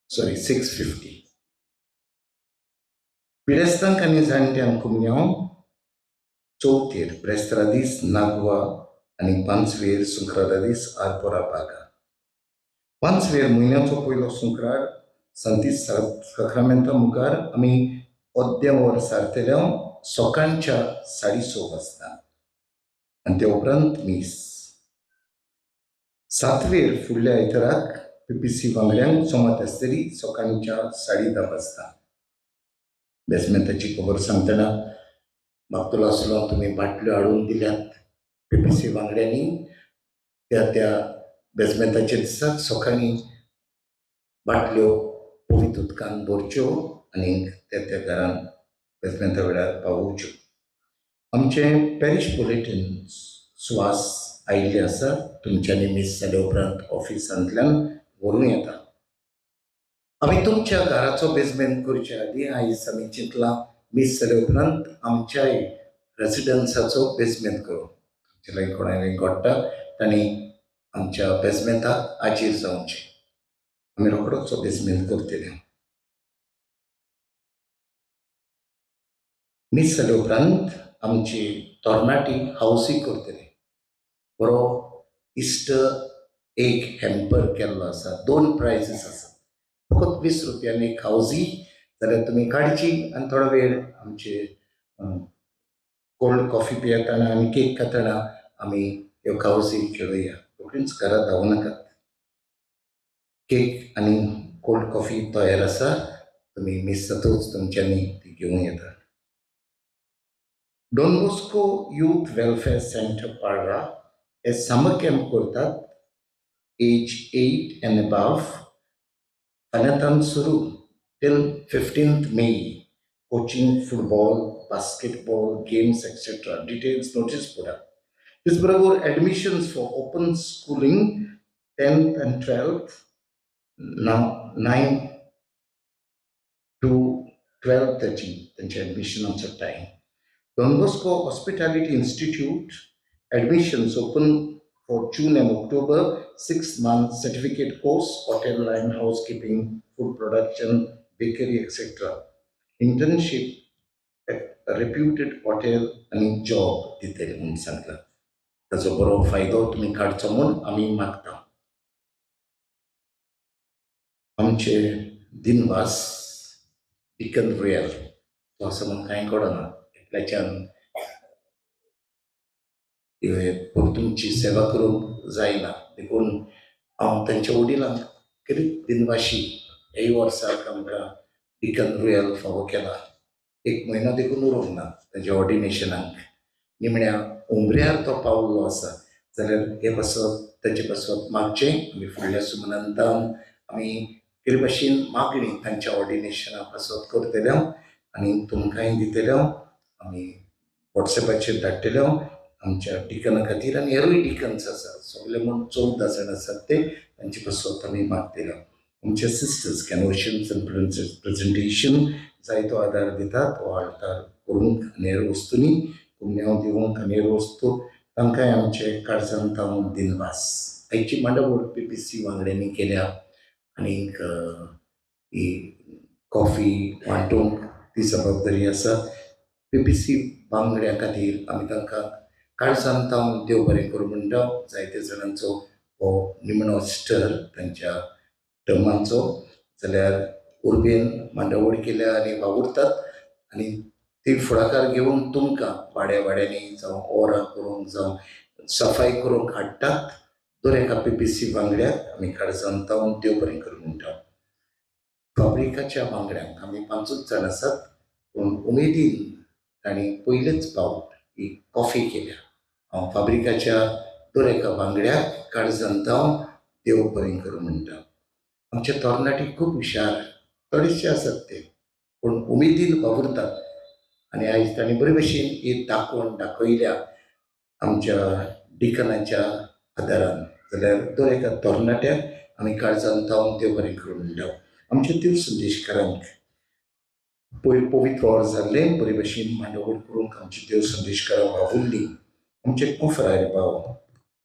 सॉरी 6:50. पिडेस्तांक आनी जाणट्यांक कुमन्यांव चवथेर ब्रेस्तारा दीस नागवा आनी पांचवेर सुंक्रारा दीस आरपोरा बागा. पांचवेर म्हयन्याचो पयलो सुंक्रार संती साक्रामेंता मुखार आमी अद्दें वर सारतले सकाळच्या 6:30 वाजता आनी ते उपरांत मीस. सातवेर फुडल्या आयताराक पीपीसी वांगड्यांक जमात आसतली सकाळच्या 10:30 वाजता. बेजमेंताची खबर सांगतना मागतलो आसलो तुमी बाटल्यो हाडून दिल्यात पीपीसी वांगड्यांनी त्या त्या बेजमेंताच्या दिसाक सकाळीं बाटल्यो पवित्र उदकान भरच्यो आनी त्या त्या घरान बेजमेंता वेळार पावोवच्यो. आमचें पॅरीश बुलेटीन सुवास आयिल्लें आसा, तुमच्यांनी मीस जाल्या उपरांत ऑफिसांतल्यान व्हरूं येता. आमी तुमच्या घराचो बेजमेंट करचे आदीं आयज आमी चिंतलां मीस जाल्या उपरांत आमच्याय रेसिडन्साचो बेजमेंट करूं. तुमचे लागीं कोणा लागीं घडटा तांणी आमच्या बेजमेंटाक आजीर जावचें. आमी रोखडोच बेजमेंट करतले. मीस जाल्या उपरांत आमची तरणाटी हावसी करतले. बरो इस्टर एक हॅम्पर केल्लो आसा, 2 प्रायजीस आसात. फकत 20 रुपयांनी एक हावजी जाल्यार तुमी काडची आनी थोडो वेळ आमचे कोल्ड कॉफी पियेतना आनी केक खातना आमी ह्यो हावजी खेळुया. रोखडीच घरा धांवूं नाकात. केक आनी कोल्ड कॉफी तयार आसा, तुमी मीस जातूच तुमच्यांनी ती घेवं येता. Don Bosco youth welfare centre Parra हे समर कॅम्प करतात एज 8 एंड अबाव. फाल्यांतान सुरू till 15 May. Coaching, football, basketball, games etcetera. Details notice बोर्डार. तेच बरोबर admissions for open schooling 10th and 12th, 9 to 12:30 तांच्या एडमिशनाचो time. Don Bosco hospitality institute admissions open for June and October, 6-month certificate course, hotel line, housekeeping, food production, bakery, etc. Internship at a reputed hotel आनी जॉब दितले म्हूण सांगला. ताचो बरो फायदो तुमी काडचो म्हूण आमी मागता. आमचे दिनवास डिकन रुयल तो आसा म्हूण कांय कळना, एकल्याच्यान तुमची सेवा करूंक जायना. देखून हांव तांच्या वडिलांक करीत दिनवाशी. ह्याय वर्साक आमकां डिकन रुयल फावो केला. एक म्हयनो देखून उरूंक ना तांच्या ऑर्डिनेशनाक. निमण्या उमऱ्यार तो पावल्लो आसा जाल्यार हे पासत ताचे पासत मागचें. आमी फुडल्या सुमनांतान आमी कितें भाशेन मागणी तांच्या ऑर्डिनेशना पासत करतले आनी तुमकांय दितले. आमी वॉट्सएपाचेर धाडटले आमच्या डिकना खातीर आनी हेरूय डिकन्स आसा सगळे म्हूण 14 जाण आसात ते तांचे पासत आमी मागतले. आमचे सिस्टर्स कॅनोशन्स एंड प्रेजेंटेशन जायतो आदार दितात हो आल्तार करूंक आनी हेर वस्तूंनी कुमन्यांव दिवंक आनी हेर वस्तू तांकांय आमचे काळजान तावन दिनवास. आयची मांडावळ पीपीसी वांगड्यांनी केल्या आनीक ही कॉफी वांटूंक ती जबाबदारी आसा. पीपीसी वांगड्यां खातीर आमी तांकां काळजान तावन देव बरें करूं म्हणटा. जायते जाणांचो हो निमणो स्टर तांच्या टर्मांचो जाल्यार उर्बेन मांडावळ केल्या आनी वावुरतात आनी ती फुडाकार घेवन तुमकां वाड्या वाड्यांनी जावं ओरां करूंक जावं सफाई करूंक हाडटात. दर एका पीपीसी वांगड्याक आमी काळजान तावन देव बरें करूं म्हणटा. फाब्रिकाच्या वांगड्यांक आमी 5 जाण आसात पूण उमेदीन तांणी पयलेच फावट ही कॉफी केल्या. हांव फाब्रिकाच्या दर एका वांगड्याक काळजान तावन देव बरें करूं म्हणटा. आमचे तरणाटे खूब हुशार, थोडेशे आसात ते, पूण उमेदीन वावुरतात आनी आयज तांणी बरे भशेन ही दाखोवन दाखयल्या आमच्या डिकनाच्या आदारान. जाल्यार दर एका तरणाट्याक आमी काळजान जावन देव बरें करूं म्हणटा. आमच्या देव संदेशकारांक पयर पवित्र ऑर जाल्लें बरे भशेन मांडावळ करूंक आमची देव संदेशकारां वावुरलीं. आमचे कोफरार भाव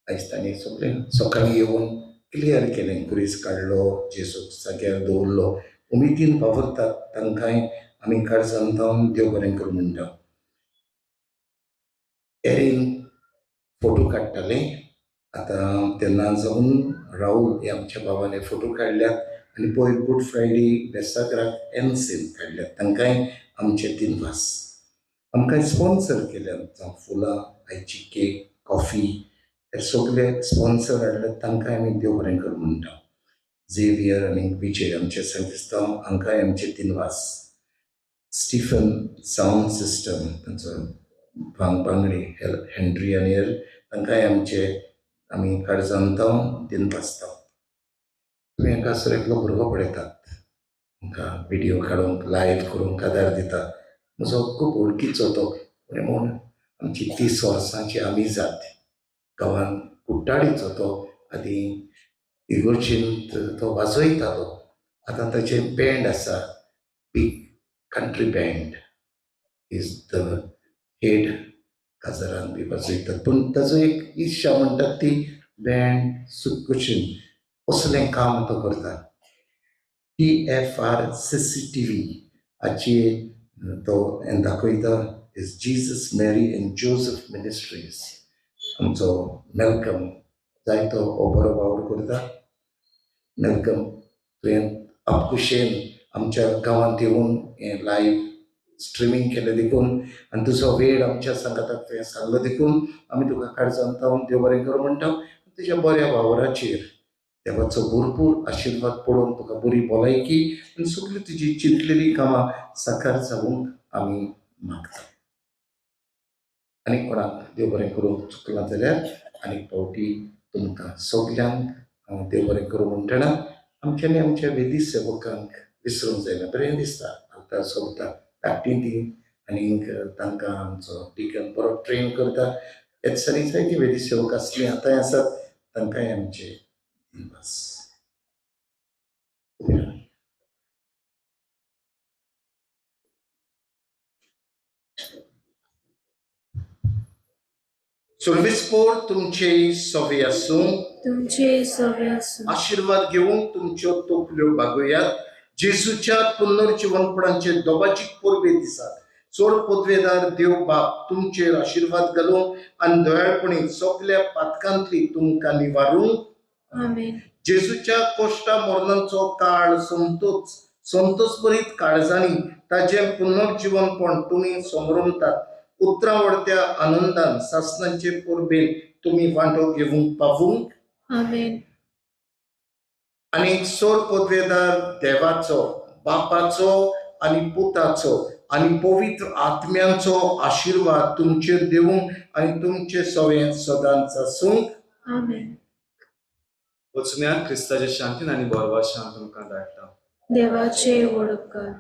आयज तांणी सगळें सकाळीं येवन क्लियर केलें, कुरीस काडलो, जेजूक जाग्यार दवरलो. उमेदीन वावुरतात, तांकांय आमी काळजान जावन देव बरें करूं म्हणटा. एरीन फोटो काडटाले, आतां तेन्ना जावन राहुल हे आमच्या बाबान फोटो काडल्यात आनी पयर गुड फ्रायडे बेसागराक एनसीन काडल्यात, तांकांय आमचे दिनवास. आमकां स्पॉन्सर केल्यात, जावं फुलां, आयची केक, कॉफी, हे सगळे स्पॉन्सर हाडल्यात, तांकांय आमी देव बरें करूं म्हणटा. झेवियर आनी विजय आमचे संकिस्तांव हांकांय आमचे दिनवास. स्टिफन सावंड सिस्टम तांचो बांगडे हेनरी आनी हेर तांकांय आमचे आमी काळजान जावन दिनवासता. तुमी हांगासर एकलो भुरगो पळयतात, आमकां विडियो काडूंक लायव्ह करूंक आदार दिता. म्हजो खूब वळखीचो तो, म्हूण आमची 30 वर्सांची आमी जात गांवान कुट्टाळीचो तो आदी इगोर्जींत तो वाजयतालो. आतां ताचें बँड आसा, big country band, is the head, काजारान बी वाजयतात. पूण ताजो एक इच्छा म्हणटात ती बँड सुकुशीन असलें काम तो करता. TFR CCTV हाची तो दाखयता, is Jesus Mary and Joseph ministries. आमचो मेलकम जायतो हो बरो वावर करता. मेलकम, तुवें आपखुशेन आमच्या गांवांत येवन हें लायव्ह स्ट्रिमींग केलें देखून आनी तुजो वेळ आमच्या सांगाताक तुवें सांगलो देखून आमी तुका काळजान जावन देव बरें करूं म्हणटा. तुज्या बऱ्या वावराचेर देवाचो भरपूर आशिर्वाद पडून तुका बरी भलायकी आनी सगळी तुजी चिंतलेली कामां साकार जावंक आमी मागता. आनी कोणाक देव बरें करूंक चुकलां जाल्यार आनीक फावटी तुमकां सगल्यांक हांव देव बरें करूं म्हणटना आमच्यांनी आमच्या वेदी सेवकांक विसरूंक जायना. बरें दिसता आतां सोबता धाकटी ती आनीक तांकां आमचो डिकन बरो ट्रेन करता. ह्या दिसांनी जायती वेदी सेवक आसली, आतांय आसात, तांकांय आमचे दिनवास. सुर्विसपोर तुमचे सवे आसूं, तुमचे सवे आसूं. आशिर्वाद घेवंक तुमच्यो तोपल्यो बागोयात. जेजूच्या पुनर्जिवनपणाचे दोबाजीक परबे दिसात चोर पदवेदार देव बाप तुमचेर आशिर्वाद घालूंक आनी दयाळपणी सगल्या पातकांतली तुमकां निवारूंक. आमेन. जेजूच्या कोश्टा मरणाचो काळ संतोच संतोषभरीत काळजांनी ताजें पुनर्जिवनपण तुमी समरमतात. उतरां वडत्या आनंदान सासणाचे परबेन तुमी वांटो घेवंक पावूंक. आमेन. आनी सोर पदवेदार देवाचो, बापाचो आनी पुताचो आनी पवित्र आत्म्यांचो आशिर्वाद तुमचेर देवूंक आनी तुमचे सवें सदांच आसूंक. आमेन. वचुन्या क्रिस्ताच्या शांतीन आनी बरवाशान तुमकां धाडटा. देवाचे व्हड उपकार.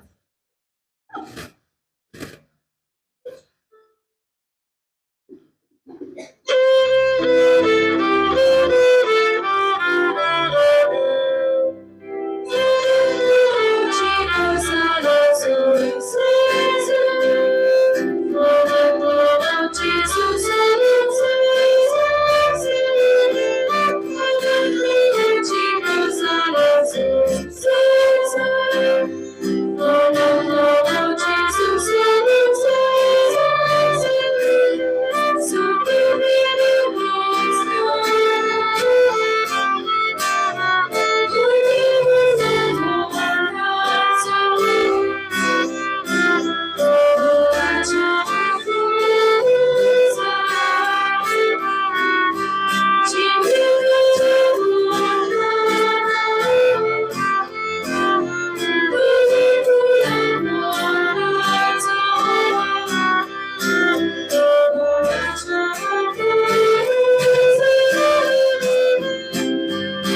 Jesus.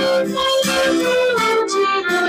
Thank you.